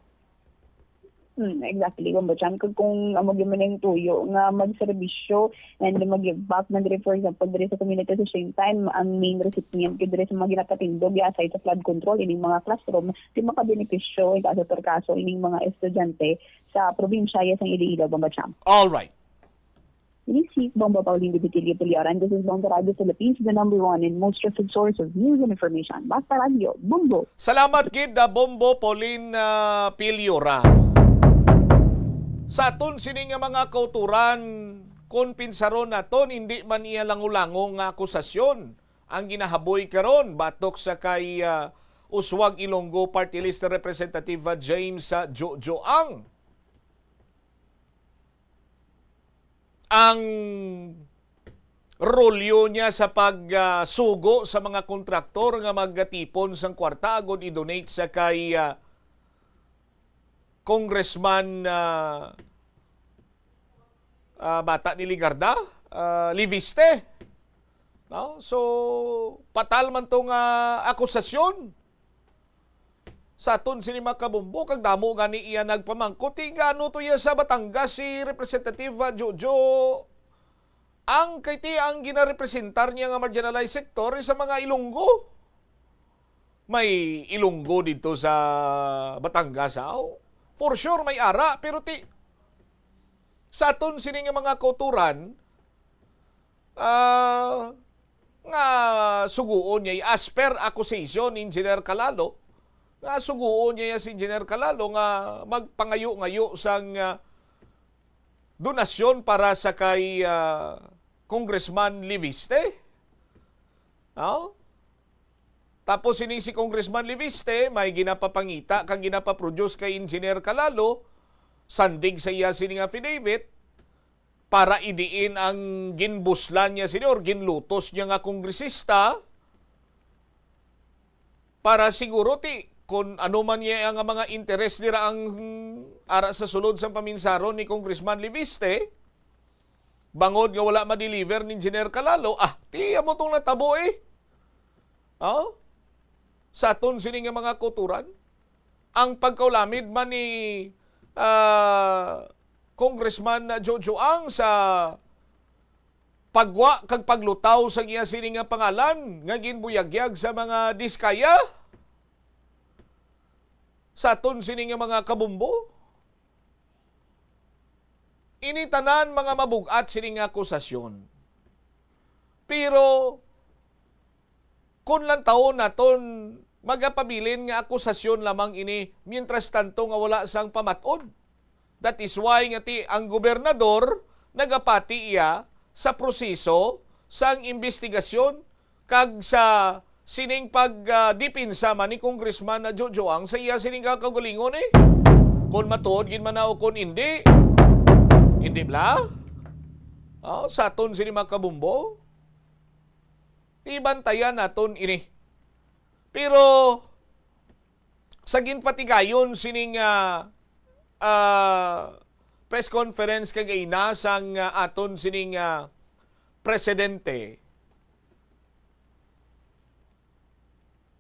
Hmm, exactly, Bombo Cham. Kag kung amo gyud man ang tuyo nga magserbisyo and mag-give back man diri, for example, diri sa community, at the same time, ang main recipient gyud diri sa mga ginapatindog, aside sa flood control, ining mga classroom, di makabenepisyo, in kaso per kaso, ining mga estudyante sa probinsya, yes, ang Iloilo, Bombo Cham. All right. Ini si Bombo Pauline Divitilio Pilioran. This is Bombo Radio Philippines, the number one and most trusted source of news and information. Basta Radio, Bombo! Salamat gid, ah, Bombo Pauline ah, Pilioran. Sa aton sini nga mga kauturan, kon pinsaron naton, hindi man iya lango-lango nga akusasyon ang ginahaboy karon batok sa kay ah, Uswag Ilonggo Party List Representative ah, James ah, Jojo Ang. Ang rolyo niya sa pag, ah, sugo sa mga kontraktor nga magatipon sang kwarta agud i-donate sa kay, ah, Congressman, ah, ah, bata ni Legarda, ah, Leviste. No? So, patal man to nga akusasyon sa aton sini, mga kabumbo, kag damo gani iya nagpamangkot, ti, gaano to iya sa Batangas si Representative, ah, Jojo? Ang kay ti ang ginarepresentar niya nga marginalized sector sa mga Ilonggo. May Ilonggo dito sa Batangas, aw? For sure, may ara, pero ti, sa aton sini nga mga kauturan, ah, nga suguon niya, as per accusation ni Engineer Calalo, nga suguon niya si Engineer Calalo nga magpangayo-ngayo sang, ah, donasyon para sa kay, ah, Congressman Leviste. No? Tapos sining si Congressman Leviste may ginapapangita kag ginapaproduce kay Engineer Calalo, sandig sa iya sining affidavit, para idiin ang ginbuslan niya sini or ginlutos niya nga kongresista, para siguro ti kun ano man niya nga mga interes dira ang ara sa sulod sang paminsaron ni Congressman Leviste, bangod nga wala ma-deliver ni Engineer Calalo, ah, ti amo tong natabo, eh. Oh? Sa aton sini nga mga kauturan, ang pagkaulamid man ni, ah, Congressman Jojo Ang sa pagwa kag paglutaw sa iya sini nga pangalan nga ginbuyagyag sa mga Diskaya, sa aton sini nga mga kabumbo. Ini tanan mga mabug-at sini nga akusasyon. Pero kun lantawon naton, magapabilin nga akusasyon lamang ini, mientras tanto nga wala sang pamat-on. That is why nga ti ang gobernador nagapati iya sa proseso sang imbestigasyon kag sa sining pag, ah, depensa man ni Congressman na Jojo Ang sa iya sining kakaugalingon, eh. Kon matuod gid man na o kon indi, indi bala? Oh, sa aton sini mga kabumbo, ti bantayan naton ini. Pero sa ginpatigayon sining, ah, ah, press conference kagaina sang, ah, aton sining, ah, presidente,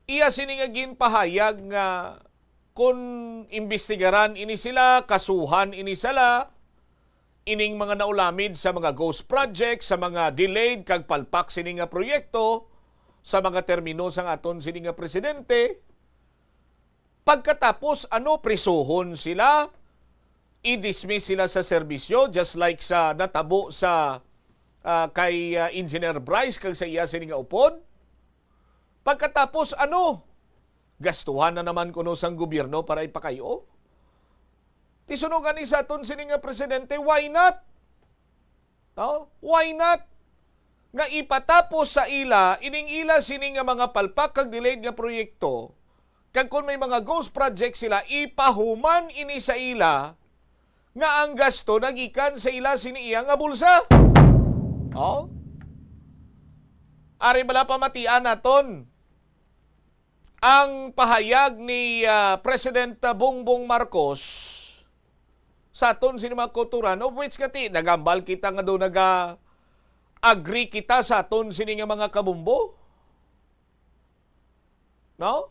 iya sini nga ginpahayag nga kun imbestigaran ini sila, kasuhan ini sila, ining mga naulamid sa mga ghost project, sa mga delayed kag palpak sini nga proyekto, sa mga termino sang aton sini nga presidente, pagkatapos, ano, prisuhon sila, i-dismiss sila sa serbisyo, just like sa natabo sa, ah, kay, ah, Engineer Bryce kag sa iya sini nga upod? Pagkatapos, ano, gastuhan na naman kuno sang gobyerno para ipakayo? Ti suno gani sa aton sini nga presidente, why not? No? Why not nga ipatapos sa ila ining ila sini nga mga palpak kag delayed nga proyekto, kag kon may mga ghost project sila, ipahuman ini sa ila nga ang gasto nagikan sa ila sini iya nga bulsa? Oh? Ari bala pamatian naton ang pahayag ni, ah, President Bongbong Marcos sa aton sini mga kauturan, of which kati nagambal kita nga do naga-agree kita sa aton sini nga mga kabumbo. No?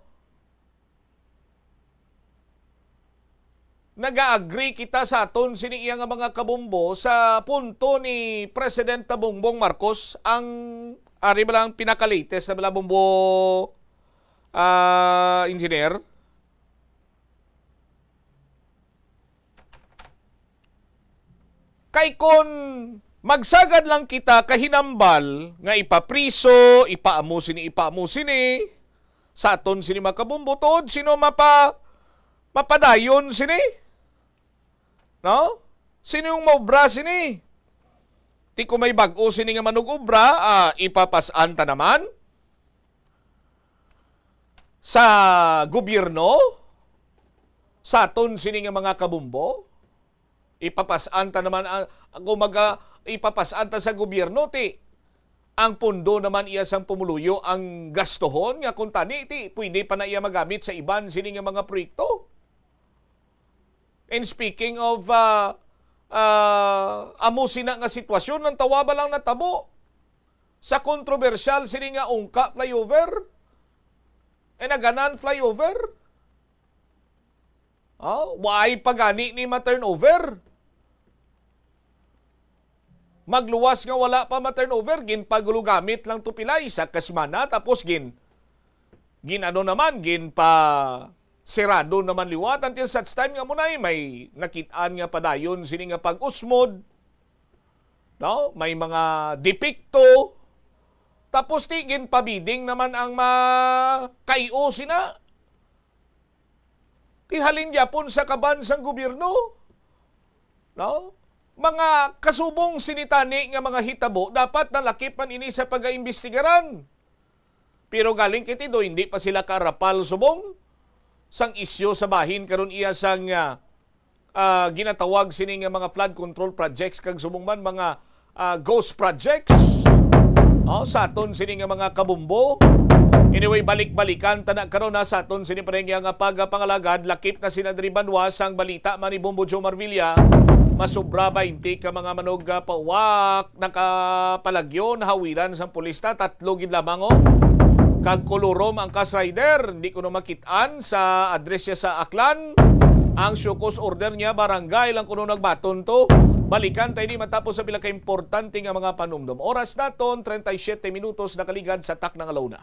Naga-agree kita sa aton sini iya nga mga kabumbo sa punto ni President Bongbong Marcos, ang ari ba lang pinaka-latest na bala, Bumbo, ah, Engineer? Kay kon magsagad lang kita kahinambal nga ipapriso, ipaamo sini, ipaamo sini, sa aton sini mga kabumbo, tuod sino mapa-, mapadayon sini? No? Sino yung maubra sini? Ti kung may bag-o sini nga manug-obra, ah, ipapas-an ta naman sa gobyerno, sa aton sini nga mga kabumbo, ipapas-an ta naman ang, kung maga-, ipapas-an ta sa gobyerno, ti Ang pondo naman iya sang pumuluyo ang gastuhon, nga kung tani, ti, pwede pa na iya magamit sa iban sini nga mga proyekto. And speaking of, ah, ah, amo sina nga sitwasyon, ang tawa ba lang natabo sa kontrobersyal sini nga Ungka flyover? And Aganan flyover? Oh, why pa gani ni ma-turnover? Magluwas nga wala pa ma-turnover, ginpagulugamit lang to pila, isa ka semana, tapos gin, gin ano naman, ginpa sirado naman liwat until such time nga munay may nakit-an nga padayon sini nga pag-usmod, no? May mga depekto, tapos ti ginpabiding naman ang ma-, kay-o sina. Ti halin gyapon sa kaban sang gobyerno, no? Mga kasubong sini tani nga mga hitabo, dapat nalakip man ini sa pagaimbestigaran. Pero galing kay Tido, hindi pa sila karapal subong sang isyu sa bahin karon iya sang, ah, ah, ginatawag sini nga mga flood control projects kag subong man mga, ah, ghost projects. Oh, sa aton sini nga mga kabumbo. Anyway, balik-balikan ta na karon, ha, sa aton sini pa rin nga pagpangalagad. Lakip na sina diri banwa sang balita man ni Bombo Joe Marvilla. Masubra baynte ka mga manug, ah, pauwak nakapalagyo, nahawiran sang pulista, tatlo gid lamang, oh. Kag kolorom ang Kas Rider, di ko na makit-an sa address niya sa Aklan. Ang show cause order niya, barangay lang kuno nagbaton to. Balikan tayo ni matapos sa pila ka importante nga mga panumdom. Oras naton, treinta y siete minutos nakaligad sa takna nga una.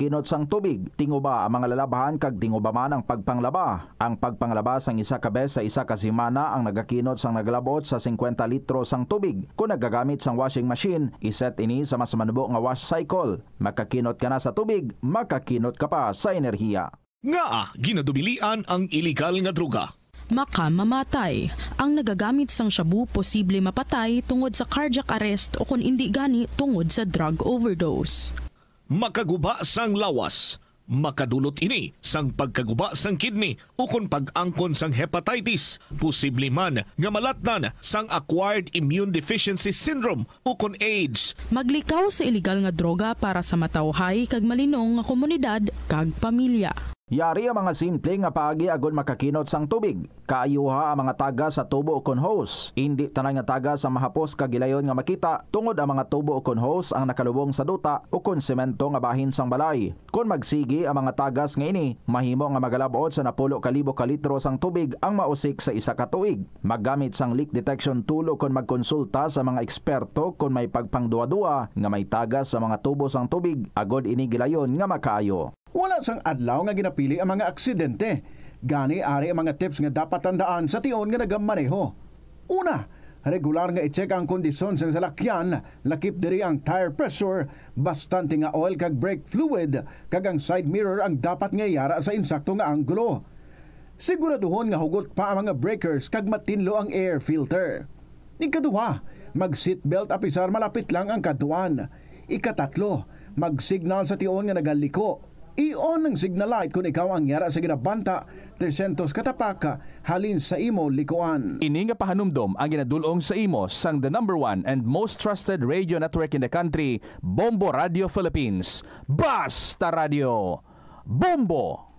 Kinot sang tubig, tinguba ang mga lalabhan kag tinguba man ang pagpanglaba. Ang pagpanglaba sang isa ka bes sa isa ka semana ang nagakinot sang nagalabot sa singkwenta litro sang tubig. Kon nagagamit sang washing machine, iset ini sa mas manubo nga wash cycle. Makakinot ka na sa tubig, makakinot ka pa sa enerhiya. Ngaa ginadubilian ang iligal nga droga? Makamamatay. Ang nagagamit sang shabu posible mapatay tungod sa cardiac arrest o kon indi gani tungod sa drug overdose. Makaguba sang lawas, makadulot ini sang pagkaguba sang kidney ukon pag-angkon sang hepatitis, posible man nga malatnan sang acquired immune deficiency syndrome ukon AIDS. Maglikaw sa iligal nga droga para sa matawhay kag malinong nga komunidad kag pamilya. Yari ang mga simple nga paagi agod makakinot sang tubig. Kaayuha ang mga tagas sa tubo ukon hose. Indi tanan nga tagas ang mahapos kag gilayon nga makita, tungod ang mga tubo ukon hose ang nakalubong sa duta ukon semento nga bahin sang balay. Kon magsigi ang mga tagas nga ini, mahimo nga magalab-ot sa napulo ka libo ka litro sang tubig ang mausik sa isa ka tuig. Maggamit sang leak detection tool ukon magkonsulta sa mga eksperto kon may pagpangduwa-duwa nga may tagas sa mga tubo sang tubig, agod ini gilayon nga makaayo. Wala sang adlaw nga ginapili ang mga aksidente. Gani, ari ang mga tips nga dapat tandaan sa tion nga nagamaneho. Una, regular nga i-check ang kondisyon sang salakyan, lakip diri ang tire pressure, bastante nga oil kag brake fluid, kag ang side mirror ang dapat nga yara sa insakto nga anggulo. Siguraduhon nga hugot pa ang mga breakers kag matinlo ang air filter. Ikaduha, mag-seatbelt apisar malapit lang ang kadtuan. Ikatatlo, mag-signal sa tion nga nagaliko. I-on ang signal light kon ikaw ang yara sa ginabanta tresyentos ka tapak halin sa imo likuan. Ini nga pahanumdom ang ginadul-ong sa imo sang the number one and most trusted radio network in the country, Bombo Radio Philippines. Basta Radio Bombo!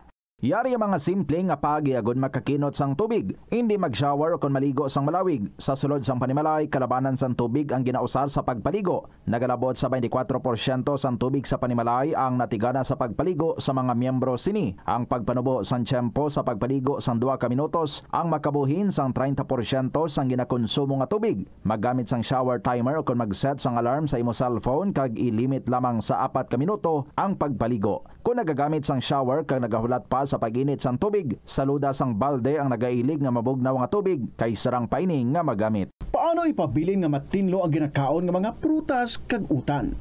Yari ang mga simple nga paagi agod makakinot sang tubig. Indi mag-shower o kon maligo sang malawig. Sa sulod sang panimalay, kalabanan sang tubig ang ginausar sa pagpaligo. Nagalabot sa twenty-four porsyento sang tubig sa panimalay ang natigana sa pagpaligo sa mga miyembro sini. Ang pagpanubo sang tiyempo sa pagpaligo sang duha ka minutos ang makabuhin sang treinta porsyento sang ginakonsumo nga tubig. Maggamit sang shower timer o kon mag-set sang alarm sa imo cellphone kag i-limit lamang sa apat ka minuto ang pagpaligo. Kon nagagamit sang shower kag nagahulat pa sa pag-init sang tubig, saluda sang balde ang nagailig nga mabugnaw nga tubig kay sarang pa ini nga magamit. Paano ipabilin nga matinlo ang ginakaon nga mga prutas kag utan?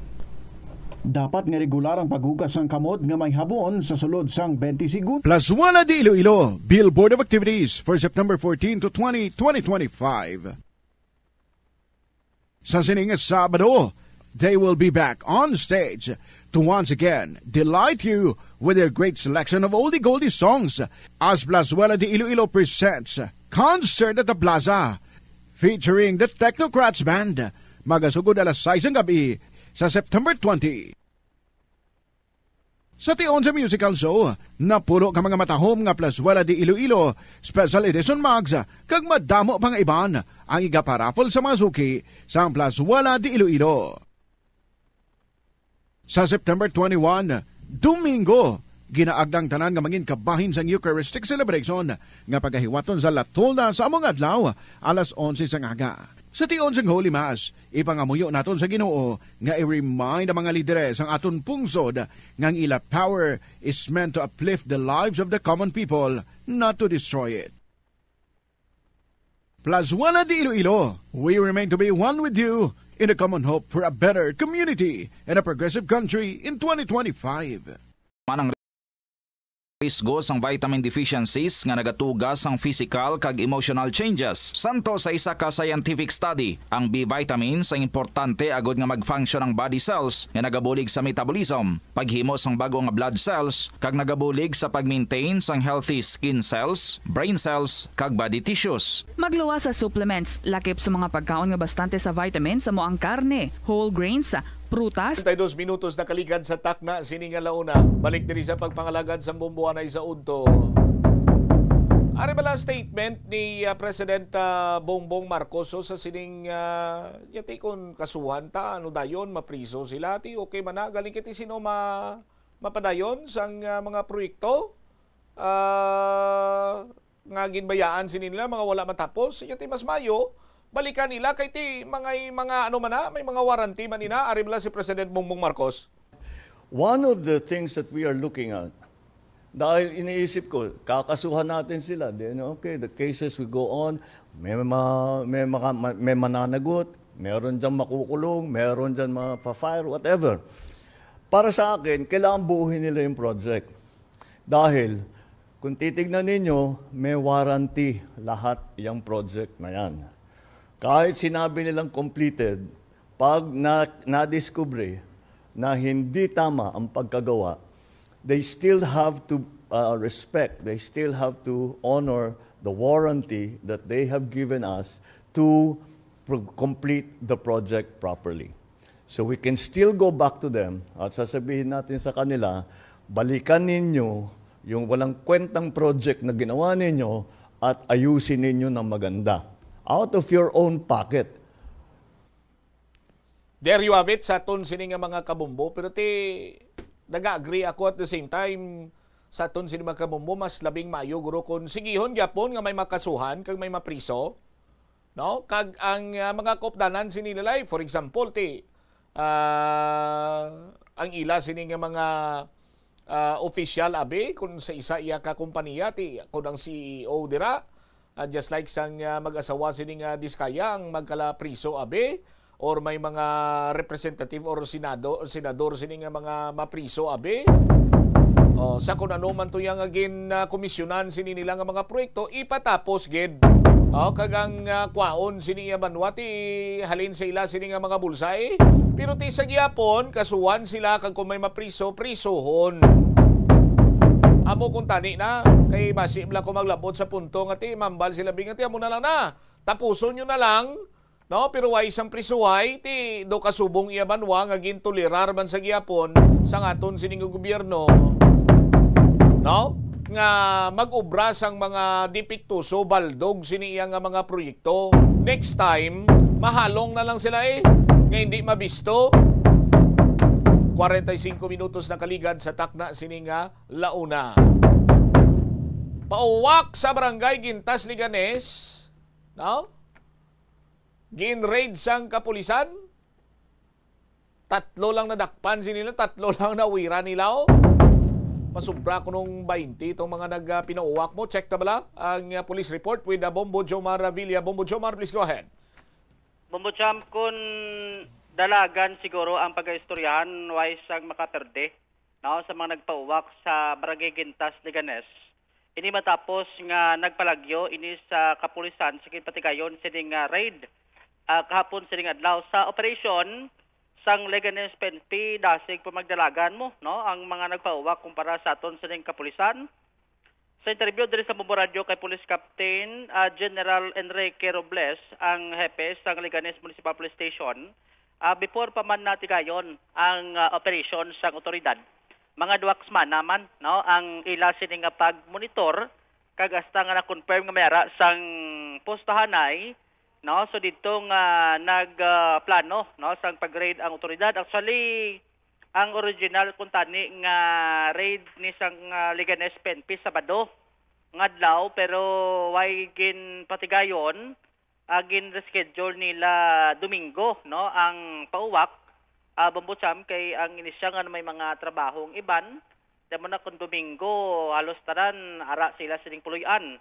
Dapat nga regular ang paghugas sang kamot nga may habon sa sulod sang twenty segundos. Plazuela de Iloilo, Billboard of Activities for September fourteen to twenty, twenty twenty-five. Sa sining Sabado, they will be back on stage to once again delight you with their great selection of oldie goldie songs as Plazuela de Iloilo presents Concert at the Plaza, featuring the Technocrats Band, Magasugod alas sais sang gab-i sa September twenty. Sa tion sa musical show, napulo ka mga matahom nga Plazuela de Iloilo Special Edition Mugs kag madamo pa nga iban ang igaparaffle sa mga suki sang Plazuela de Iloilo. Sa September twenty-one, Domingo, ginaagda ang tanan nga mangin kabahin sang Eucharistic celebration nga pagahiwaton sa La Tolda sa among adlaw, alas onse sang aga. Sa tion sang Holy Mass, ipangamuyo naton sa Ginoo nga i-remind ang mga lideres sang aton pungsod nga ang ila power is meant to uplift the lives of the common people, not to destroy it. Plazuela de Iloilo, we remain to be one with you in a common hope for a better community and a progressive country in twenty twenty-five. Manang risgo sang vitamin deficiencies nga nagatuga sang physical kag emotional changes. Santo sa isa ka scientific study, ang B vitamins ang importante agud nga mag-function ang body cells nga nagabulig sa metabolism, paghimo sang bag-o nga blood cells, kag nagabulig sa pag-maintain sang healthy skin cells, brain cells, kag body tissues. Magluwas sa supplements, lakip sa mga pagkaon nga bastante sa vitamins, amo ang karne, whole grains, prutas. Treinta y dos minutos nakaligad sa takna sini nga launa. Balik diri sa pagpangalagad sa bomboanay sa udto. Ari bala statement ni, ah, President, ah, Bongbong Marcos, so, sa sining, ah, yati kon kasuhan ta, ano dayon, mapriso sila, ti okay man na, galing kiti sino ma-, mapadayon sang, ah, mga proyekto, ah, nga ginbayaan sini nila, mga wala matapos. Yati mas mayo, balikan nila kay ti mga, mga ano man na, may mga warranty man ina, ari bala si President Bongbong Marcos. One of the things that we are looking at, dahil iniisip ko, kakasuhan natin sila. Then, okay, the cases will go on. May ma-, may maka-, ma-, may mananagot, meron diyang makukulong, meron diyang mafa-fire, whatever. Para sa akin, kailangan buuhin nila yung project. Dahil, kung titignan ninyo, may warranty lahat yung project na yan. Kahit sinabi nilang completed, pag na-, nadiskubre na hindi tama ang pagkagawa, they still have to, uh, respect, they still have to honor the warranty that they have given us to pro-, complete the project properly. So we can still go back to them at sasabihin natin sa kanila, "Balikan ninyo yung walang kwentang project na ginawa ninyo at ayusin ninyo ng maganda." Out of your own pocket. There you have it, sa aton sini nga mga kabombo. Pero ti, nag-agree ako at the same time, sa aton sini mga kabombo, mas labing maayo, guro, kung sigihon gyapon nga may makasuhan kag may mapriso, no? Kag ang, ah, mga kaupdanan sini nila, for example, ti, ah, ang ila sini nga mga, ah, opisyal, abi, kung sa isa iya ka kompanya, ti, kung ang C E O dira, ah, just like sang, ah, mag-asawa sini nga Diskaya ang magkalapriso, abi, or may mga representative or senado-, senador sini nga mga mapriso, abi. Oh, sa kung ano man to yang gin, ah, komisyonan sini nila nga mga proyekto, ipatapos gid. Oh, kag ang, ah, kwaon sini iya banwa ti halin sa ila sini nga mga bulsa, eh. Pero ti sa gihapon, kasuhan sila, kag kung may mapriso, prisuhon. Amo kung tani na, kay basi bala ko maglabot sa punto nga ti mambal sila, bing, nga ti amo na lang na. Tapuson nyo na lang, no? Pero way sang prisuhay, ti do kasubong iya banwa nga gintolerar man sa gihapon sang aton sining gobyerno, no? Nga mag-obra sang mga depektoso, baldog sini iya nga mga proyekto. Next time, mahalong na lang sila, eh, nga hindi mabisto. Kwarenta y singko minutos nakaligad sa takna sini nga launa. Pauwak sa Barangay Gintas, Leganes, no? Gin-raid sang kapulisan. Tatlo lang nadakpan sini nila, tatlo lang nawira nila, oh. Masubra kunong baynte itong mga nag, ah, pinauwak mo. Check ta bala ang, ah, police report with, ah, Bombo Jomar Revilla. Bombo Jomar, please go ahead. Bombo Jam, kun dalagan siguro ang pagaistoryahan, wise ang makaperde, no, sa mga nagpauwak sa Barangay Gintas, Leganes. Ini matapos nga nagpalagyo ini sa kapulisan sa ginpatigayon sining, ah, raid, ah, kahapon sining adlaw. Sa operasyon sang Leganes P N P, dasig pa magdalagan mo, no, ang mga nagpauwak kumpara sa aton sining kapulisan. Sa interview diri sa Bombo Radio kay Police Captain, ah, General Enrique Robles, ang hepe sang Leganes Municipal Police Station, ah, before pa man natigayon ang, ah, operation sang otoridad, mga duha ka semana man, no, ang ila sini nga pagmonitor, kag hasta nga na-confirm nga may ara sang pustahanay, no, so didto nga nag, ah, plano, no, sang pag-raid ang otoridad. Actually, ang original kuntani nga raid ni sang, ah, Leganes P N P Sabado nga adlaw, pero way ginpatigayon, ah, gin-reschedule nila Domingo, no, ang pauwak, ah, Bombo Champ, kay ang inisya nga may mga trabahong iban, damo na kung Domingo, halos tanan ara sila sining puloy-an.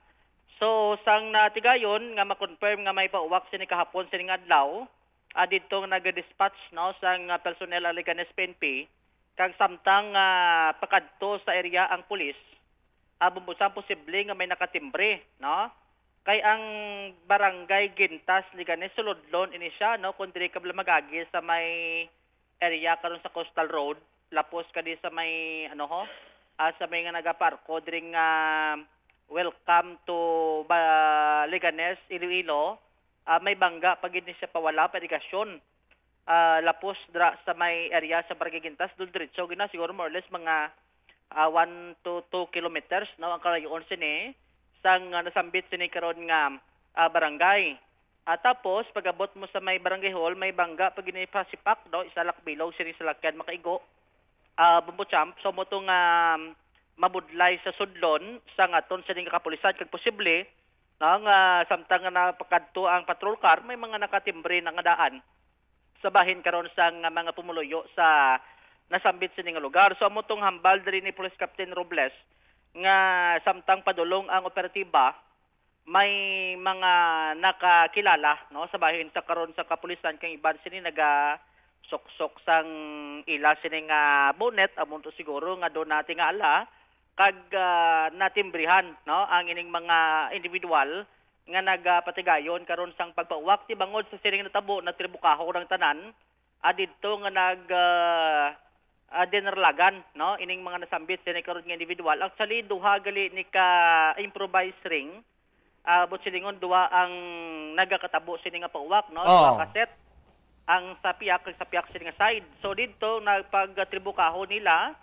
So, sang natigayon nga ma-confirm nga may pauwak sini kahapon sining adlaw, ah, didto nga nag-dispatch, no, sang, ah, personnel ang Leganes P N P, kag samtang, ah, pakadto sa area ang pulis, ah, Bombo Champ, posible nga may nakatimbre, no? Kay ang barangay Gintas, Leganes, sulodlon ini siya, no? Kung diri ka bala mag-agi sa may area karon sa Coastal Road, lapos ka di sa may, ano ho, ah, sa may nga nagaparko diri nga Welcome to ba, Leganes, Iloilo, ah, may bangga pa gid ni siya pawala pa irigasyon. Ah, lapos dra sa may area sa Barangay Gintas, dul diretso gid na, siguro more or less mga, ah, one to two kilometers, no, ang kalayoon sini sang, ah, nasambit sini karon nga, ah, barangay. Ah, tapos, pag-abot mo sa may barangay hall, may bangga pa gid ni pasipak, no, isa lak bilog sini sa lakyan makaigo. Ah, Bombo Champ, so mo to nga, um, mabudlay sa sudlon sang aton sini nga kapulisan, kag posible, no, nga samtang nga napakadto ang patrol car, may mga nakatimbre na nga daan sa bahin karon sang mga pumuluyo sa nasambit sini nga lugar. So, amo tong hambal diri ni Police Captain Robles nga samtang padulong ang operatiba, may mga nakakilala, no, sa bahin sa karon sa kapulisan kang iban sini naga suksok sang ila sini nga bonnet, amo to siguro nga do na tingala kag, ah, natimbrihan, no, ang ining mga individual nga nagapatigayon karon sang pagpauwak. Ti bangod sa sining natabo, natribukaho ang tanan, ah, didto nga nag, ah, ah, dinarlagan, no, ining mga nasambit sini karon nga individual. Actually, duha gali ni ka improvised ring, ah, but silingon duha ang nagakatabo sini nga pauwak, no? Oo. Duha ka set, ang sa piyak kag sa piyak sini nga side. So didto nagpagtribukaho nila,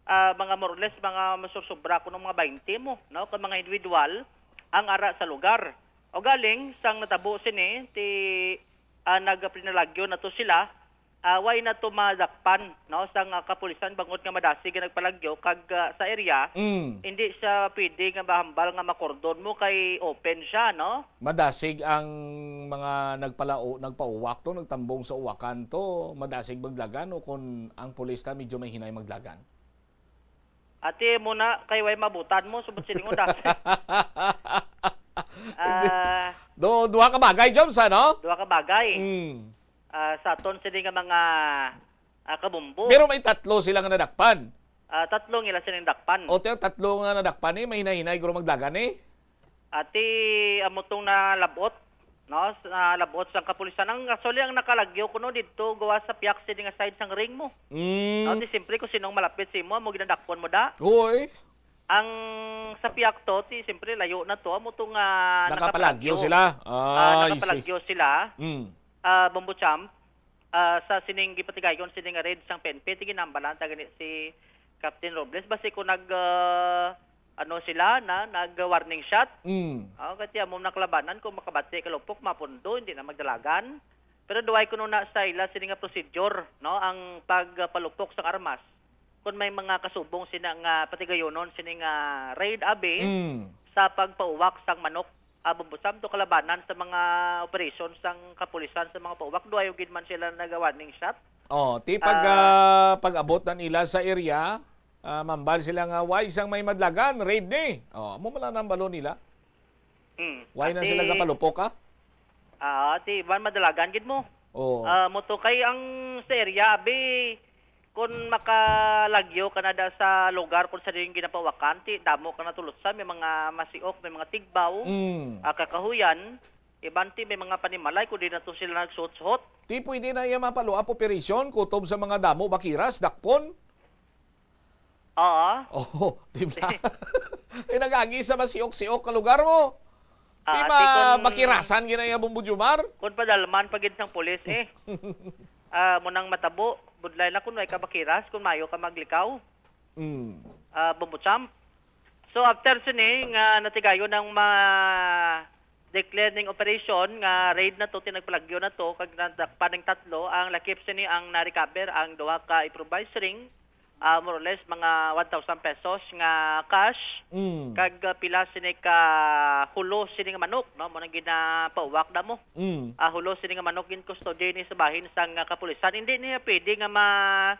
ah, mga more or less mga masursubra kuno mga baynte mo, no? Kag mga individual ang ara sa lugar. O galing sang natabo sini ti, ah, nagapinalagyo na to sila, ah, way na to madakpan, no, sang, ah, kapulisan bangod nga madasig nga nagpalagyo kag, ah, sa area, Mm. hindi siya pwede nga mahambal nga makordon mo kay open siya, no? Madasig ang mga nagpalao-, nagpauwak to, nagtambong sa uwakan to, madasig maglagan o kung ang pulis na medyo may hinay maglagan? Ati mo na, kay way mabutan mo, subot silingon dati. Hindi. Ah, Do, duha ka bagay, Jobs, ano? Duha ka bagay. Mm. Ah, sa aton sini nga mga, ah, kabumbo. Pero may tatlo sila nga nadakpan. Ah, tatlo nga ila sila nadakpan. O, ti-, tatlo nga nadakpan, eh, may hinay-hinay guro maglagan, eh. Ati, amo tong nalabot, no? Sa nalabot sang kapulisan. Ang, actually, ang nakalagyo kuno didto, gawa sa piyak sini nga side sang ring mo. Mm. No, ti siyempre, kung sinong malapit sa imo, amo ginadakpon mo da. Hoy. Ang sa piyak to, ti siyempre, layo na to, amo to nga Nakapalagyo nakapalagyo. sila? Ah, Ah, I see. nakapalagyo sila. Mm. Ah, Bombo Champ, ah, sa sining gipatigayon, sining nga raid sang P N P, ti ginambalan ta gani si Captain Robles. Basi ko nag, ah, ano sila na, nag-warning shot. Mm. Ah, kaya mo nakalabanan kung makabati ka lupok, mapundo, hindi na magdalagan. Pero duway kuno na sa ila sini nga procedure, no, ang pagpalupok sang armas. Kung may mga kasubong sina nga patigayonon sini nga raid abi Mm. sa pagpauwak sang manok, ah, Bombo Champ, to kalabanan sa mga operasyon sang kapulisan sa mga pauwak, duway gid man sila naga-warning shot. Oh, ti pag, Ah. ah, pag-abot na nila sa area, ah, mambal sila nga, "Way sang may madlagan, raid ni." Oh, amo man lang ang balo nila. Hmm. Way na Ati, sila gapalupok, ah? Ah, ti, man madalagan gid mo. Oo. Ah, mo to kay ang sa area, abi, kung makalagyo ka na da sa lugar kung sa diin ginapawakan, ti damo ka na tulutsan, may mga masiok, may mga tigbaw, Mm. ah, kakahuyan, iban ti may mga panimalay, kung di na to sila nagsuhot-suhot. Ti pwede na iya mapalo-up operation, kutob sa mga damo, bakiras, dakpon? Oo. Oh, di ba? Eh, nag-agi sa masiok-siok ka lugar mo. Ah, Di ati ba kun, bakirasan ginaya Bombo Jomar? Kun padalman pa gid sang pulis eh. Ah, mo nang matabo, budlay na kun may ka bakiras, kun mayo ka maglikaw. Mm. Ah, Bombo Champ. So after sini nga natigayon ang ma-declare ning operation nga raid na to, tinagpalagyo na to, kag nadakpan ning tatlo, ang lakip sini ang na-recover ang duha ka improvised ring, ah, more or less mga one thousand pesos nga cash, Mm. kag, ah, pila sini ka hulo sini nga manok, no? Mo nang ginapauwak na mo. Mm. Ah, hulo sini nga manok gin-custody ni sa bahin sang, ah, kapulisan. Hindi niya pwede nga ma-,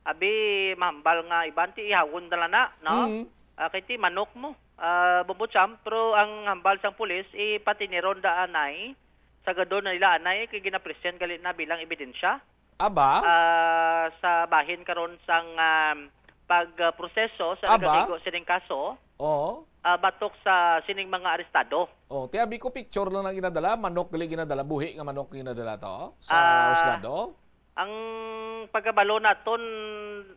abi, mahambal nga iban ti ihawon na lang na, no? Mm. Ah, kay ti manok mo, ah, Bombo Champ, pero ang hambal sang pulis, ipatiniron da anay, sa gadon na nila anay, kay ginapresent gali na bilang ebidensya. Aba? Ah, sa bahin karon sang, um, pagproseso sa Aba? nagakaigo sining kaso, Oo. ah, batok sa sining mga arestado. Oh, ti abi ko picture lang ang ginadala, manok gali ginadala, buhi nga manok ginadala to sa Ah, husgado. Ang pagkabalo naton,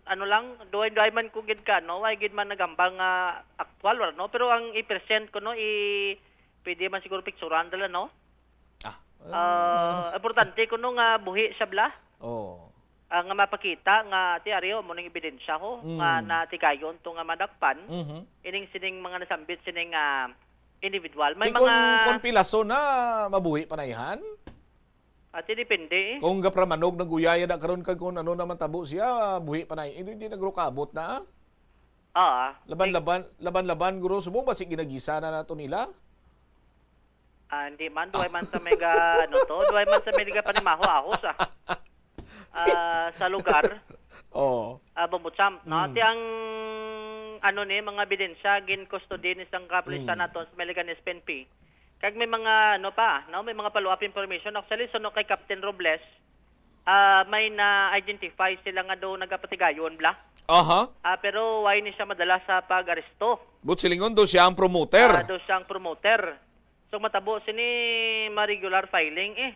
ano lang, duhay-duhay man ko gid ka, no? Way gid man nagambang nga aktual, wala, no? Pero ang i-present ko, no, i-, pwede man siguro picturean dala, no? Ah, Ah, importante ko, no, nga buhi siya, bla. Oh. Ah, nga mapakita nga, ti, ari, oh, mo ning ebidensya ko, Mm. nga natigayon to nga madakpan, Mhm. ining sining mga nasambit sining, ah, individual. May Ti, mga kung, kung pilaso na, mabuhi pa na ihan? Ati, depende, eh. Kung gapramanog naguyaya na karon kag kung ano naman tabo siya, buhi pa na, hindi, hindi nagrukabot na, ah. Ah, Laban-laban, laban-laban, guro, subong ba si ginagisa na nato nila? Ah, hindi man, duway man sa mega, ano to, duway man sa mega panimaho ahos, ah. Ah, sa lugar. Oo. Ah, Bombo Champ, no? Mm. Ti ang, ano ni, mga ebidensya, gin-custody ni sang kapulisan Mm. naton sa Meliganes P N P. Kag may mga, ano pa, no? May mga follow-up information. Actually, suno kay Captain Robles, ah, may na-identify sila nga daw nagapatigayon, bla. Aha. Ah, pero why ni siya madala sa pag-aresto? But silingon daw siya ang promoter. Ah, daw siya ang promoter. So, matabo sini ma-regular filing, eh.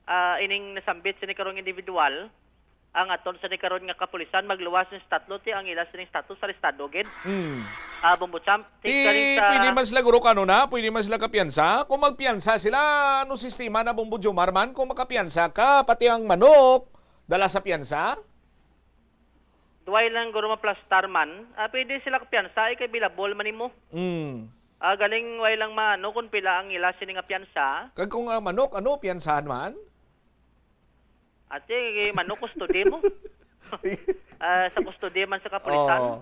Ah, ining nasambit sini karong individual, ang aton sini karon nga kapulisan, magluwas ni sa tatlo, ti ang ila sining status sa arestado gid. Hmm. Ah, Bombo Champ, ti Ti, kaning sa pwede man sila, guro, kano na? Pwede man sila kapiyansa? Kung magpiyansa sila, ano sistema na, Bombo Jomar, man? Kung makapiyansa ka, pati ang manok, dala sa piyansa? Duway lang, guro, maplastar man. Ah, pwede sila kapiyansa, eh, kay bilabol man nimo. Hmm. Ah, galing, way lang maano kung pila ang ila sini nga piyansa. Kag kung ang manok, ano, piyansahan man? Ati, manok, kustodi mo. Ah, sa kustodi man sa kapulisan. Oo.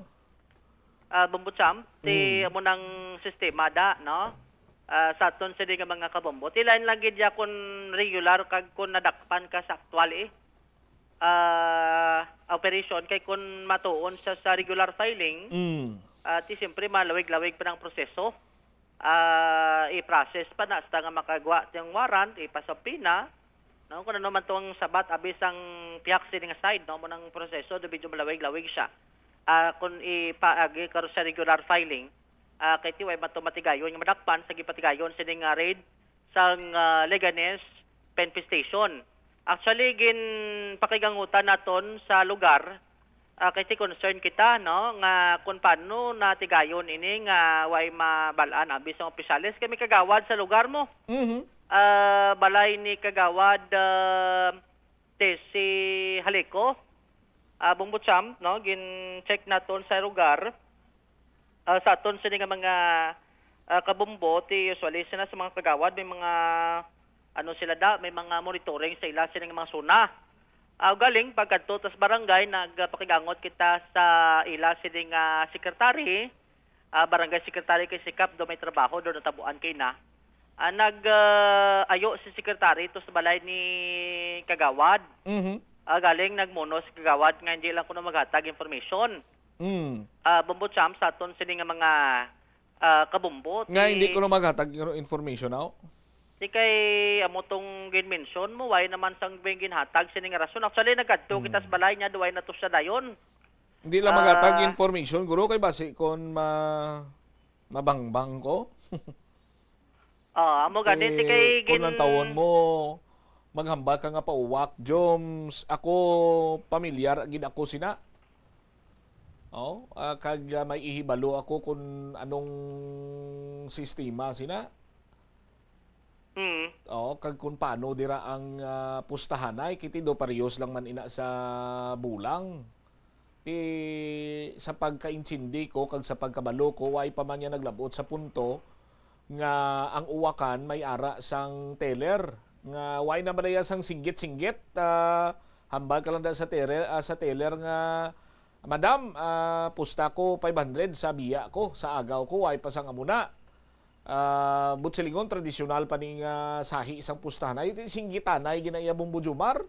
Ah, Bombo Champ, ti Mm. amo nang sistema da, no? Ah, sa aton sini nga mga kabombo. Ti lain lang gid ya kun regular kag kun nadakpan ka sa aktual, eh. Ah, operation, kay kun matuon sa, sa regular filing, Mm. ah, ti siyempre malawig-lawig pa ang proseso. Ah, i-process pa na hasta nga makagwa tiyang warrant, ipasubpoena, no? Kung ano man tong sabat, abi sang pihak sini nga side, no? Mo nang proseso, do medyo malawig-lawig siya. Ah, kung ipaagi karon sa regular filing, ah, kay ti way man to matigayon nga madakpan sa gipatigayon sini nga raid sang, ah, Leganes P N P Station. Actually, ginpakigangutan naton sa lugar, ah, kay ti concern kita, no, nga kung paano natigayon ini nga way mabal-an abi sa mga opisyales. Kay may kagawad sa lugar mo. Mhm. Ah, balay ni Kagawad, ah, Tessie Halico, ah, Bombo Champ, no, gin-check naton sa lugar. Ah, sa aton sini nga mga, ah, kabombo, ti usually sila sa mga kagawad, may mga, ano sila da, may mga monitoring sa ila sini nga mga zona. Ah, galing, pagkadto tas barangay, nagpakigangot kita sa ila sini nga secretary, ah, barangay secretary kay sikap do may trabaho do natabuan kay na. Ah, nag, ah, ayo si secretary to sa balay ni kagawad. Mhm. Ah, galing nagmuno si kagawad nga hindi lang kuno maghatag information. Mm. Ah, Bombo Champ, sa aton sini nga mga, ah, kabombo, Nga ti hindi kuno maghatag information, aw? Ti kay amo tong gin-mention mo, why naman sang bing ginhatag sini nga rason? Actually, nagkadto Hmm. kita sa balay niya, duway na to siya dayon. Hindi lang maghatag Ah. information, guro, kay basi kon ma-, mabangbang ko. Ah, amo gani, ti Ti, kay kung gin- lang tawon mo, maghambal ka nga pauwak, Joms, ako, pamilyar gid ako sina. Oh, ah, kag, ah, may ihibalo ako kung anong sistema sina. Mm. Oh, kag kung paano dira ang, ah, pustahanay, kiti do parehas lang man ina sa bulang. Ti sa pagkaintindi ko kag sa pagkabalo ko, way pa man niya naglabot sa punto nga ang uwakan may ara sang teller, nga way na man niya sang singgit-singgit, ah, hambal ka lang da sa teller, ah, sa teller nga, "Madam, ah, pusta ko five hundred sa biya ko, sa agaw ko, way pa sang amo na." Ah, buot silingon, tradisyonal pa ni nga sahi sang pustahan. Ay, ti singgitanay gina iya Bumbo Jumar.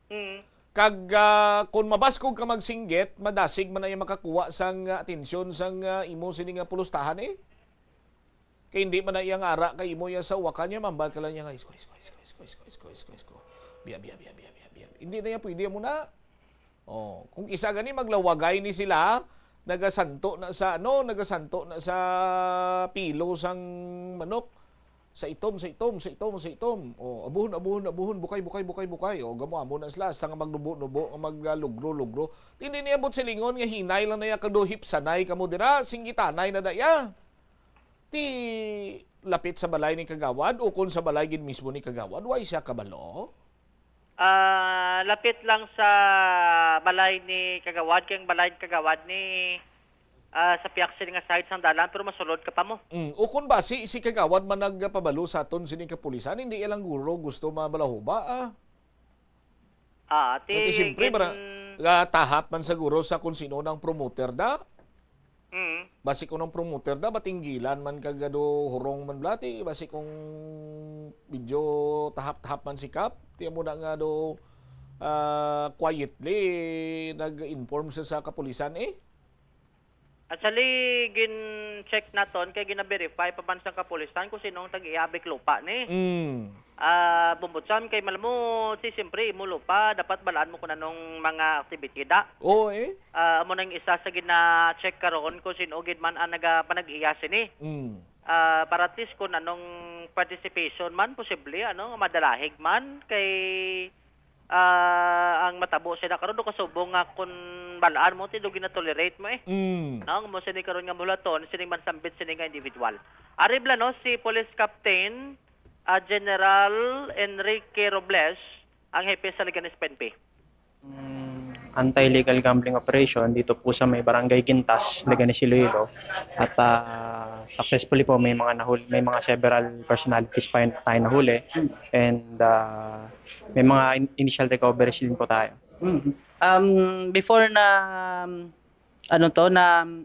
Mm. Kag, ah, kung mabaskog ka magsinggit, madasig man ay makakuha sang, ah, atensyon sang, ah, imo sini nga pulustahan, eh. Kay hindi man na iya nga ara kay imo iya sa uwakan niya, mambal ka lang niya nga, "Isko, isko, isko, isko, isko, isko, isko, isko. Biya, biya, biya, biya, biya, biya." Hindi na iya pwede mo na. Oh, kung isa gani maglawagay ni sila, nagasanto na sa, ano, nagasanto na sa pilo sang manok. Sa itom, sa itom, sa itom, sa itom. Oh, abuhon, abuhon, abuhon, bukay, bukay, bukay, bukay. Oh, gamo amo na sila, hasta nga magnubo-nubo, nga maglugro-lugro. Hindi niya buot silingon nga hinay lang na iya, kag do hipsanay kamo dira, singgitanay na da iya. Ti lapit sa balay ni Kagawad, ukon sa balay gid mismo ni Kagawad, way siya kabalo? Ah, lapit lang sa balay ni Kagawad, kay ang balay ni Kagawad ni, ah, sa piyak sini nga side sang dalan, pero masulod ka pa mo. Mm, ukon basi si Kagawad man nagpabalo sa aton sini kapulisan, hindi iya lang guro gusto mabalahuba, ah. Ah, ti Kay ti siyempre, gin- bara, ah, tahap man siguro sa kung sino nang promoter da. Mm. Basi kung ang promoter da, batinggilan man kag do hurong man blati. Basi kung medyo tahap-tahap man si Kap, tiyan mo na nga do, ah, quietly nag-inform siya sa kapulisan, eh. Actually, gin-check naton kay gina-verify pa man sang kapulisan kung sino ang tag-iabig lupa ni. Mm. Ah, Bumbo Jumar, kay malamo, si siyempre imo lupa, dapat balaan mo kung anong mga activity da. Oo, eh. Ah, amo nang isa sa gina-check karon kung sino gid man ang nagapanag-iya sini. Mm. Ah, para at least kung anong participation man, posible, ano, nga madalahig man, kay, ah, ang matabo sila karon, do kasubong nga kung balaan mo, ti do ginatolerate mo, eh. Mm. No, mo sini karon nga mahulaton, sini man sambit sini nga individual. Ari bala, no, si Police Captain, ah, General Enrique Robles, ang hepe sa Leganes P N P. Mm, anti-illegal gambling operation dito po sa may Barangay Gintas, Leganes, Iloilo. At, ah, successfully po, may mga nahul-, may mga several personalities pa yun tayo nahuli. And, ah, may mga in-, initial recoveries din po tayo. Mm. Um, before na, um, ano to, na, um,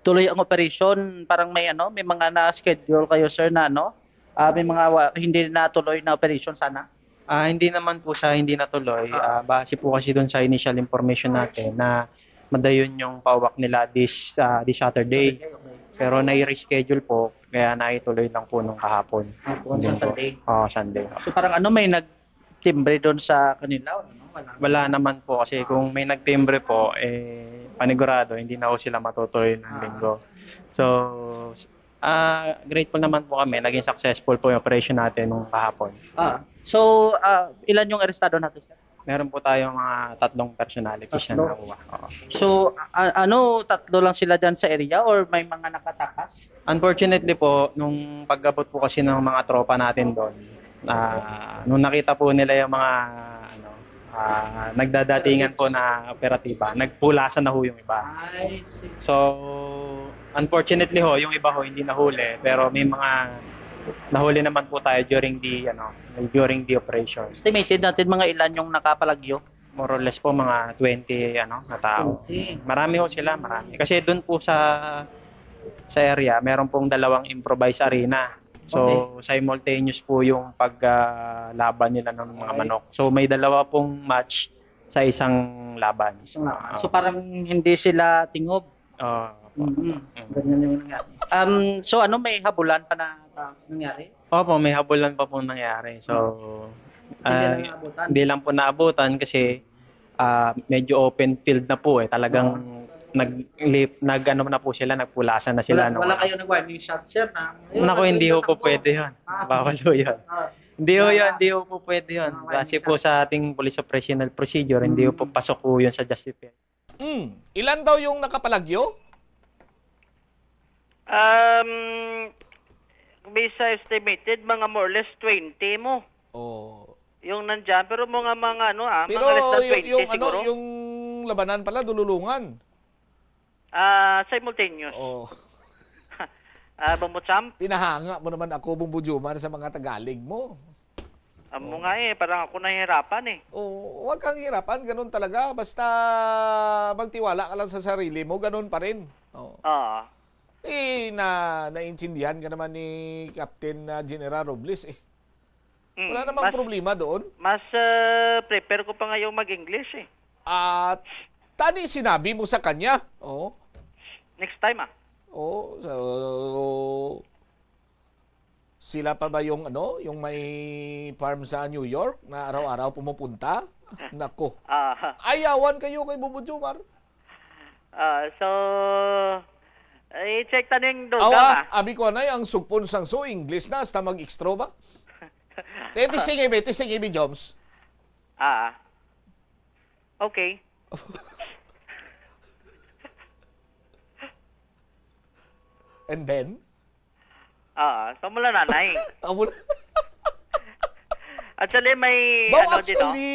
tuloy ang operation, parang may, ano, may mga na-schedule kayo, sir, na, ano, ah, may mga wa-, hindi natuloy na operation sana? Ah, hindi naman po siya hindi natuloy. Ah, base po kasi dun sa initial information natin na madayon yung pauwak nila this, ah, this Saturday. Pero nai-reschedule po, kaya naituloy lang po nung kahapon. Hapon Din sa po. Sunday. Oo, Sunday. So parang ano, may nagtimbre doon sa kanila? O ano? Wala. Wala naman po kasi kung may nagtimbre po, eh, panigurado, hindi na ho sila matutuloy ng Ah. linggo. So, ah, grateful naman po kami. Naging successful po yung operation natin nung kahapon. Ah. So, ah, ilan yung arestado natin, sir? Meron po tayong mga tatlong personalities na Tatlo? nakuha. Oo. So, a- ano, tatlo lang sila dyan sa area or may mga nakatakas? Unfortunately po, nung pag-abot po kasi ng mga tropa natin doon, ah, nung nakita po nila yung mga, ano, ah, nagdadatingan po na operatiba, nagpulasan na ho yung iba. I see. So, unfortunately ho, yung iba ho hindi nahuli, pero may mga nahuli naman po tayo during the, ano, during the operation. Estimated natin mga ilan yung nakapalagyo? More or less po mga twenty, ano, na tao. Okay. Marami ho sila, marami. Kasi doon po sa sa area, meron pong dalawang improvised arena. So, simultaneous po yung paglaban nila ng mga Okay. manok. So, may dalawa pong match sa isang laban. Isang laban. So parang hindi sila tingob. Oo po. Mm-hmm. Ganyan yung nangyari. Um, so ano, may habulan pa na, na nangyari? Opo, may habulan pa pong nangyari. So, Hindi ah, na naabutan. hindi lang po naabutan kasi ah, medyo open field na po eh. Talagang Oo. nag, nag ano na po sila, nagpulasan na sila. Wala, No? Wala kayo nag-warning shot, sir? Na, Naku, hindi ho po Takbo. Pwede yun. Ah. Bawal ho yun. Ah, Hindi ho Wala. Yun, hindi ho po pwede yun. Ah, warning Kasi po shot. Sa ating police operational procedure, hindi ho po Mm. Pasok po yun sa justified. Mm. Ilan daw yung nakapalagyo? Um, based sa estimated, mga more or less twenty mo. Oh. Yung nandyan, pero mga, mga ano, ah, Pero mga less than y- twenty yung, ano, siguro. Yung labanan pala, dululungan. Ah, simultaneous. Oh. Ah, Bumbo Champ? Pinahanga mo naman ako, Bumbo Jomar, sa mga Tagalog mo. Amo Oh. nga eh, parang ako nahihirapan eh. Oh, huwag kang hirapan, ganun talaga. Basta magtiwala ka lang sa sarili mo, ganun pa rin. Oh. Oo. Eh, na, naintindihan ka naman ni Captain, ah, General Robles eh. Mm, Wala namang mas, problema doon. Mas, ah, prepare ko pa ngayon mag-English eh. At tani sinabi mo sa kanya. Oh. Next time ah. Oh, so, sila pa ba yung ano, yung may farm sa New York na araw-araw pumupunta? Nako. Ah, Ayawan kayo kay Bumbo Jomar. ah, so, i-check ta ning dugang Awa, ah. abi ko anay ang sugpon sang so English na hasta mag-extra ba? Te, testing ibi, testing ibi, Joms. Ah. Okay. And then? Ah, so mula nanay. Amo na. Actually, may Daw ano din, no? actually,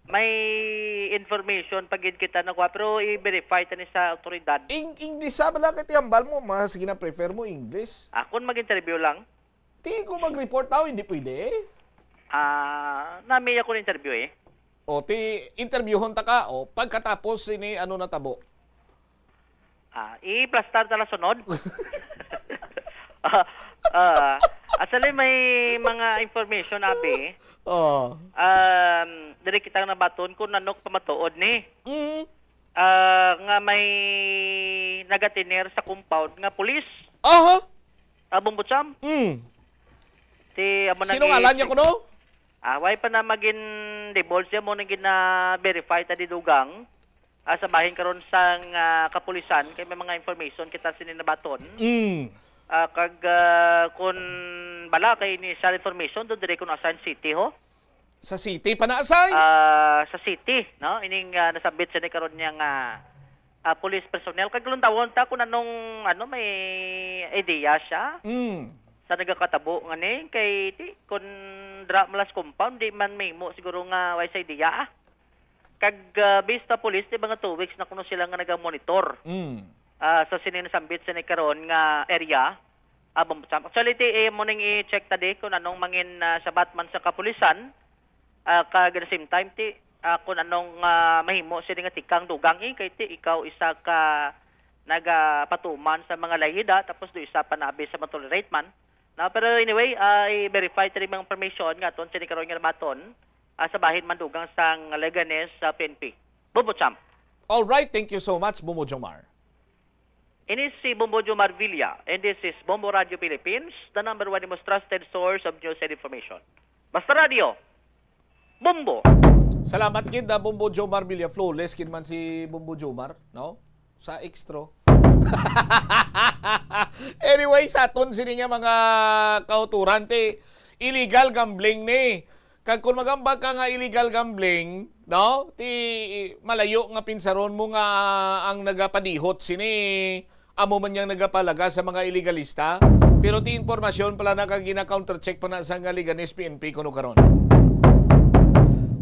May information pa gid kita nakuha, pero i-verify tani sa awtoridad. Ing English sa bala kay tiyambal mo, mas gina-prefer mo English. Akon mag-interview lang. Ti ko mag-report daw, hindi pwede. Ah, nami ako interview eh. O ti interviewhon ta ka, o pagkatapos sini ano natabo. Ah, i-plastar ta lang sunod. Ah, ah, actually, may mga information, abi. Oh. Um, diri kita nabaton kung ano pamatuod ni. Mm. Ah, nga may nagatiner sa compound nga pulis. Aha. Ah, Bumbo Cham. Mm. Si, amo na Sino gi- ngalan niya kuno? Ah, why pa na magin divulge mo nang gina-verify ta di dugang? Ah, sa bahin karon sang, ah, kapulisan kay may mga information kita sini nabaton. Mm. Ah, kag, ah, kun bala kay initial information do dire kuno assign city ho. Sa city pa na assign? Ah, sa city, no? Ining, ah, nasabit sini karon niya nga, ah, police personnel kag lundawon ta kun anong ano may idea siya. Mm. Sa nagakatabo nga ni kay ti kun dra malas compound di man mahimo siguro nga way sa idea. Ah. Kag, ah, based sa police, di ba nga two weeks na kuno sila nga nagamonitor, Mm. ah, sa sini nasambit sini karon nga area, ah, Bumbo Cham. Actually, ti, eh, mo ning i-check ta di kung anong mangin, ah, sabat man sa kapulisan, ah, kag at the same time, ti, ah, kung anong, ah, mahimo sini nga tikang dugang, eh, kay ti, ikaw isa ka nagapatuman sa mga layida, tapos do isa pa na abi sa matolerate man. No, pero anyway, ah, i-verify ta rin mga information nga aton sini karon nga nabaton, ah, sa bahin mandugang sang Leganes sa P N P. Bumbo Champ. All right, thank you so much, Bumbo Jomar. Ini si Bumbo Jomar Villa, and this is Bumbo Radio Philippines, the number one most trusted source of news and information. Basta Radio, Bumbo. Salamat gid na Bumbo Jomar Villa. Flawless gid man si Bumbo Jomar, no? Sa extra. Anyway, sa aton sini nga mga kauturan, ti illegal gambling ni. Kag kung magambag ka nga illegal gambling, no? Ti malayo nga pinsaron mo nga ang nagapadihot sini amo man yang nagapalaga sa mga iligalista. Pero ti impormasyon pala na kag gina-countercheck pa na sa nga Leganes P N P kuno karon.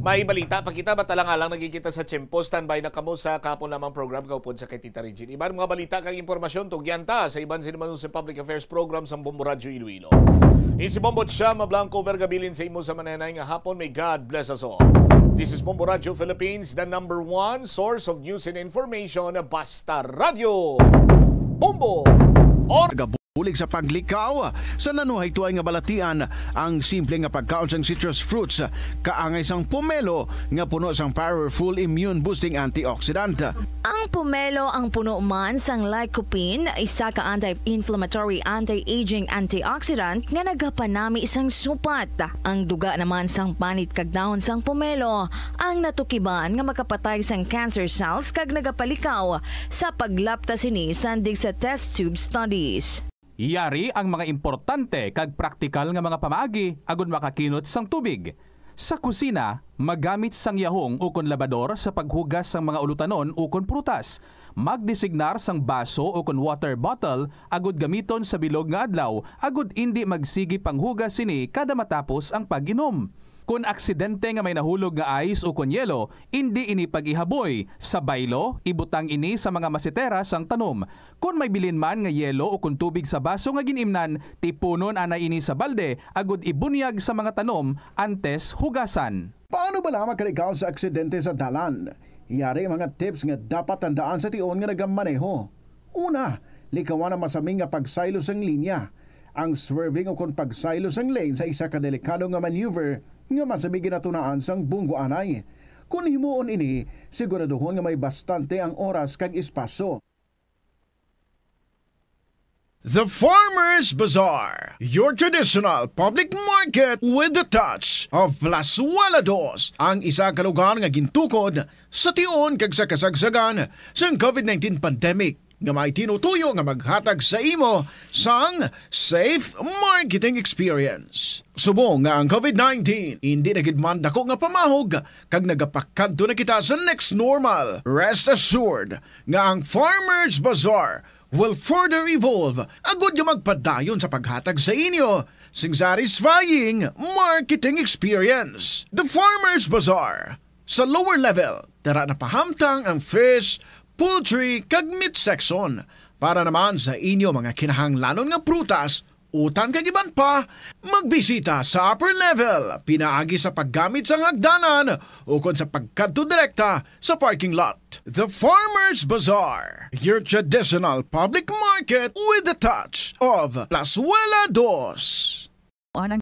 May balita pa kita, basta lang alang nagkikita sa tiyempo. Standby na kamo sa kahapon lamang program kaupod sa kay Tita Regine. Iban mga balita kag impormasyon, tugyan ta sa iban sini man sa Public Affairs Program sa Bombo Radyo Iloilo. Ini si Bombo Chama Blanco, vergabilin sa imo sa mananay nga hapon. May God bless us all. This is Bombo Radyo Philippines, the number one source of news and information. Basta Radyo. Bombo! Or Bulig sa paglikaw sa nanuhaytoy nga balatian, ang simple nga pagkaon sang citrus fruits kaangay sang pomelo nga puno sang powerful immune boosting antioxidant. Ang pomelo ang puno man sang lycopene, isa ka anti-inflammatory, anti-aging antioxidant nga nagapanami sang supat. Ang duga naman sang panit kag dahon sang pomelo ang natukiban nga makapatay sang cancer cells kag nagapalikaw sa paglapta sini sandig sa test tube studies. Yari ang mga importante kag praktikal nga mga pamaagi agud makakinot sang tubig. Sa kusina, magamit sang yahong ukon labador sa paghugas sang mga ulutanon ukon prutas. Magdesignar sang baso ukon water bottle agud gamiton sa bilog nga adlaw agud indi magsigi panghugas sini kada matapos ang pag-inom. Kon aksidente nga may nahulog nga ice ukon yelo, indi ini pag-ihaboy. Sa baylo, ibutang ini sa mga masetera sang tanom. Kon may bilin man nga yelo ukon tubig sa baso nga gin-imnan, tipunon anay ini sa balde agud ibunyag sa mga tanom antes hugasan. Paano bala makalikaw sa aksidente sa dalan? Yari ang mga tips nga dapat tandaan sa tion nga nagamaneho. Una, likawan ang masaming nga pagsaylo sang linya. Ang swerving ukon pagsaylo sang lane sa isa ka delikado nga maneuver nga masaming ginatunaan sang bunggo anay. Kon himuon ini, siguraduhon nga may bastante ang oras kag espasyo. The Farmers Bazaar, your traditional public market with the touch of Plazuela Dos, ang isa ka lugar nga gintukod sa tion kag sa kasagsagan sang covid nineteen pandemic, nga may tinutuyo nga maghatag sa imo sang safe marketing experience. Subong nga ang covid nineteen indi na gid man dako nga pamahog kag nagapakadto na kita sa next normal, rest assured nga ang Farmers Bazaar will further evolve agud nga magpadayon sa paghatag sa inyo sing satisfying marketing experience. The Farmers Bazaar, sa lower level, tara na pahamtang ang fish, poultry, kag meat section. Para naman sa inyo mga kinahanglanon nga prutas, utang kag iban pa, magbisita sa upper level pinaagi sa paggamit sang hagdanan ukon sa pagkadto direkta sa parking lot. The Farmers Bazaar, your traditional public market with the touch of Plazuela Dos. Anang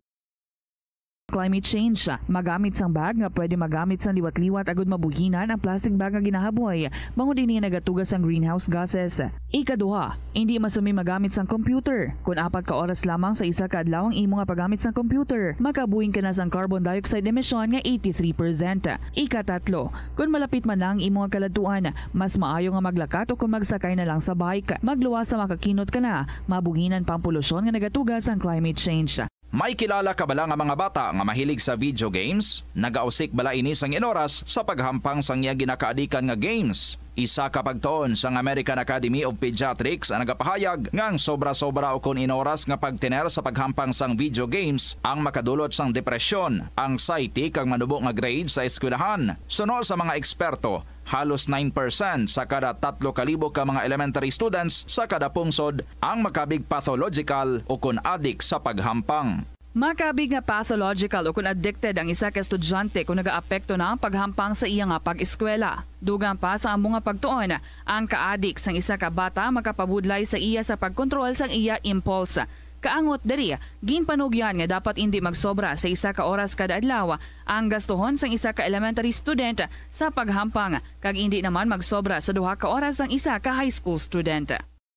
climate change. Magamit sang bag nga pwede magamit sang liwat-liwat agud mabuhinan ang plastic bag nga ginahaboy, bangod ini nagatuga sang greenhouse gases. Ikaduha, indi masami magamit sang computer. Kon apat ka oras lamang sa isa ka adlaw ang imo nga paggamit sang computer, makabuhin ka na sang carbon dioxide emission nga eighty-three percent. Ikatatlo, kon malapit man na ang imo nga kaladtuan, mas maayo nga maglakat o kon magsakay na lang sa bike. Magluwas sa makakinot ka na, mabuhinan pa ang polusyon nga nagatuga sang climate change. May kilala ka bala nga mga bata nga mahilig sa video games? Nagausik bala ini sang inoras sa paghampang sang iya ginakaadikan nga games? Isa ka pagtuon sang American Academy of Pediatrics ang nagapahayag nga ang sobra-sobra ukon inoras nga pagtener sa paghampang sang video games ang makadulot sang depresyon, anxiety, kag manubo nga grade sa eskwelahan. Suno sa mga eksperto, halos nine percent sa kada tatlo ka libo ka mga elementary students sa kada pungsod ang makabig pathological ukon adik sa paghampang. Makabig nga pathological ukon addicted ang isa ka estudyante kon nagaapekto na ang paghampang sa iya nga pag-eskwela. Dugang pa sa amo nga pagtuon, ang kaadik sang isa ka bata makapabudlay sa iya sa pagkontrol sang iya impulse. Kaangot diri, ginpanugyan nga dapat indi magsobra sa isa ka oras kada adlaw ang gastuhon sang isa ka elementary student sa paghampang, kag indi naman magsobra sa duha ka oras ang isa ka high school student.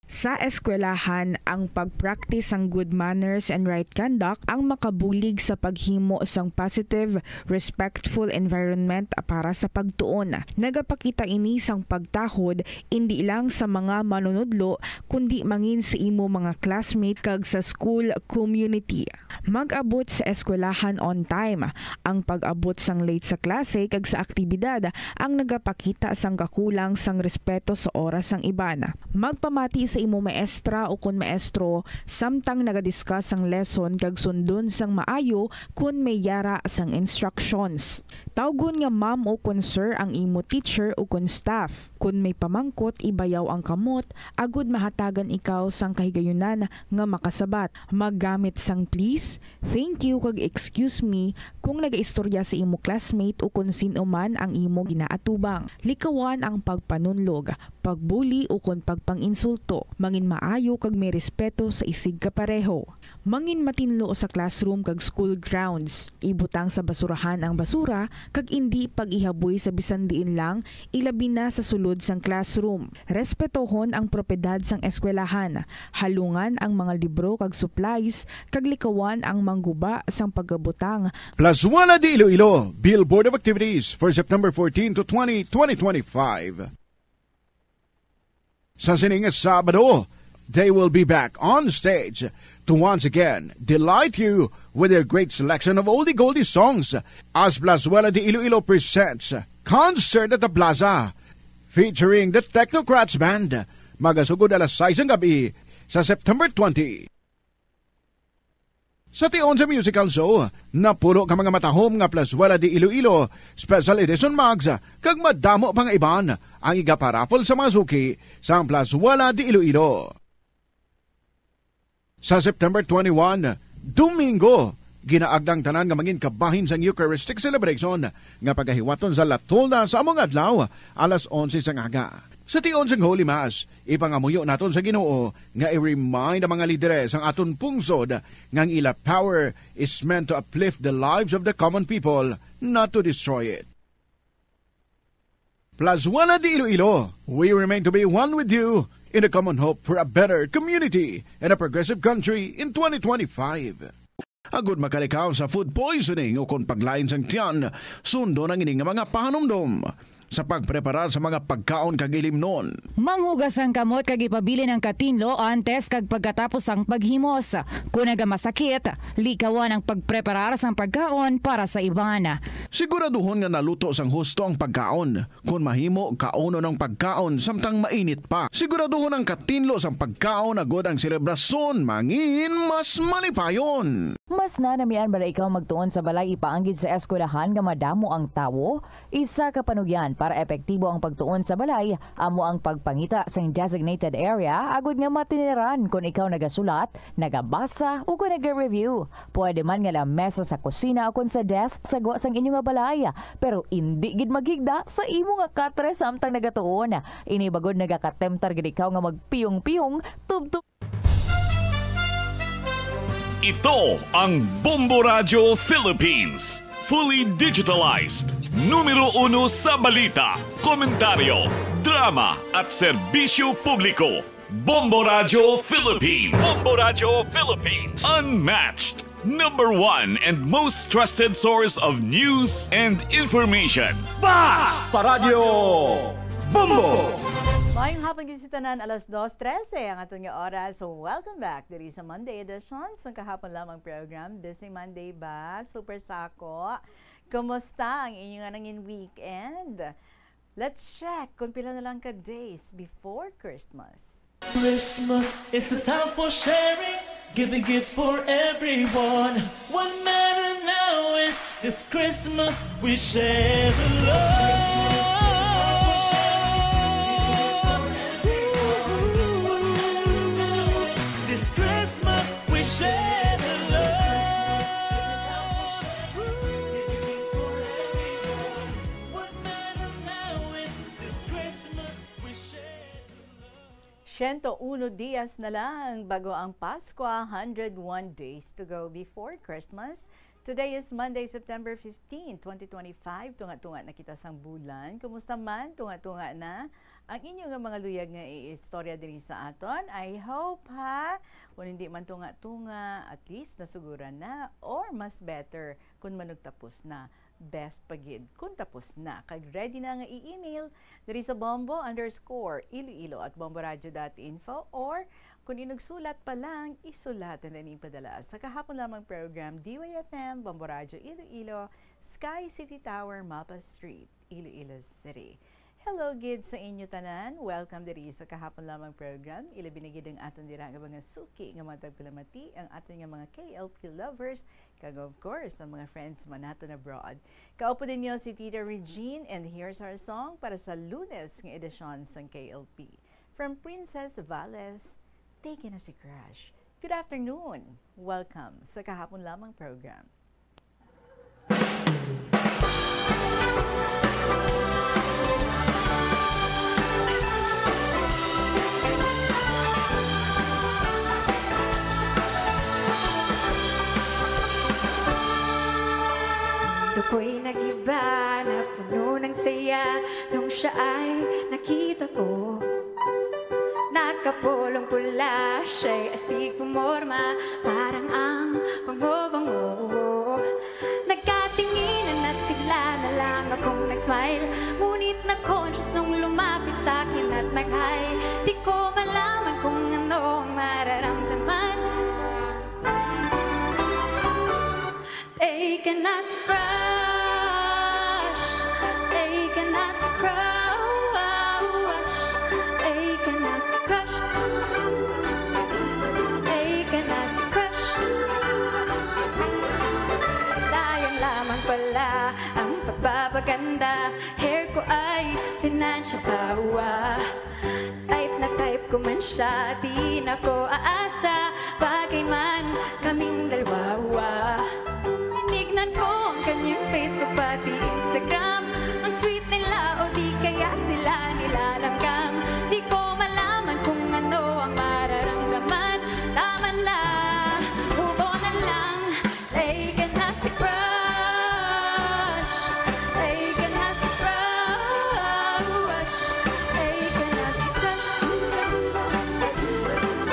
Sa eskwelahan, ang pag-practice sang good manners and right conduct ang makabulig sa paghimo sang positive, respectful environment para sa pagtuon. Nagapakita ini sang pagtahod indi lang sa mga manunudlo, kundi mangin sa imo mga classmate kag sa school community. Mag-abot sa eskwelahan on time. Ang pag-abot sang late sa klase kag sa aktibidad ang nagapakita sang kakulang sang respeto sa oras sang iban. Magpamati sa imo maestra ukon maestro samtang nagadiscuss sang lesson kag sundon sang maayo kon may yara sang instructions. Tawgon nga ma'am ukon sir ang imo teacher ukon staff. Kon may pamangkot, ibayaw ang kamot agud mahatagan ikaw sang kahigayunan nga makasabat. Maggamit sang please, thank you, kag excuse me kon nagaistorya sa imo classmate ukon sin-o man ang imo ginaatubang. Likawan ang pagpanunlog, pagbuli, ukon pagpang-insulto. Mangin maayo kag may respeto sa isigkapareho. Mangin matinlo sa classroom kag school grounds. Ibutang sa basurahan ang basura kag indi pag-ihaboy sa bisan diin lang, ilabi na sa sulod sang classroom. Respetohon ang propiedad sang eskwelahan. Halungan ang mga libro kag supplies kag likawan ang mangguba sang pagabutang. Plazuela de Iloilo, Bill Board of Activities for September fourteen to twenty, twenty twenty-five. Sa sining Sabado, they will be back on stage to once again delight you with their great selection of oldie goldie songs as Plazuela de Iloilo presents Concert at the Plaza, featuring the Technocrats Band, magasugod alas sais sang gabi sa September twenty. Sa tion sa musical show, napulo ka mga matahom nga Plazuela de Iloilo Special Edition mugs kag madamo pa nga iban ang igaparaffle sa mga suki sang Plazuela de Iloilo. Sa September twenty-one, Domingo, ginaagda ang tanan nga mangin kabahin sang Eucharistic celebration nga pagahiwaton sa La Tolda sa among adlaw, alas onse sang aga. Sa tion sang Holy Mass, ipangamuyo naton sa Ginoo nga i-remind ang mga lideres sang aton pungsod nga ang ila power is meant to uplift the lives of the common people, not to destroy it. Plazuela de Iloilo, we remain to be one with you in a common hope for a better community and a progressive country in twenty twenty-five. Agud makalikaw sa food poisoning o kon paglain sang tiyan, sundon ang ini nga mga pahanumdom sa pagpreparar sa mga pagkaon kag ilimnon. Manghugas ang kamot kag ipabilin ang katinlo antes kag pagkatapos sang paghimos. Kon nagamasakit, likawan ang pagpreparar sang pagkaon para sa iban. Siguraduhon nga naluto sang husto ang pagkaon. Kon mahimo, kaunon ang pagkaon samtang mainit pa. Siguraduhon ang katinlo sang pagkaon agud ang selebrasyon mangin mas malipayon. Mas nanamian bala ikaw magtuon sa balay ipaanggid sa eskwelahan nga madamo ang tawo? Isa ka panugyan para epektibo ang pagtuon sa balay amo ang pagpangita sang designated area agud nga matiniran kon ikaw nagasulat, nagabasa, o kon naga-review. Pwede man nga lamesa sa kusina o kon sa desk sa gwa sang inyo nga balay, pero indi gid maghigda sa imo nga katre samtang nagatuon. Ini bagod nagakatemptar gid ikaw nga magpiyong-piyong tubtob. Ito ang Bombo Radyo Philippines. Fully digitalized. Numero uno sa balita, komentaryo, drama, at serbisyo publiko. Bombo Radyo Philippines. Bombo Radyo Philippines. Unmatched. Number one and most trusted source of news and information. Basta Radyo Bombo! Maayong hapon gid sa tanan, alas dos trese ang aton nga oras. So, welcome back diri sa Monday edition sa kahapon lamang program. Busy Monday ba? Super sako. Kumusta ang inyo nga nangin weekend? Let's check kung pila na lang ka days before Christmas. Christmas is a time for sharing, giving gifts for everyone. What matter now is this Christmas we share the love. This Christmas we share the love. What matter now is this Christmas we share the love. Siyento uno dias na lang bago ang Pasko, hundred one days to go before Christmas. Today is Monday, September fifteen, twenty twenty-five. Tunga-tunga na kita sang bulan. Kumusta man? Tunga-tunga na ang inyo nga mga luyag nga iistorya diri sa aton. I hope, ha, kung hindi man tunga-tunga, at least nasuguran na, or mas better kung manugtapos na. Best pa gid kung tapos na kag ready na nga i-email diri sa bombo underscore iloilo at bomboradio dot info, or kung inugsulat pa lang, isulat and then ipadala sa kahapon lamang program, D Y F M, Bombo Radyo Iloilo, Sky City Tower, Mapa Street, Iloilo City. Hello gid sa inyo tanan. Welcome diri sa kahapon lamang program. Ilabi na gid ang aton dira nga mga suki nga mga tagpalamati, ang aton nga mga K L P lovers, kag of course, ang mga friends man naton abroad. Kaupo ninyo si Tita Regine, and here's our song para sa Lunes nga edisyon sang K L P. From Princess Valles, Take na si Crush. Good afternoon. Welcome sa kahapon lamang program. Ako'y nag-iba na puno ng saya nung siya ay nakita ko. Nakapulong pula siya'y astig pumorma, parang ang bango-bango. Nagkatinginan at bigla na lang akong nag-smile. Ngunit na-conscious nung lumapit sa akin at nag-hi. Di ko malaman kung ano ang mararamdaman. Taken as crush, taken as crush, taken as crush, taken as crush. Sayang lamang pala ang pagpapaganda. Hair ko ay financial power. Type na type ko man siya, di na ko aasa. Bagay man kaming dalawa. Tinignan ko ang kanyang Facebook pati Instagram. Ang sweet nila o di kaya sila nilalamgam. Di ko malaman kung ano ang mararamdaman. Tama na, move on na lang. Taken as a crush. Taken as a crush. Taken as a crush.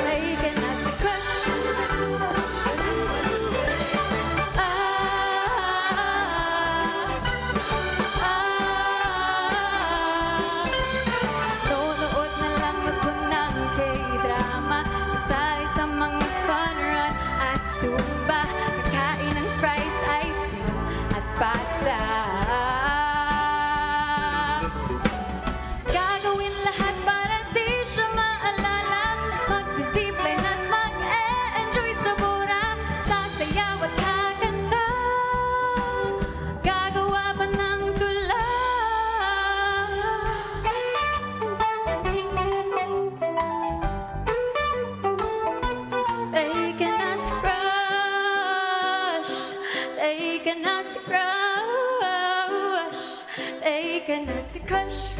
Taken as a crush. Ah, ah. Nunood na lang ako ng K-drama. Sasali sa mga fun run at Zumba. Kakain ng fries, ice cream, at pasta. Gagawin lahat para di siya maalala. Magsi-zipline at mag-e-enjoy sa Bora. Sasayaw at kakanta. Gagawa pa ng tula. Taken as crush. Taken as crush. Taken as a crush.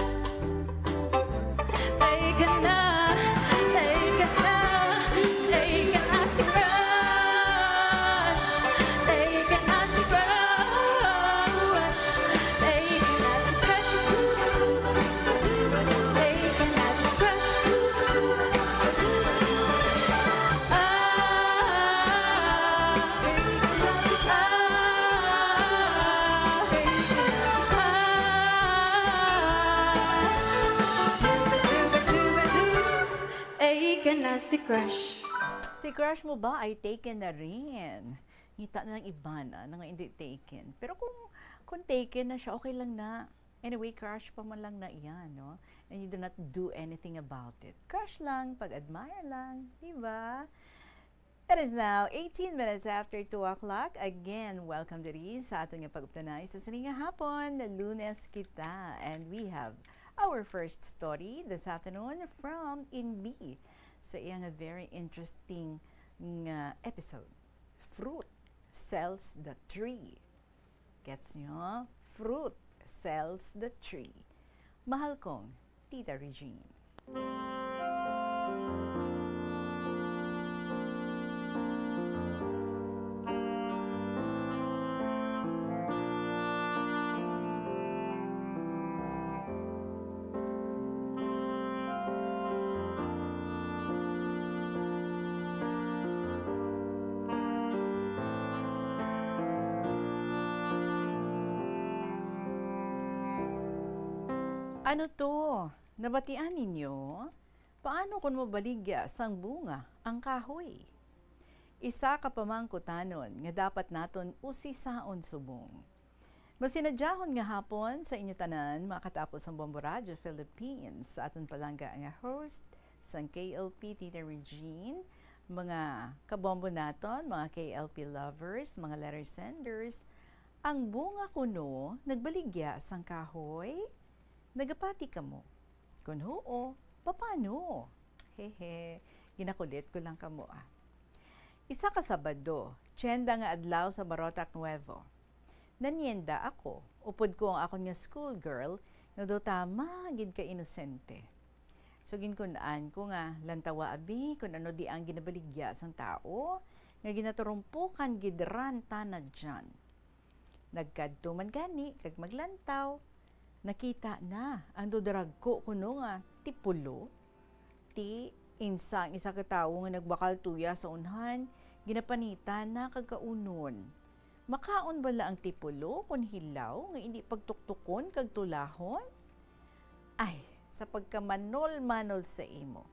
Taken na, taken na, taken as a crush. Taken as a crush. Taken as a crush. Taken as a crush. Ah. Taken na si crush. Si crush mo ba ay taken na rin? Ngita na lang iban, ah, na nga hindi taken. Pero kung, kung taken na siya, okay lang na. Anyway, crush pa man lang na iyan, no? And you do not do anything about it. Crush lang, pag-admire lang, di ba? It is now eighteen minutes after two o'clock. Again, welcome diri sa aton nga pag-uptanay sa sini nga hapon. Lunes kita, and we have our first story this afternoon from Inbi sa iya nga very interesting nga episode, Fruit Sells the Tree. Gets nyo? Fruit sells the tree. Mahal kong Tita Regine. Ano to? Nabatian ninyo? Paano kon mabaligya sang bunga ang kahoy? Isa ka pamangkutanon nga dapat naton usisaon subong. Masinadyahon nga hapon sa inyo tanan, mga katapos sang Bombo Radyo Philippines, sa aton palangga nga host sang K L P, Tita Regine, mga kabombo naton, mga K L P lovers, mga letter senders, ang bunga kuno nagbaligya sang kahoy? Nagapati kamo? Kon huo, paano? Hehe, ginakulit ko lang kamo, ah. Isa ka Sabado, tsenda nga adlaw sa Barotac Nuevo. Nanienda ako, upod ko ang akon nga schoolgirl nga daw tama gid ka inosente. So, ginkun-an ko nga, "Lantawa abi kon ano di ang ginabaligya sang tawo nga ginaturumpukan gid ran tana dyan." Nagkadto man gani kag maglantaw, nakita na ang daw daragko kuno nga tipulo. Ti, insa ang isa ka tawo nga nagbakal tuya sa unhan, ginapanita na kag kaunon, "Makaon bala ang tipulo kon hilaw nga indi pagtuktukon kag tulahon?" Ay, sa pagkamanol-manol sa imo,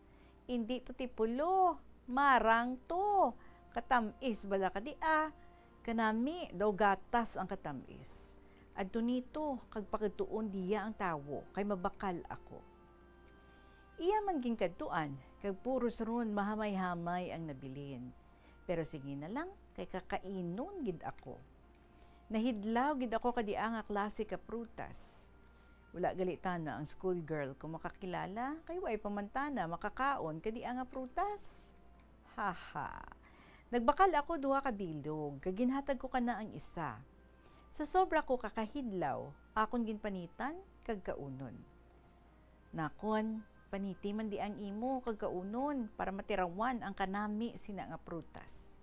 indi to tipulo, marang to. Katam-is bala ka di, ah. Kanami daw gatas ang katamis. Adto nito, kag pakadtuon diya ang tawo, kay mabakal ako. Iya man ginkadtuan, kag puros ron mahamay-hamay ang nabilin. Pero sige na lang, kay kakainon gid ako. Nahidlaw gid ako kadia nga klase ka prutas. Wala gali tana ang schoolgirl ko makakilala, kay way pa man tana makakaon kadia nga prutas. Haha. Nagbakal ako duha ka bilog, kag ginhatag ko kana ang isa. Sa sobra ko kakahidlaw, akon ginpanitan kag kaunon. Nakon, paniti man di ang imo kag kaunon para matirawan ang kanami sina nga prutas.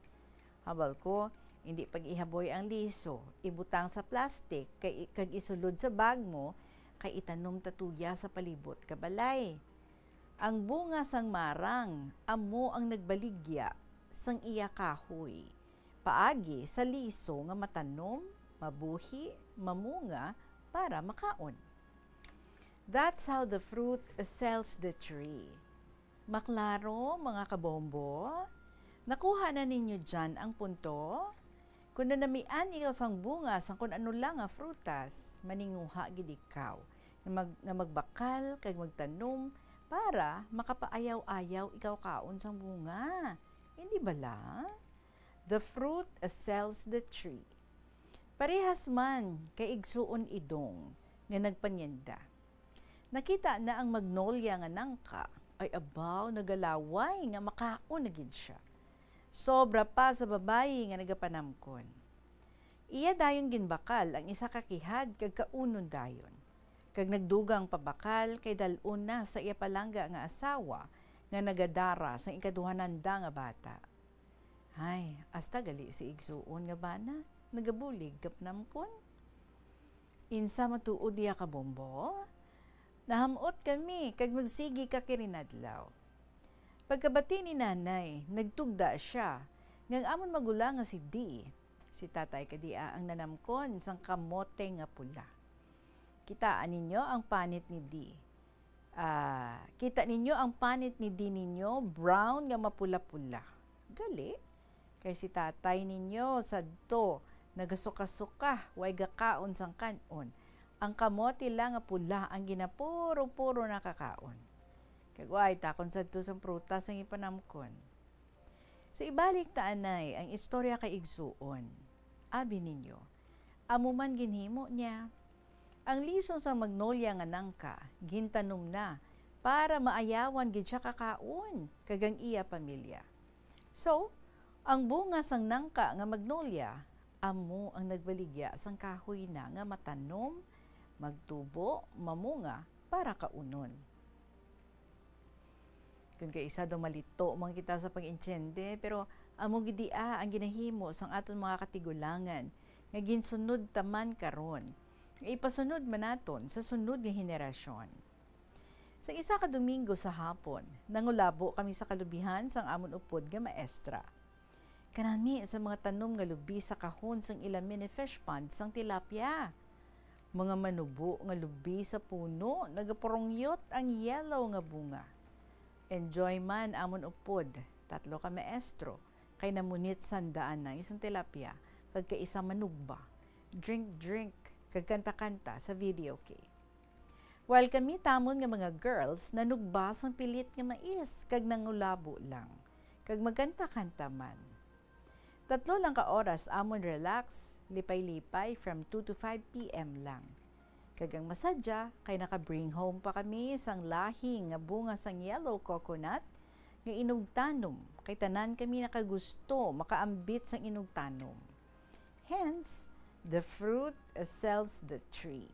Habal ko, hindi pag-ihaboy ang liso, ibutang sa plastic kay, kag isulod sa bag mo, kay itanom ta tuya sa palibot ka balay. Ang bunga sang marang amo ang nagbaligya sang iya kahoy, paagi sa liso nga matanom, mabuhi, mamunga, para makaon. That's how the fruit sells the tree. Maklaro, mga kabombo? Nakuha na ninyo dyan ang punto? Kung nanamian ikaw sang bunga sang kun ano lang nga frutas, maninguha gid ikaw nga, mag, nga magbakal kag magtanom para makapaayaw-ayaw ikaw kaon sang bunga. Hindi bala? The fruit sells the tree. Parehas man kay igsuon Idong nga nagpanyenda. Nakita na ang magnolia nga nangka, ay abaw, nagalaway nga makaon na gid sia. Sobra pa sa babayi nga nagapanamkon. Iya dayon ginbakal ang isa ka kihad kag kaunon dayon. Kag nagdugang pabakal kay dal-on na sa iya palangga nga asawa nga nagadara sang ikaduha nanda nga bata. Ay, hasta gali si igsuon nga bana, nagabulig ka panamkon. Insa matuod diya ka, Bombo? Nahamot kami kag magsigi ka kirinadlaw. Pagkabati ni Nanay, nagtugda sia nga ang amon magulang nga si Di, si Tatay kadia ang nanamkon sang kamote nga pula. Kitaa ninyo ang panit ni Di. Ah, kita ninyo ang panit ni Di ninyo, brown nga mapula-pula. Gali? Kay si tatay ninyo sadto nagasuka-suka, way gakaon sang kan-on. Ang kamote lang nga pula ang ginapuro-puro nakakaon. Kag way takon sadto sang prutas ang ipanamkon. So, ibalik ta anay ang istorya kay igsuon. Abi ninyo, amo man ginhimo niya. Ang liso sang magnolia nga nangka gintanom na para maayawan gid sia kakaon kag ang iya pamilya. So, ang bunga sang nangka nga magnolia amo ang nagbaligya sang kahoy na nga matanom, magtubo, mamunga para kaunon. Kung kaisa daw malito man kita sa pag-intiende, pero amo gid dia ang ginahimo sang aton mga katigulangan nga ginsunod ta man karon, nga ipasunod man naton sa sunod nga henerasyon. Sa isa ka Domingo sa hapon, nangulabo kami sa kalubihan sang amon upod nga maestra. Kanami sa mga tanom nga lubi sa kahon sang ila mini fish pond sang tilapia. Mga manubo nga lubi sa puno, nagapurongyot ang yellow nga bunga. Enjoy man amon upod, tatlo ka maestro, kay namunit sanda anay sang tilapia, kag kaisa manugba, drink-drink, kag kanta-kanta sa videoke. While kami tamon nga mga girls nanugba sang pilit nga mais kag nangulabo lang, kag magkanta-kanta man. Tatlo lang ka oras amon relax, lipay-lipay from two to five P M lang. Kag ang masadya kay naka-bring home pa kami sang lahing nga bunga sang yellow coconut nga inugtanom, kay tanan kami nakagusto makaambit sang inugtanom. Hence, the fruit sells the tree.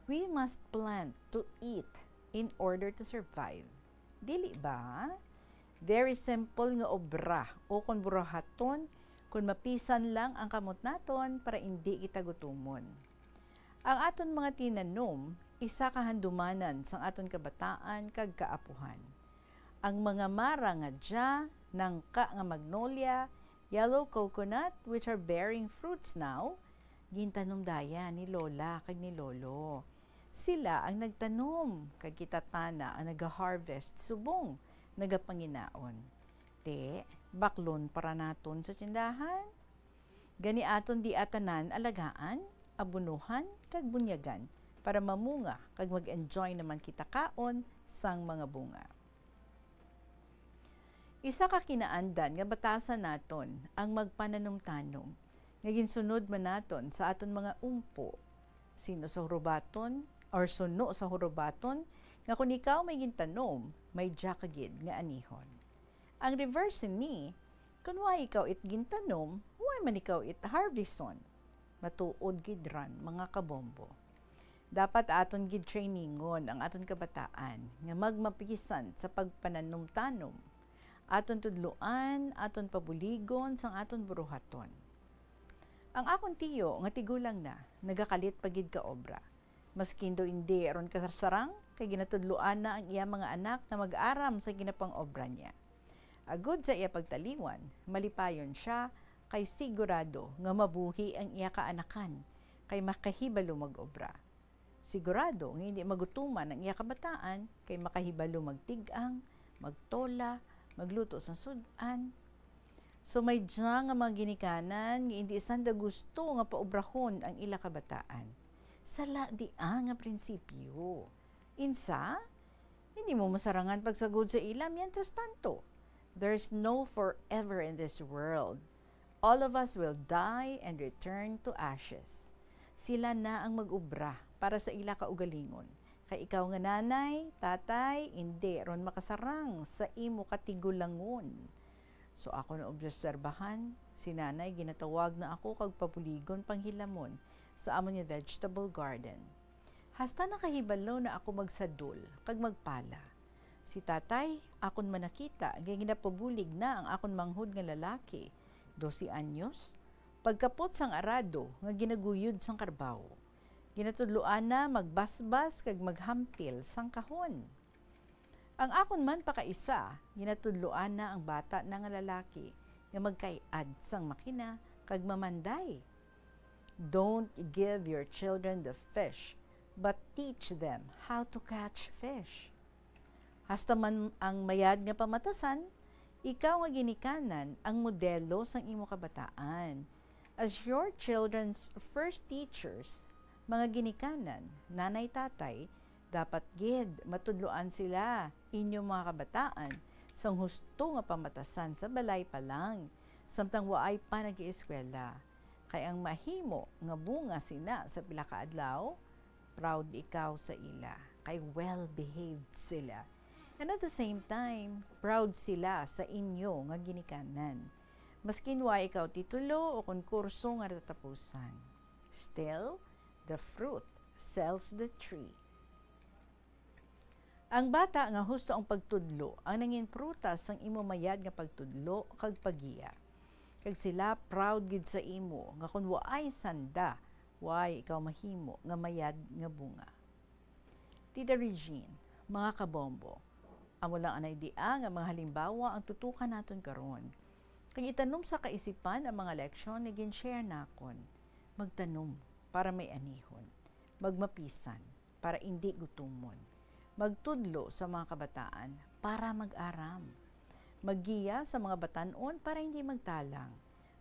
We must plant to eat in order to survive. Dili ba? Very simple nga obra, o kon burahaton, kon mapisan lang ang kamot naton para indi kita gutumon. Ang aton mga tinanom, isa ka handumanan sang aton kabataan kag kaapuhan. Ang mga mara nga dya, nangka nga magnolia, yellow coconut, which are bearing fruits now, gintanom dayan ni Lola kag ni Lolo. Sila ang nagtanom, kag kita tana ang nagaharvest subong nagapanginaon. Te, baklon para naton sa tindahan. Gani aton di atanan alagaan, abunuhan, kag bunyagan, para mamunga kag mag-enjoy naman kita kaon sang mga bunga. Isa ka kinaandan nga batasan naton ang magpananumtanom, nga ginsunod man naton sa aton mga umpo. Sino sa hurubaton, or suno sa hurubaton, nga kon ikaw may gintanom, may diya ka gid nga anihon. Ang reverse ni, kon wa ikaw it gintanom, wa man ikaw it harveston. Matuod gid ran, mga kabombo. Dapat aton gid trainingon ang aton kabataan nga magmapisan sa pagpananumtanom. Aton tudloan, aton pabuligon sang aton buruhaton. Ang akon tiyo nga tigulang na, nagakalit pa gid ka obra. Maskin daw indi aron kasarsarang, kay ginatudloan na ang iya mga anak nga mag-aram sa ginapang-obra niya. Agod sa iya pagtaliwan, malipayon sia, kay sigurado nga mabuhi ang iya kaanakan, kay makahibalo mag-obra. Sigurado nga indi magutuman ang iya kabataan, kay makahibalo magtig-ang, magtola, magluto sang sud-an. So, may diya nga mga ginikanan nga indi sanda gusto nga paobrahon ang ila kabataan. Sala di ang nga prinsipyo. Insa, hindi mo masarangan pagsagod sa ila. Mientras tanto, there's no forever in this world. All of us will die and return to ashes. Sila na ang mag-ubra para sa ila kaugalingon. Kay ikaw nga nanay, tatay, indi ron makasarang sa imo katigulangon. So, ako naobserbahan, si nanay ginatawag na ako kag pabuligon panghilamon sa amon nga vegetable garden. Hasta nakahibalo na ako magsadol kag magpala. Si tatay, akon man nakita nga ginapabulig na ang akon manghod nga lalaki, dose anyos, pagkapot sang arado nga ginaguyod sang karbaw. Ginatudloan na magbasbas kag maghampil sang kahon. Ang akon man pakaisa, ginatudloan na ang bata na nga lalaki nga magkay-ad sang makina kag mamanday. Don't give your children the fish, but teach them how to catch fish. Hasta man ang mayad nga pamatasan, ikaw nga ginikanan ang modelo sang imo kabataan. As your children's first teachers, mga ginikanan, nanay, tatay, dapat gid matudloan sila, inyo mga kabataan, sang husto nga pamatasan sa balay pa lang, samtang waay pa nag-ieskwela. Kay ang mahimo nga bunga sina sa pila ka adlaw, proud ikaw sa ila, kay well-behaved sila. And at the same time, proud sila sa inyo nga ginikanan. Maskin wa ikaw titulo o kon kurso nga natapusan, still, the fruit sells the tree. Ang bata nga husto ang pagtudlo ang nangin prutas sang imo mayad nga pagtudlo kag paggiya. Kag sila proud gid sa imo, nga kon waay sanda, waay ikaw mahimo nga mayad nga bunga. Tita Regine, mga kabombo, amo lang anay dia nga mga halimbawa ang tutukan naton karon. Kag itanom sa kaisipan ang mga leksyon nga gin-share nakon. Magtanom para may anihon. Magmapisan para indi gutumon. Magtudlo sa mga kabataan para mag-aram. Maggiya sa mga batan-on para hindi magtalang.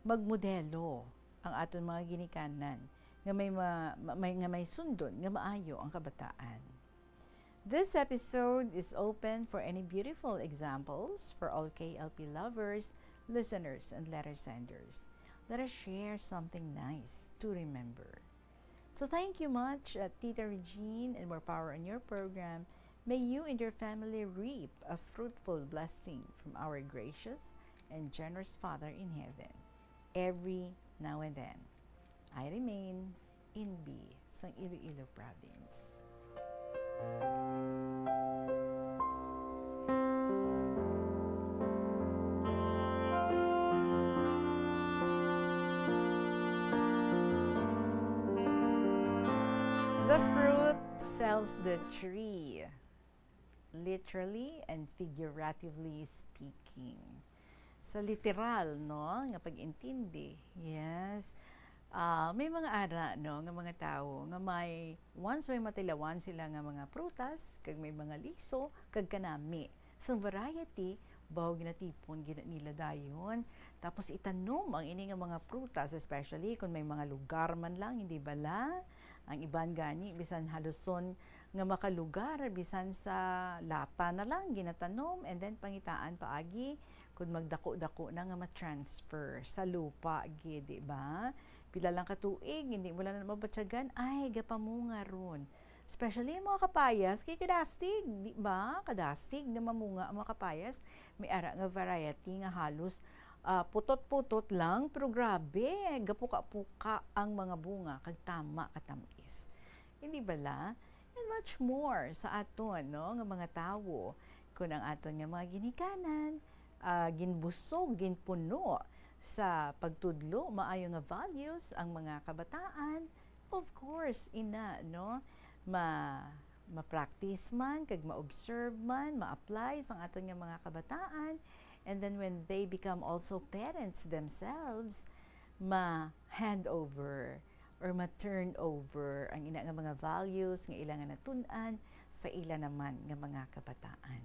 Magmodelo ang aton mga ginikanan nga may ma-, ma-, may, nga may sundon nga maayo ang kabataan. This episode is open for any beautiful examples for all K L P lovers, listeners, and letter senders. Let us share something nice to remember. So thank you much, uh, Tita Regine, and more power on your program. May you and your family reap a fruitful blessing from our gracious and generous Father in heaven every now and then. I remain in B sang Iloilo Province. The fruit sells the tree, literally and figuratively speaking. Sa literal, no, nga pag-intindi, yes. Ah, may mga ara, no, nga mga tawo nga may, once may matilawan sila nga mga prutas, kag may mga liso, kag kanami. Sa variety, baw ginatipon gid nila dayon. Tapos itanom ang ini nga mga prutas, especially kung may mga lugar man lang, hindi bala? Ang iban gani, bisan haluson nga makalugar, bisan sa lata na lang ginatanom, and then pangitaan paagi kung magdako-dako na nga ma-transfer sa lupa gid, di ba? Pila lang ka tuig, hindi mo lang na mabatyagan, ay, gapamunga ron. Especially ang mga kapayas, kay kadasig, di ba? Kadasig na mamunga ang mga kapayas. May ara nga variety nga halos, ah, putot-putot lang, pero grabe, gapuka-puka ang mga bunga, kag tama katamis. Hindi bala? And much more sa aton, no, nga mga tawo. Kung ang aton nga mga ginikanan, ah, ginbusog, ginpuno sa pagtudlo, maayo nga values ang mga kabataan, of course, ina, no, ma-, ma-practice man, kag ma-observe man, ma-apply sang aton nga mga kabataan, and then when they become also parents themselves, ma-hand over or ma-turn over ang ina nga mga values nga ila nga natun-an sa ila naman nga mga kabataan.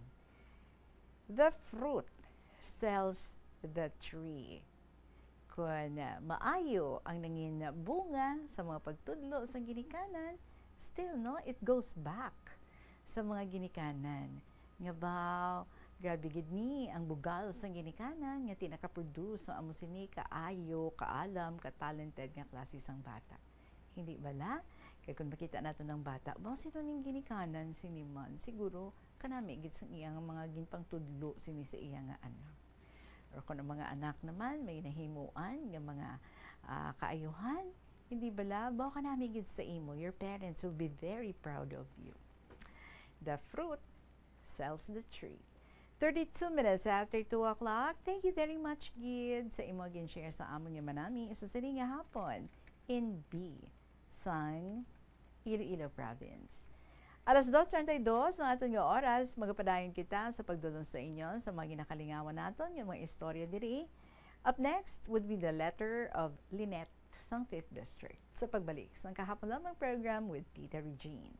The fruit sells the tree. Kon, ah, maayo ang nangin bunga sa mga pagtudlo sa ginikanan, still, no, it goes back sa mga ginikanan. Nga, baw, grabe gid ni ang bugal sang ginikanan nga ti nakaproduce ang amo sini kaayo, kaalam, ka-talented nga klase sang bata. Hindi bala? Kay kung makita nato ng bata, baw, sino ning ginikanan sini man? Siguro, kanami gid sang iya nga mga ginpangtudlo sini sa iya nga anak. Or kung ang mga anak naman may nahimuan nga mga, ah, kaayuhan, hindi bala? Baw, kanami gid sa imo. Your parents will be very proud of you. The fruit sells the tree. Thirty-two minutes after two o'clock. Thank you very much gid sa imo gin-share sa amon nga manami sa sini nga hapon in B sang Iloilo Province. Alas dos treinta y dos ang aton nga oras, magapadayon kita sa pagdulong sa inyo sa mga ginakalingawan naton nga mga istorya diri. Up next would be the letter of Lynette sang Fifth District. Sa pagbalik sang kahapon lamang program with Tita Regine.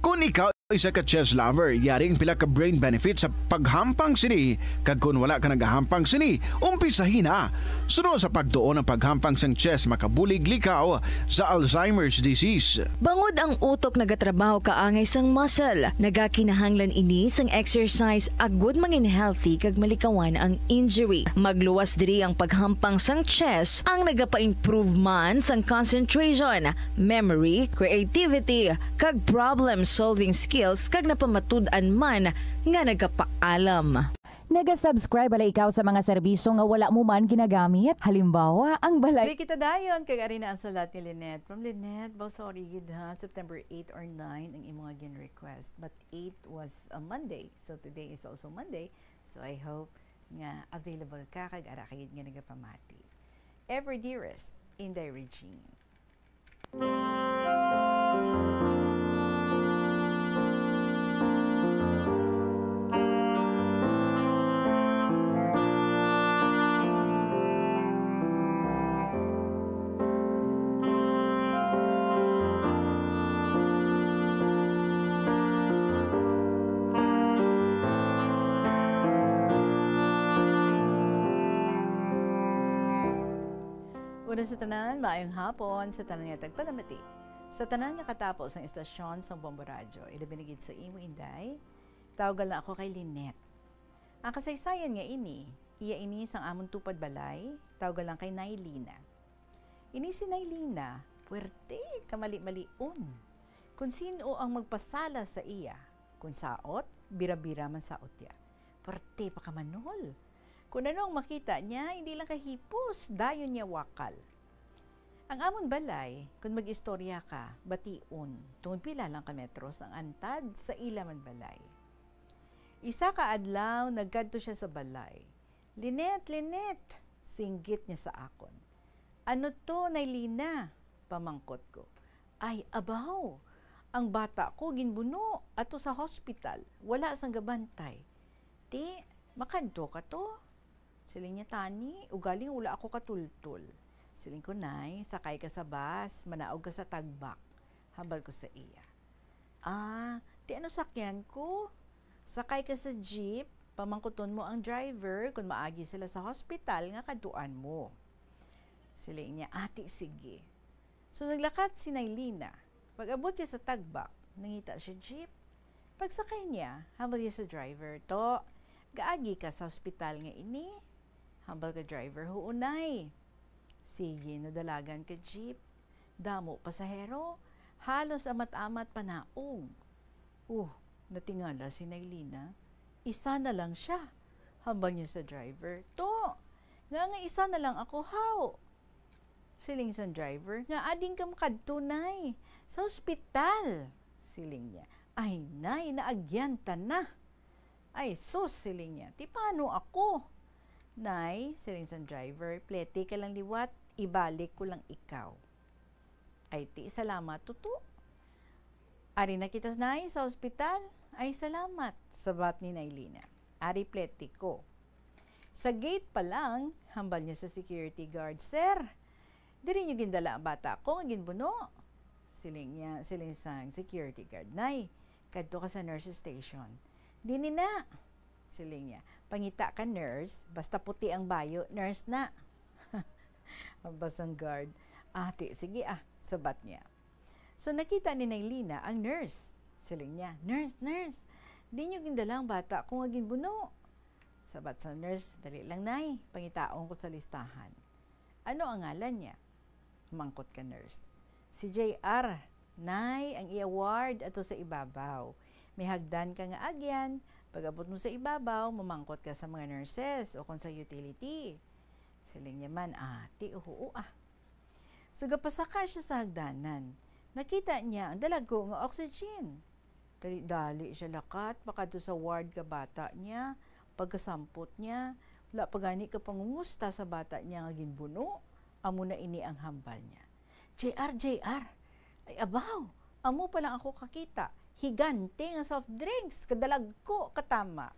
Kung ikaw isa ka chess lover, yari ang pila ka brain benefits sa paghampang sini, kag kung wala ka nagahampang sini, umpisahi na. Suno sa pagtuon ang paghampang sang chess makabulig likaw sa Alzheimer's disease. Bangod ang utok nagatrabaho kaangay sang muscle, nagakinahanglan ini sang exercise agud mangin healthy kag malikawan ang injury. Magluwas diri ang paghampang sang chess, ang nagapa-improve man sang concentration, memory, creativity, kag problem-solving skills, kag napamatud-an man nga nagapaalam. Naga-subscribe bala ikaw sa mga serbisyo nga wala mo man ginagamit? Halimbawa, ang balay. Di kita dayon, kag ari na ang sulat ni Lynette. From Lynette, baw, sorry gid ha, September eight or nine ang imo nga gin-request, but eight was a Monday, so today is also Monday. So I hope nga available ka, kag ara ka gid nga nagapamati. Ever dearest, Inday Regine. Una sa tanan, maayong hapon sa tanan nga tagpalamati. Sa tanan nga katapo sang estasyon sang Bombo Radyo, ilabi na gid sa imo, Inday. Tawgal na ako kay Lynette. Ang kasaysayan nga ini, iya ini sang amon tupad balay, tawgal lang kay Nay Lina. Ini si Nay Lina, puwerte ka mali-malion. Kon sin-o ang magpasala sa iya, kon saot, bira-bira man saot iya. Puwerte pa ka manol. Kon ano ang makita niya, hindi lang kahipos, dayon niya wakal. Ang amon balay, kon mag-istorya ka, bation, tungod pila lang ka metros ang antad sa ila man balay. Isa ka adlaw, nagkadto siya sa balay. "Lynette, Lynette!" singgit niya sa akon. "Ano to, Nay Lina?" pamangkot ko. "Ay, abaw! Ang bata ko ginbuno ato sa hospital, wala sang gabantay. Ti, makadto ka to?" Siling niya, "Tani, ugaling wala ako katultol." Siling ko, "Nay, sakay ka sa bus, manaog ka sa tagbak," hambal ko sa iya. "Ah, ti ano sakyan ko?" "Sakay ka sa jeep, Pamangkuton mo ang driver kon maagi sila sa hospital nga kadtuan mo." Siling niya, "Ati, sige." So, naglakat si Nailina. Pag-abot siya sa tagbak, nangita siya jeep. Pagsakay niya, hambal niya sa driver, "To, gaagi ka sa hospital nga ini?" Hambal ka driver, "Huunay." Sige, nadalagan ka jeep. Damo pasahero, halos amat-amat panaog. Uh, natingala si Nailina. "Isa na lang siya." Hambal niya sa driver, "To, nga nga isa na lang ako, haw?" Siling sang driver, "Nga ading ka makadto, nay? Sa ospital," siling niya. "Ay, nay, naagyan ta na." "Ay, sus," siling niya, "ti paano ako?" "Nay," siling sang driver, "plete ka lang liwat, ibalik ko lang ikaw." "Ay, ti salamat, tuto." "Ari na kita, nay, sa ospital." "Ay, salamat," sabat ni Nailina. "Ari plete ko." Sa gate pa lang, hambal niya sa security guard, "Sir, diri niyo gindala ang bata ko nga ginbuno?" Siling niya, siling sang security guard, "Nay, kadto ka sa nurse station." "Dini na," siling niya. "Pangita ka nurse, basta puti ang bayo, nurse na." Hambal sang guard, "Ati, sige ah," sabat niya. So nakita ni Nailina ang nurse. Siling niya, "Nurse, nurse, di niyo gindala ang bata ko nga ginbuno." Sabat sa nurse, "Dali lang, nay, pangitaon ko sa listahan." "Ano ang ngalan niya?" Mangkot ka nurse. "Si J R, nay, ang iya ward ato sa ibabaw. May hagdan ka nga agyan, pag-abot mo sa ibabaw, mamangkot ka sa mga nurses o kon sa utility." Siling niya man, "Ati, uhuo ah." So gapasaka siya sa hagdanan. Nakita niya ang dalagko nga oxygen. Dali-dali siya lakat pakadto sa ward ka bata niya. Pagkasampot niya, wala pa gani ka pangumusta sa bata niya nga ginbuno. Amo na ini ang hambal niya, "J R, J R, ay abaw, amo pa lang ako kakita, higante nga soft drinks, kadalagko, katama."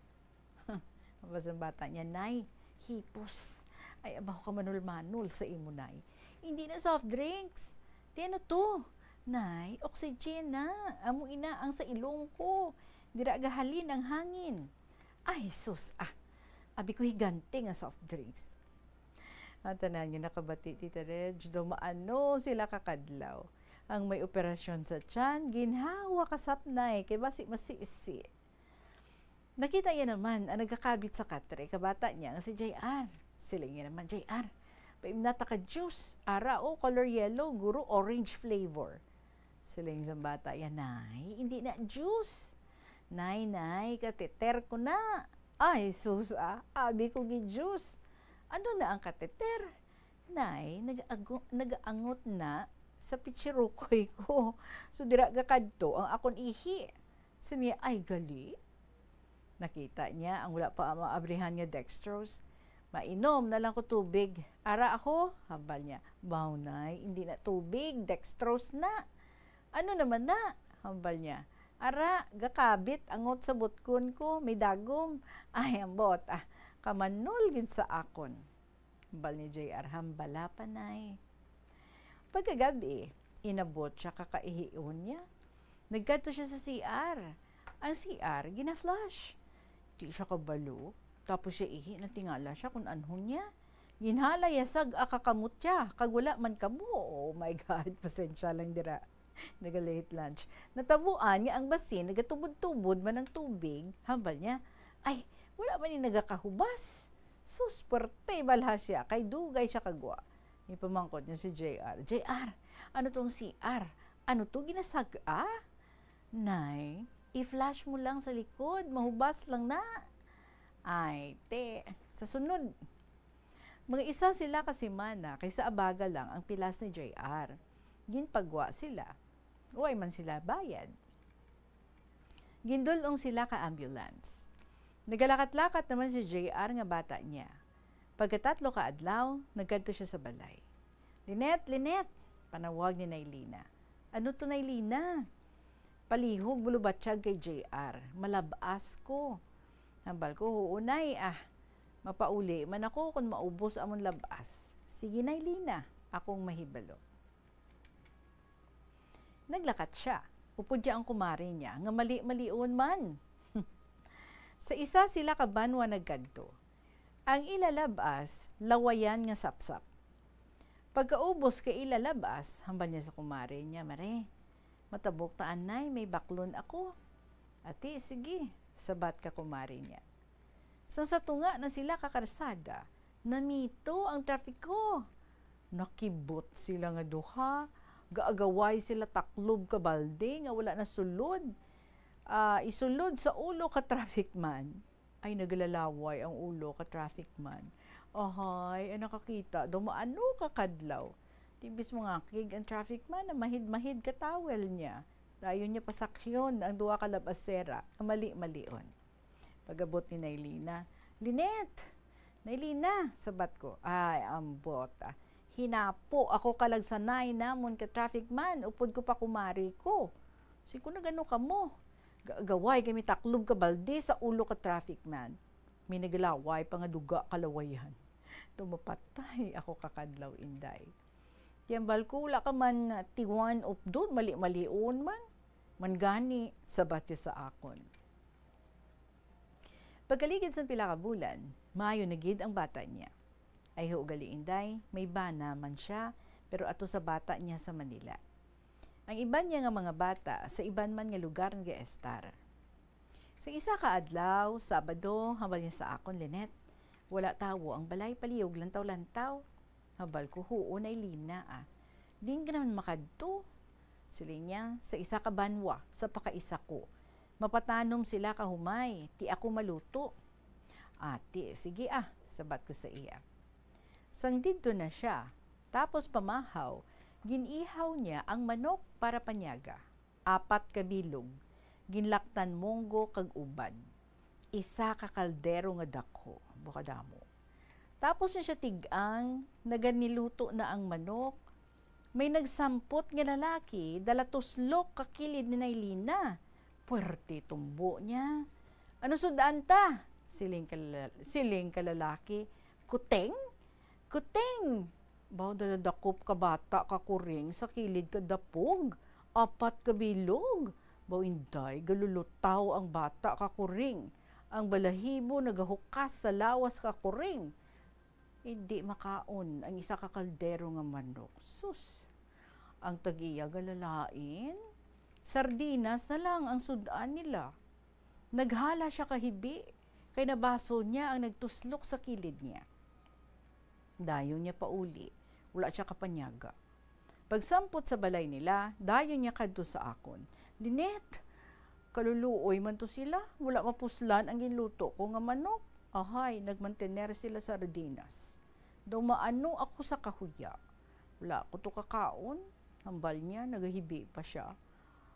Ang bata niya, "Nay, hipos. Ay, abaw ka manul-manul sa imo, nay. Hindi na soft drinks. Ti ano to? Nay, oxygen na. Amo ina ang sa ilong ko. Dira gahalin ang hangin." "Ay, sus, ah. Abi ko higante nga soft drinks." Ang tanan nga nakabati, Tita Reg, dumaano sila kakadlaw. Ang may operasyon sa tiyan, ginhawa ka sapnay, kay basi masisi. Nakita niya naman ang nagakabit sa katre ka bata niya nga si J R. Siling niya naman, "J R, paimnata ka juice. Ara, o, color yellow, guro orange flavor." Siling sa bata niya, "Nay, hindi na juice. Nay, nay, kateter ko na." "Ay, sus, ah, abi ko gi-juice. Ano na ang kateter?" "Nay, nag-ago-, nagaangot na sa pichirukoy ko. So, dira gakadto ang akon ihi." Siling niya, "Ay, gali." Nakita niya ang wala pa maabrihan nga dextrose. "Mainom na lang ko tubig. Ara ako," hambal niya. "Baw, nay, hindi na tubig, dextrose na." "Ano naman na?" hambal niya. "Ara, gakabit angot sa butkon ko, may dagom." "Ay, ambot, ah, kamanul gid sa akon." Hambal ni J R, "Hambala pa, nay." Pagkagabi, inabot siya kakaihion niya. Nagkadto siya sa C R. Ang C R gina-flush. Di siya kabalo. Tapos siya ihi, natingala siya kung anhon niya. Ginhala niya sag-a ka kamot siya, kag wala man kamo. Oh my God, pasensya lang dira. Naga-late lunch. Natabuan nga ang basin nagatubod-tubod man ang tubig. Hambal niya, "Ay, wala man ni nagakahubas." Sus, puwerte balha siya, kay dugay siya kagwa. Ipamangkot niya si J R, "J R, ano tong C R? Ano to, ginasag-a?" "Nay, i-flush mo lang sa likod, mahubas lang na." "Ay, te, sa sunod." Mga isa sila ka semana, kay sa abaga lang ang pilas ni J R. Ginpagwa sila. Way man sila bayad. Gindul-ong sila ka ambulance. Nagalakat-lakat naman si J R nga bata niya. Pagkatatlo ka adlaw, nagkadto siya sa balay. "Lynette, Lynette!" panawag ni Nailina. "Ano to, Nailina?" "Palihog, bulubatyag kay J R. Malab-as ko." Hambal ko, "Huo, Nay, ah. Mapauli man ako kon maubos amon lab-as." "Sige, Nailina, akong mahibalo." Naglakat siya. Upod niya ang kumare niya, nga mali-malion man. Sa isa sila ka banwa nagkadto. Ang ila lab-as, lawayan nga sapsap. Pagkaubos kay ila lab-as, hambal niya sa kumare niya, "Mare, matabok ta anay, may baklon ako." "Ati, sige," sabat ka kumare niya. Sang sa tunga na sila ka karsada, namito ang trapiko. Nakibot sila nga duha, gaagaway sila taklob ka balde nga wala na sulod. Ah, isulod sa ulo ka traffic man. Ay, naglalaway ang ulo ka traffic man. Ahay, ang nakakita daw maano ka kadlaw. Tibis mo nga kig ang traffic man na mahid-mahid ka towel niya. Dayon niya pasakyon ang duha ka labasera nga mali-malion. Pagabot ni Nailina, "Linet! Nailina!" sabat ko. Ay, ambot, ah. Hinapo ako kalagsanay namon ka traffic man, upod ko pa kumari ko. Si ko nagano kamo? Ga-, gaway kami taklob ka balde sa ulo ka traffic man. May naglaway pa nga duga kalawayan. Tumapatay ako kakadlaw, Inday. Tiyambal ko, wala ka man tiwan updon, mali-malion man. Man gani, sabat niya sa akon. Pagkaligid sang pila ka bulan, maayo na gid ang bata niya. Ay ho, gali, Inday, may bana man siya, pero ato sa bata niya sa Manila. Ang iban niya nga mga bata sa iban man nga lugar nagaestar. Sa isa ka adlaw, Sabado, hambal niya sa akon, "Linet, wala tawo ang balay, palihog lantaw-lantaw." Hambal ko, "Huo, Nailina, ah. Diin ka naman makadto?" Siling niya, "Sa isa ka banwa, sa pakaisa ko. Mapatanom sila ka humay, ti ako maluto." "Ati, sige ah," sabat ko sa iya. Sang didto na siya, tapos pamahaw, gin-ihaw niya ang manok para panyaga. Apat ka bilog, ginlaktan munggo kag ubad. Isa ka kaldero nga dakho, buka damo. Tapos na siya tig-ang, naganiluto na ang manok. May nagsampot nga lalaki, dala tuslok ka kilid ni Nailina. Puwerte tumbo niya. "Ano sud-an ta?" siling ka lala-, siling ka lalaki. "Kuting? Kuting!" Baw, dala dakop ka bata ka kuring sa kilid ka dapog, apat ka bilog. Baw, Inday, galulutaw ang bata ka kuring. Ang balahibo nagahukas sa lawas ka kuring. Indi makaon ang isa ka kaldero nga manok. Sus! Ang tag-iya galalain, sardinas na lang ang sud-an nila. Naghala siya kahibi, kay nabasol niya ang nagtuslok sa kilid niya. Dayon niya pauli, wala siya kapanyaga. Pagsampot sa balay nila, dayon niya kadto sa akon, "Linet, kaluluoy man to sila, wala mapuslan ang ginluto ko nga manok. Ahay, nagmantener sila sa sardinas. Daw maano ako sa kahuya. Wala ko to kakaon," hambal niya, nagahibi pa siya.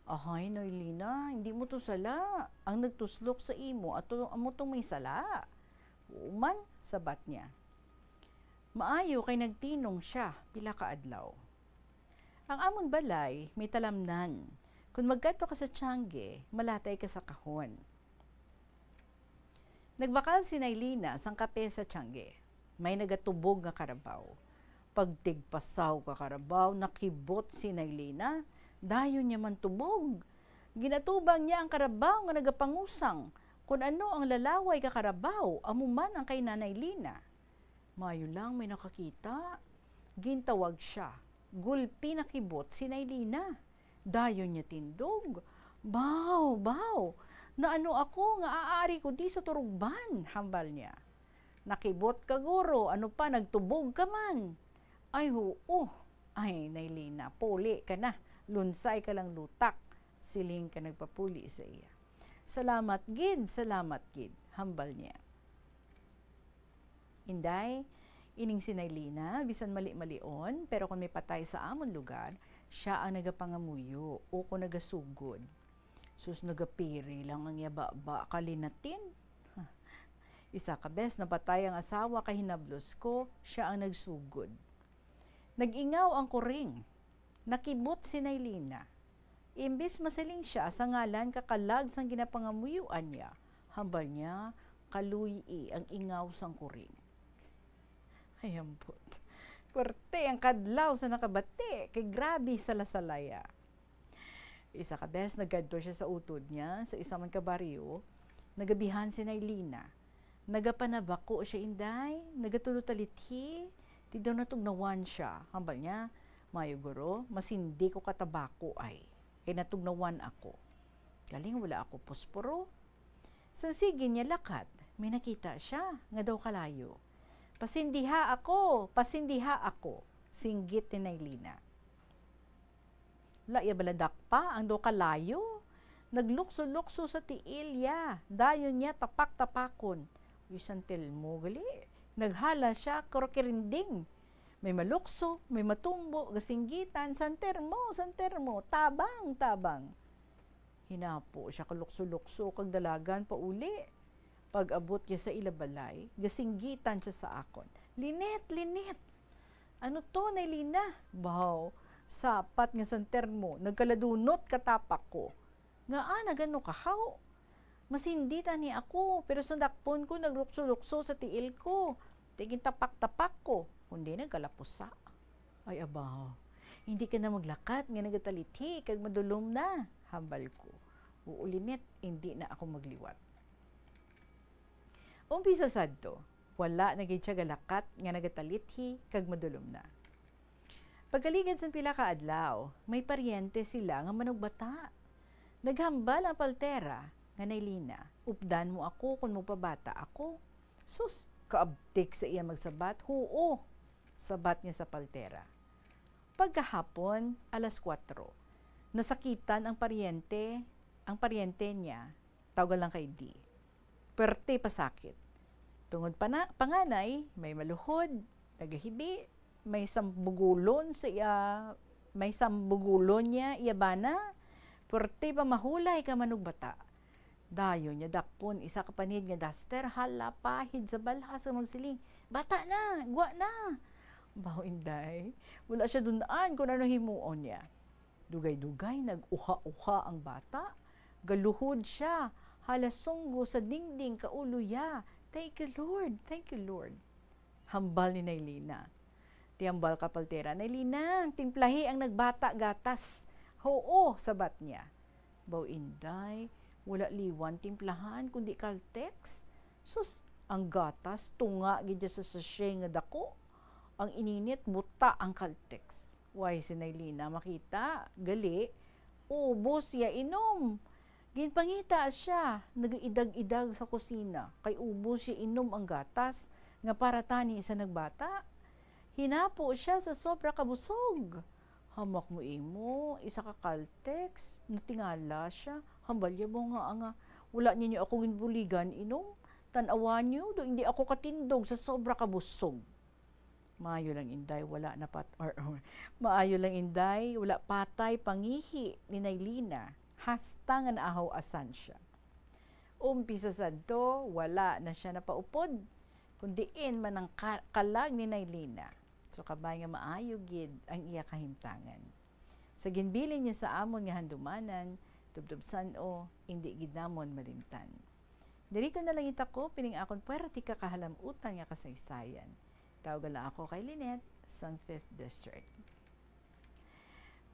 "Ahay, Nailina, hindi mo to sala. Ang nagtuslok sa imo ato amo tong may sala." "Oo man," sabat niya. Maayo kay nagtinong siya pila ka adlaw. Ang amon balay may talamnan. Kon magkadto ka sa tiangge, malatay ka sa kahon. Nagbakal si Nailina sang kape sa tiangge. May nagatubog nga karabaw. Pagtigpasaw ka karabaw, nakibot si Nailina. Dayon niya man tubog. Ginatubang niya ang karabaw nga nagapangusang. Kon ano ang lalaway ka karabaw, amo man ang kay Nanay Lina. Maayo lang may nakakita. Gintawag sia. Gulpi nakibot si Nailina. Dayon niya tindog, "Baw, baw! Naano ako nga aari ko di sa turugban?" hambal niya. "Nakibot ka, guro. Ano pa, nagtubog ka man?" "Ay, huo. Ay, Nailina, puli ka na. Lunsay ka lang lutak," siling ka nagpapuli sa iya. "Salamat gid, salamat gid," hambal niya. "Inday, ining si Nailina, bisan mali-malion, pero kon may patay sa amon lugar, sia ang nagapangamuyo o kon nagasugod. Sus, nagapiri lang ang iya baba, kalinatin. Isa ka bes napatay ang asawa, kay hinablos ko, sia ang nagsugod." Nag-ingaw ang kuring. Nakibot si Nailina. Imbis masiling sia sa ngalan ka kalag sang ginapangamuyuan niya, hambal niya, "Kaluy-i ang ingaw sang kuring." Ay, ambot. Puwerte ang kadlaw sa nakabati, kay grabe sala-salaya. Isa ka bes, nagkadto sia sa utod niya, sa isa man ka baryo. Nagabihan si Nailina. Nagapanabako siya, inday. Nagatulo talithi. Ti daw natugnawan siya. Hambal niya, "Mayo, guro, masindi ko ka tabako ay. Kay natugnawan ako. Galing wala ako posporo." Sa sige niya lakat, may nakita siya nga daw kalayo. "Pasindiha ako! Pasindiha ako!" singgit ni Nailina. Wala iya bala dakpa ang daw kalayo. Naglukso-lukso sa tiil ya. Dayon niya tapak-tapakon. Uy, San Telmo gali. Naghala siya, kurukirinding. May malukso, may matumbo, gasinggitan, "San Telmo, San Telmo, tabang, tabang." Hinapo siya kalukso-lukso kag dalagan pauli. Pag-abot niya sa ila balay, gasinggitan siya sa akon, "Linet, Linet! Ano to, Nailina?" Baw, sapat nga San Telmo, nagkaladunot ka tapak ko. "Ngaa nagano ka, haw?" "Masindi tani ako, pero sa dakpon ko naglukso-lukso sa tiil ko. Ti gintapak-tapak ko, kundi nagkalapusa." "Ay, abaw, hindi ka na maglakat nga nagatalithi kag madulom na," hambal ko. "Oo, Linet, hindi na ako magliwat." Umpisa sadto, wala na gid siya galakat nga nagatalithi kag madulom na. Pagkaligad sang pila ka adlaw, may paryente sila nga manugbata. Naghambal ang paltera nga Nailina, "Updan mo ako kon magpabata ako." Sus, kaabtik sa iya magsabat, "Huo," sabat niya sa paltera. Pagkahapon, alas kuwatro, nasakitan ang paryente, ang paryente niya, tawag lang kay D. Perte pasakit. Tungod pa na, panganay, may maluhod, nagahibi, may sambugulon sa iya, may sambugulon niya iya bana, perte pa mahulay ka manugbata. Dayon niya dakpon isa ka panid nga daster, hala, pahid sa balhas nga magsiling, "Bata na! Gwa na!" Baw, inday, wala siya dun-an kon ano himuon niya. Dugay-dugay nag-uha-uha ang bata. Galuhod siya, hala, sunggo sa dingding kaulo ya. "Thank you, Lord! Thank you, Lord!" Hambal ni Nailina. Ti hambal ka paltera, "Nailina, timplahi ang nagbata gatas." "Huo," sabat niya. Baw, inday, wala liwan timplahan kundi Caltex. Sus, ang gatas tunga gid sa sachet nga dako. Ang ininit, buta ang Caltex. Way si Nailina makita, gali, ubos iya inom. Ginpangita siya, nagaidag-idag sa kusina, kay ubos iya inom ang gatas nga para tani sa nagbata. Hinapo siya sa sobra kabusog. Hamak mo imo, isa ka Caltex, natingala siya. Hambal ya mo nga, nga, "Wala ninyo ako ginbuligan inom. Tan-awan nyo, do hindi ako katindog sa sobra kabusog." Maayo lang, inday, wala na pat-, or, or, maayo lang, inday, wala patay pangihi ni Nailina, hasta nga naahaw-asan siya. Umpisa sadto, wala na siya napaupod, kun diin man ang ka-, kalag ni Nailina. So, kabay nga maayo gid ang iya kahimtangan. Sa ginbilin niya sa amon nga handumanan, tubtob san-o, indi gid namon malimtan. Diri ko na lang itakop ining akon puwerti ka kahalamutan nga kasaysayan. Tawga lang ako kay Lynette, sang Fifth District.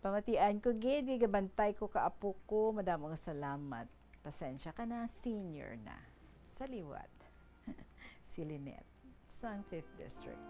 Pamatian ko gid, gigabantay ko ka apo ko, madamo nga salamat. Pasensya ka na, senior na. Sa liwat. Si Lynette, sang Fifth District.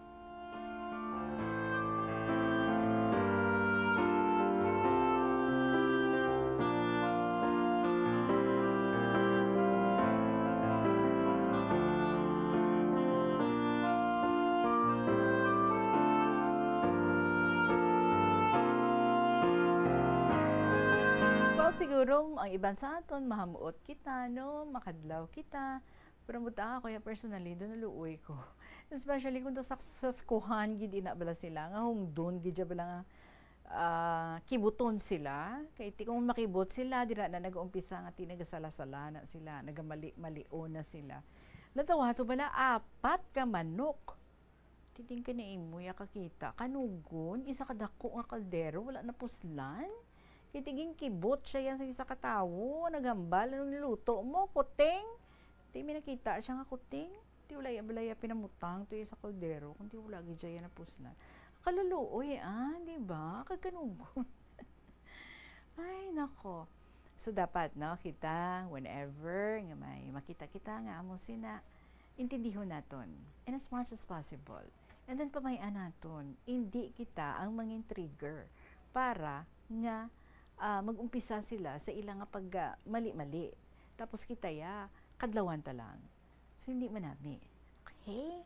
Well, siguro ang iban sa aton, mahamuot kita, no? Makadlaw kita. Pero buta ako, ya personally, doon naluoy ko. Especially kung to sa, sa skuhan, gid ina bala sila, nga hungdon, gid siya bala nga, ah, kibuton sila. Kay ti kung makibot sila, dira na nag-umpisa nga ti nagasala-sala na sila, nagamali-malion na sila. Natawa to bala, apat ka manok. Ti diin ka na imo ya kakita. Kanugon, isa ka dako nga kaldero, wala na puslan. Kay ti ginkibot siya yan sa isa ka tawo, naghambal, "Anong niluto mo, kuting?" Ti may nakita siya nga kuting. Ti wala ya bala ya pinamutang to ya sa kaldero, kundi wala gid siya yan napuslan. Kaluluoy, ah, di ba? Kag kanugon. Ay, nako. So dapat, no, kita, whenever nga may makita kita nga amo sina, intindihon naton in as much as possible. And then pamay-an naton, hindi kita ang mangin trigger para nga, ah, mag-umpisa sila sa ila nga pag, ah, mali-mali. Tapos kita ya, kadlawan ta lang. So, hindi manami. Okay?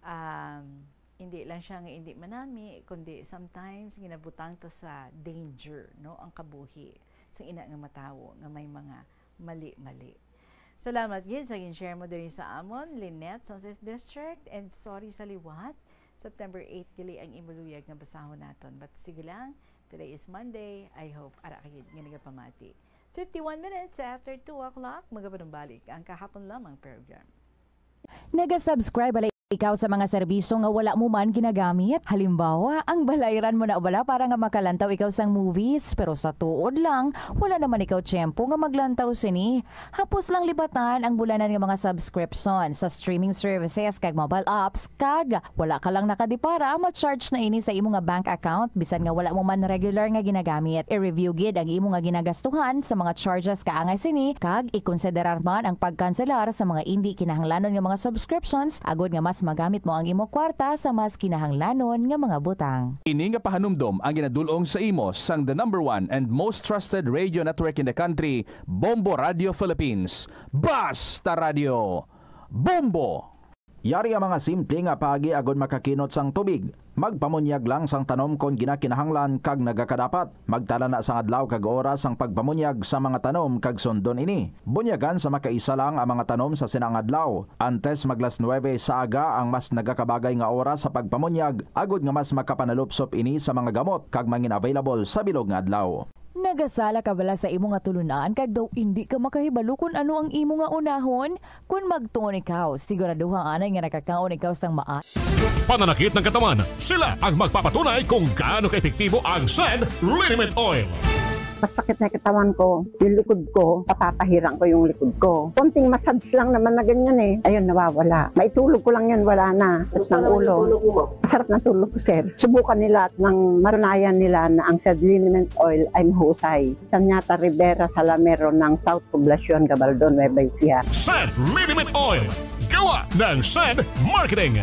Um, hindi lang siya nga hindi manami, kundi sometimes ginabutang ta sa danger, no, ang kabuhi sa ina nga matawo nga may mga mali-mali. Salamat gid sa gin-share mo diri sa amon, Lynette sa fifth District, and sorry sa liwat. September eight gali ang imo luyag nga basahon naton. But sige lang, today is Monday. I hope ara ka gid nga nagapamati. Fifty-one minutes after two o'clock, magapanumbalik ang kahapon lamang program. Naga-subscribe bala ikaw sa mga serbisyo nga wala mo man ginagamit? Halimbawa, ang balayran mo na bala para nga makalantaw ikaw sang movies, pero sa tuod lang, wala naman ikaw tiyempo nga maglantaw sini. Hapos lang libatan ang bulanan nga mga subscription sa streaming services kag mobile apps, kag wala ka lang nakadipara, ma-charge na ini sa imo nga bank account bisan nga wala mo man regular nga ginagamit. I-review gid ang imo nga ginagastuhan sa mga charges kaangay sini, kag ikonsiderar man ang pagkanselar sa mga indi kinahanglanon nga mga subscriptions, agod nga mas magamit mo ang imo kwarta sa mas kinahanglanon nga mga butang. Ini nga pahanumdom ang ginadul-ong sa imo sang the number one and most trusted radio network in the country, Bombo Radio Philippines. Basta Radio Bombo! Yari ang mga simple nga paagi agod makakinot sang tubig. Magpamunyag lang sang tanom kon ginakinahanglan kag nagakadapat. Magtala na sang adlaw kag oras sang pagpamunyag sa mga tanom kag sundon ini. Bunyagan sa makaisa lang ang mga tanom sa sina nga adlaw. Antes mag las nuebe sa aga ang mas nagakabagay nga oras sa pagpamunyag, agod nga mas makapanalupsop ini sa mga gamot kag mangin-available sa bilog nga adlaw. Nagasala ka bala sa imo nga tulunan kag daw indi ka makahibalo kon ano ang imo nga unahon? Kon magtuon ikaw, siguraduha anay nga nakakaon ikaw sang maa- Pananakit ng katawan, sila ang magpapatunay kung gaano kaepektibo ang Send Liniment Oil. Masakit na yung katawan ko, yung likod ko, papapahirang ko yung likod ko. Konting massage lang naman na ganyan eh. Ayun, nawawala. Maitulog ko lang yan, wala na. Sakit ng ulo. Masarap na tulog ko, sir. Subukan nila at nang matunayan nila na ang Send Liniment Oil ay mahusay. Tanyata Rivera Salamero ng South Poblacion, Gabaldon, Nueva Ecija. Send Liniment Oil. Gawa ng Send Marketing.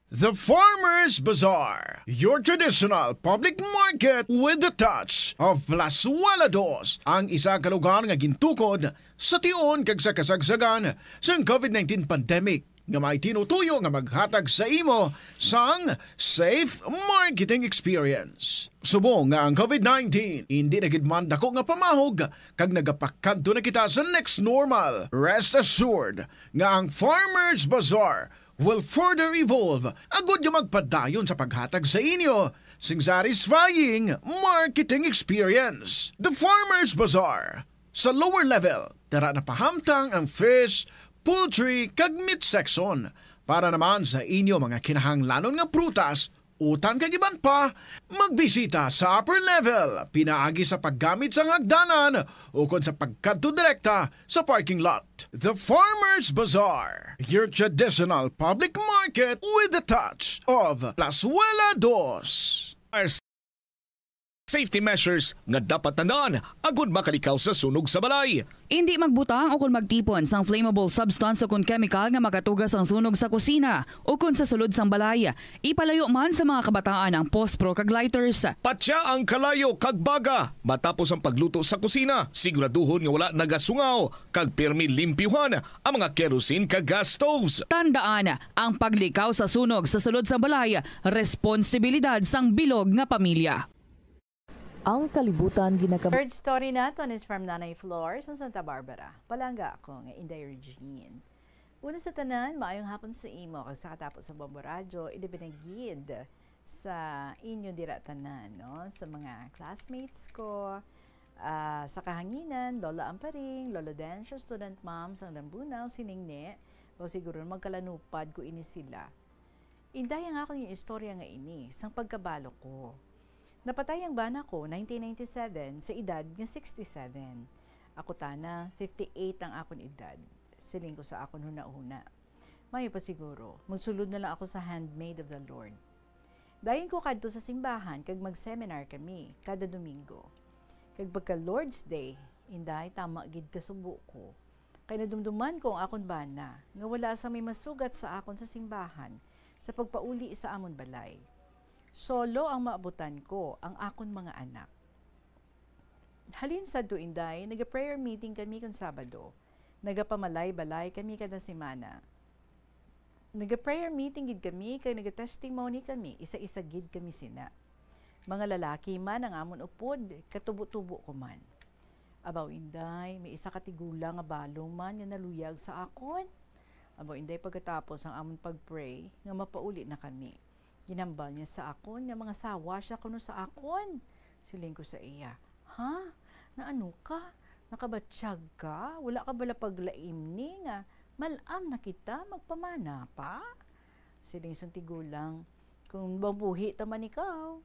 The Farmers Bazaar, your traditional public market with the touch of Plazuela Dos, ang isa ka lugar nga gintukod sa tion kag sa kasagsagan sang covid nineteen pandemic, nga may tinutuyo nga maghatag sa imo sang safe marketing experience. Subong nga ang covid nineteen indi na gid man dako nga pamahog kag nagapakadto na kita sa next normal, rest assured nga ang Farmers Bazaar will further evolve agud nga magpadayon sa paghatag sa inyo sing satisfying marketing experience. The Farmers Bazaar, sa lower level, tara na pahamtang ang fish, poultry, kag meat section. Para naman sa inyo mga kinahanglanon nga prutas, utan kag iban pa, magbisita sa upper level pinaagi sa paggamit sang hagdanan ukon sa pagkadto direkta sa parking lot. The Farmers Bazaar, your traditional public market with the touch of Plazuela Dos. Safety measures nga dapat tandaan agud makalikaw sa sunog sa balay. Indi magbutang o kon magtipon sang flammable substance o kon chemical nga makatuga sang sunog sa kusina o kon sa sulod sang balay. Ipalayo man sa mga kabataan ang pospro kag lighters. Patya ang kalayo kag baga matapos ang pagluto sa kusina. Siguraduhon nga wala nagasungaw kag pirmi limpyuhan ang mga kerosene kag gas stoves. Tandaan, ang paglikaw sa sunog sa sulod sang balay, responsibilidad sang bilog nga pamilya. Ang kalibutan ginakab- Third story naton is from Nanay Flor sa Santa Barbara. Palangga ako nga Inday Regine. Una sa tanan, maayong hapon sa imo kag sa katapos sa Bombo Radyo, ilabi na gid sa inyo dira tanan, no? Sa mga classmates ko, ah, sa kahanginan, Lola Amparing, Lolo Dencio, student mom sang Lambunao, siningni, o siguro magkalanupad ko ini sila. Inday ang akon yung istorya nga ini, sang pagkabalo ko. Napatay ang bana ko, nineteen ninety-seven, sa edad nga sixty-seven. Ako tana, fifty-eight ang akon edad. Siling ko sa akon hunahuna. Mayo pa siguro, magsulod na lang ako sa Handmaid of the Lord. Dayon ko kadto sa simbahan kag mag-seminar kami kada Domingo. Kag pagka Lord's Day, Inday, tama gid kasubo ko. Kay nadumduman ko ang akon bana nga wala sang may masugat sa akon sa simbahan sa pagpauli sa amon balay. Solo ang maabutan ko, ang akon mga anak. Halin sadto, Inday, naga-prayer meeting kami kon Sabado. Nagapamalay-balay kami kada semana. Naga-prayer meeting gid kami kag naga-testimony kami, isa-isa gid kami sina. Mga lalaki man ang amon upod, katubo-tubo ko man. Abaw, Inday, may isa ka tigulang nga balo man nga naluyag sa akon. Abaw, Inday, pagkatapos ang amon pag-pray nga mapauli na kami, ginhambal niya sa akon nga mangasawa siya kuno sa akon. Siling ko sa iya, "Ha? Naano ka? Nakabatyag ka? Wala ka bala paglaim ni nga mal-am na kita magpamana pa?" Siling sang tigulang, "Kung mabuhi ta man ikaw,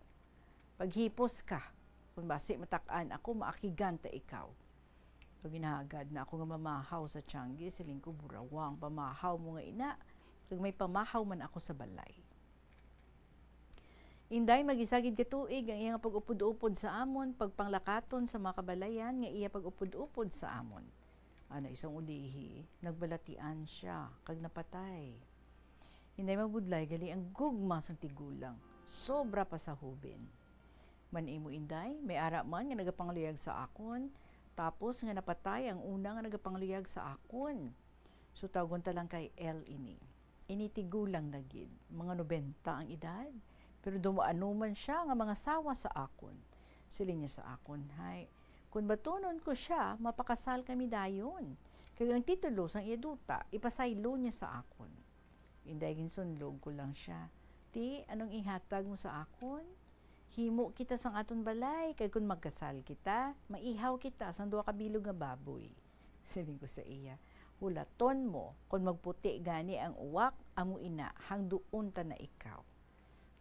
paghipos ka. Kung basi matak-an ako, maakigan ta ikaw." Pag ginahagad na ako nga mamahaw sa tiangge, siling ko, "Burawang pamahaw mo nga ina, kag may pamahaw man ako sa balay." Inday, mag-isa gid ka tuig ang iya nga pag-upod-upod sa amon, pagpanglakaton sa mga kabalayan nga iya pag-upod-upod sa amon. Ano isang ulihi, nagbalatian siya, kag napatay. Inday, mabudlay gali ang gugma sang tigulang, sobra pa sa hubin. Man imo, Inday, may ara man nga nagapangluyag sa akon, tapos nga napatay ang una nga nagapangluyag sa akon. So, tawgon ta lang kay L ini. Ini tigulang na gid, mga nobenta ang edad, pero dumaano man siya nga mangasawa sa akon. Siling niya sa akon, "Hay, kun batunon ko sia, mapakasal kami dayon. Kag ang titulo sang iya duta, ipasaylo niya sa akon." Inday, ginsunlog ko lang sia, "Ti, anong ihatag mo sa akon? Himo kita sang aton balay, kag kon magkasal kita, maihaw kita sang duha ka bilog nga baboy." Siling ko sa iya, "Hulaton mo kon magputi gani ang uwak, amo ina, hangduon ta na ikaw."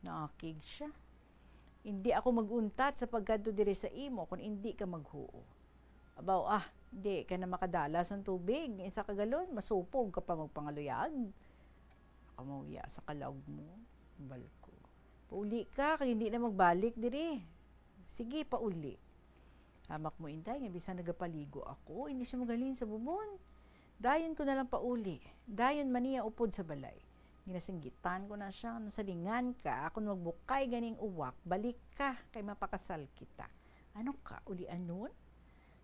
Naakig sia. "Indi ako mag-untat sa pagkadto diri sa imo kon indi ka maghuo." "Abaw, ah, di ka na makadala sang tubig, isa ka galon, masupog ka pa magpangaluyag." Ako mauya sa kalawag mo, bal ko. "Pauli ka, kag hindi na magbalik diri. Sige, pauli." Hamak mo, Inday, nga bisan nagapaligo ako, hindi siya magalin sa bubon. Dayon ko na lang pauli. Dayon man niya upod sa balay. Ginasinggitan ko na siya, "Nasalingan ka, kon magbukay ganing uwak, balik ka, kay mapakasal kita." "Ano ka, ulianon?"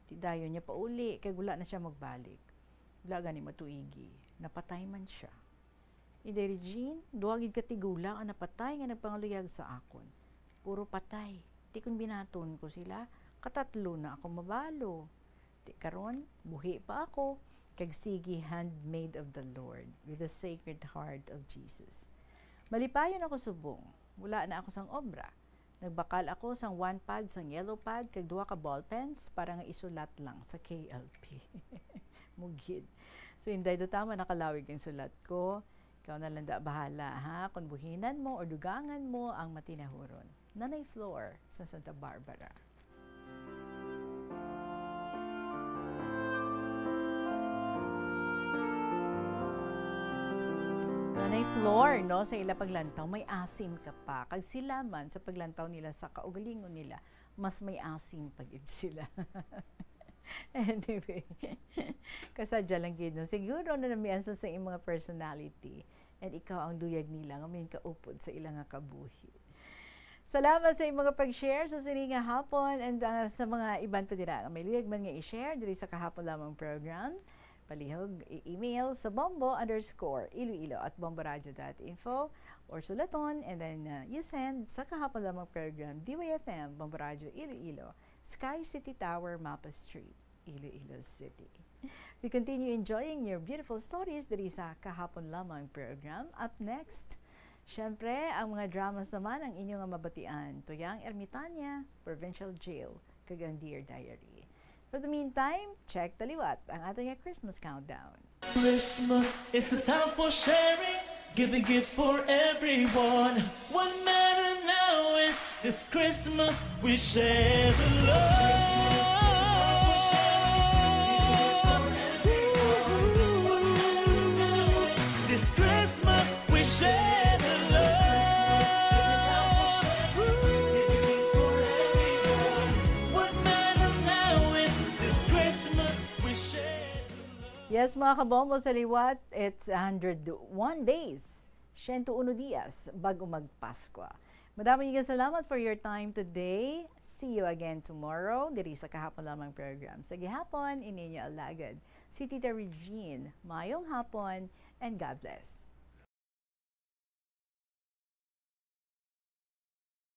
Ti dayon niya pauli, kay wala na siya magbalik. Wala gani matuigi, napatay man siya. Inday Regine, duha gid ka tigulang ang napatay nga nagpangaluyag sa akon. Puro patay. Ti kon binaton ko sila, katatlo na ako mabalo. Ti karon, buhi pa ako, kag sige handmaid of the Lord with the Sacred Heart of Jesus. Malipayon ako subong, wala na ako sang obra. Nagbakal ako sang one pad, sang yellow pad, kag duha ka ballpens para nga isulat lang sa K L P. Mugid. So, Inday, duta man nakalawig ang sulat ko. Ikaw na lang da bahala, ha? Kung buhinan mo o dugangan mo ang matinahuron. Nanay Flor sa Santa Barbara. Nanay Flor, no, sa ila paglantaw, may asim ka pa. Kag sila man, sa paglantaw nila sa kaugalingon nila, mas may asim pa gid sila. Anyway, kasadya lang gid, no? Siguro nanamian sa, sa iyang mga personality. And ikaw ang luyag nila nga main kaupod sa ila nga kabuhi. Salamat sa iyong mga pag-share sa sini nga hapon and, ah, sa mga iban pa dira nga may luyag man nga i-share diri sa Kahapon Lamang program. Palihog, i-email sa bombo underscore iloilo at bomboradio dot info or sulaton, and then, uh, you send sa Kahapon Lamang program, D Y F M, Bombo Radio Iloilo, Sky City Tower, Mapa Street, Iloilo City. We continue enjoying your beautiful stories diri sa Kahapon Lamang program. Up next, syempre, ang mga dramas naman ang inyo nga mabatian, Tuyang Ermitanya, Provincial Jail, kag ang Dear Diary. For the meantime, check ta liwat ang aton nga Christmas countdown. Christmas is a time for sharing, giving gifts for everyone. What matter now is this Christmas we share the love. This Christmas we share the love. What matter Yes, mga kabombo, sa liwat, it's a hundred one days, siyento uno dias, bago magpaskwa. Madamo nga salamat for your time today. See you again tomorrow, diri sa Kahapon Lamang program. Sa gihapon, ini inyo alagad, si Tita Regine. Mayong hapon, and God bless.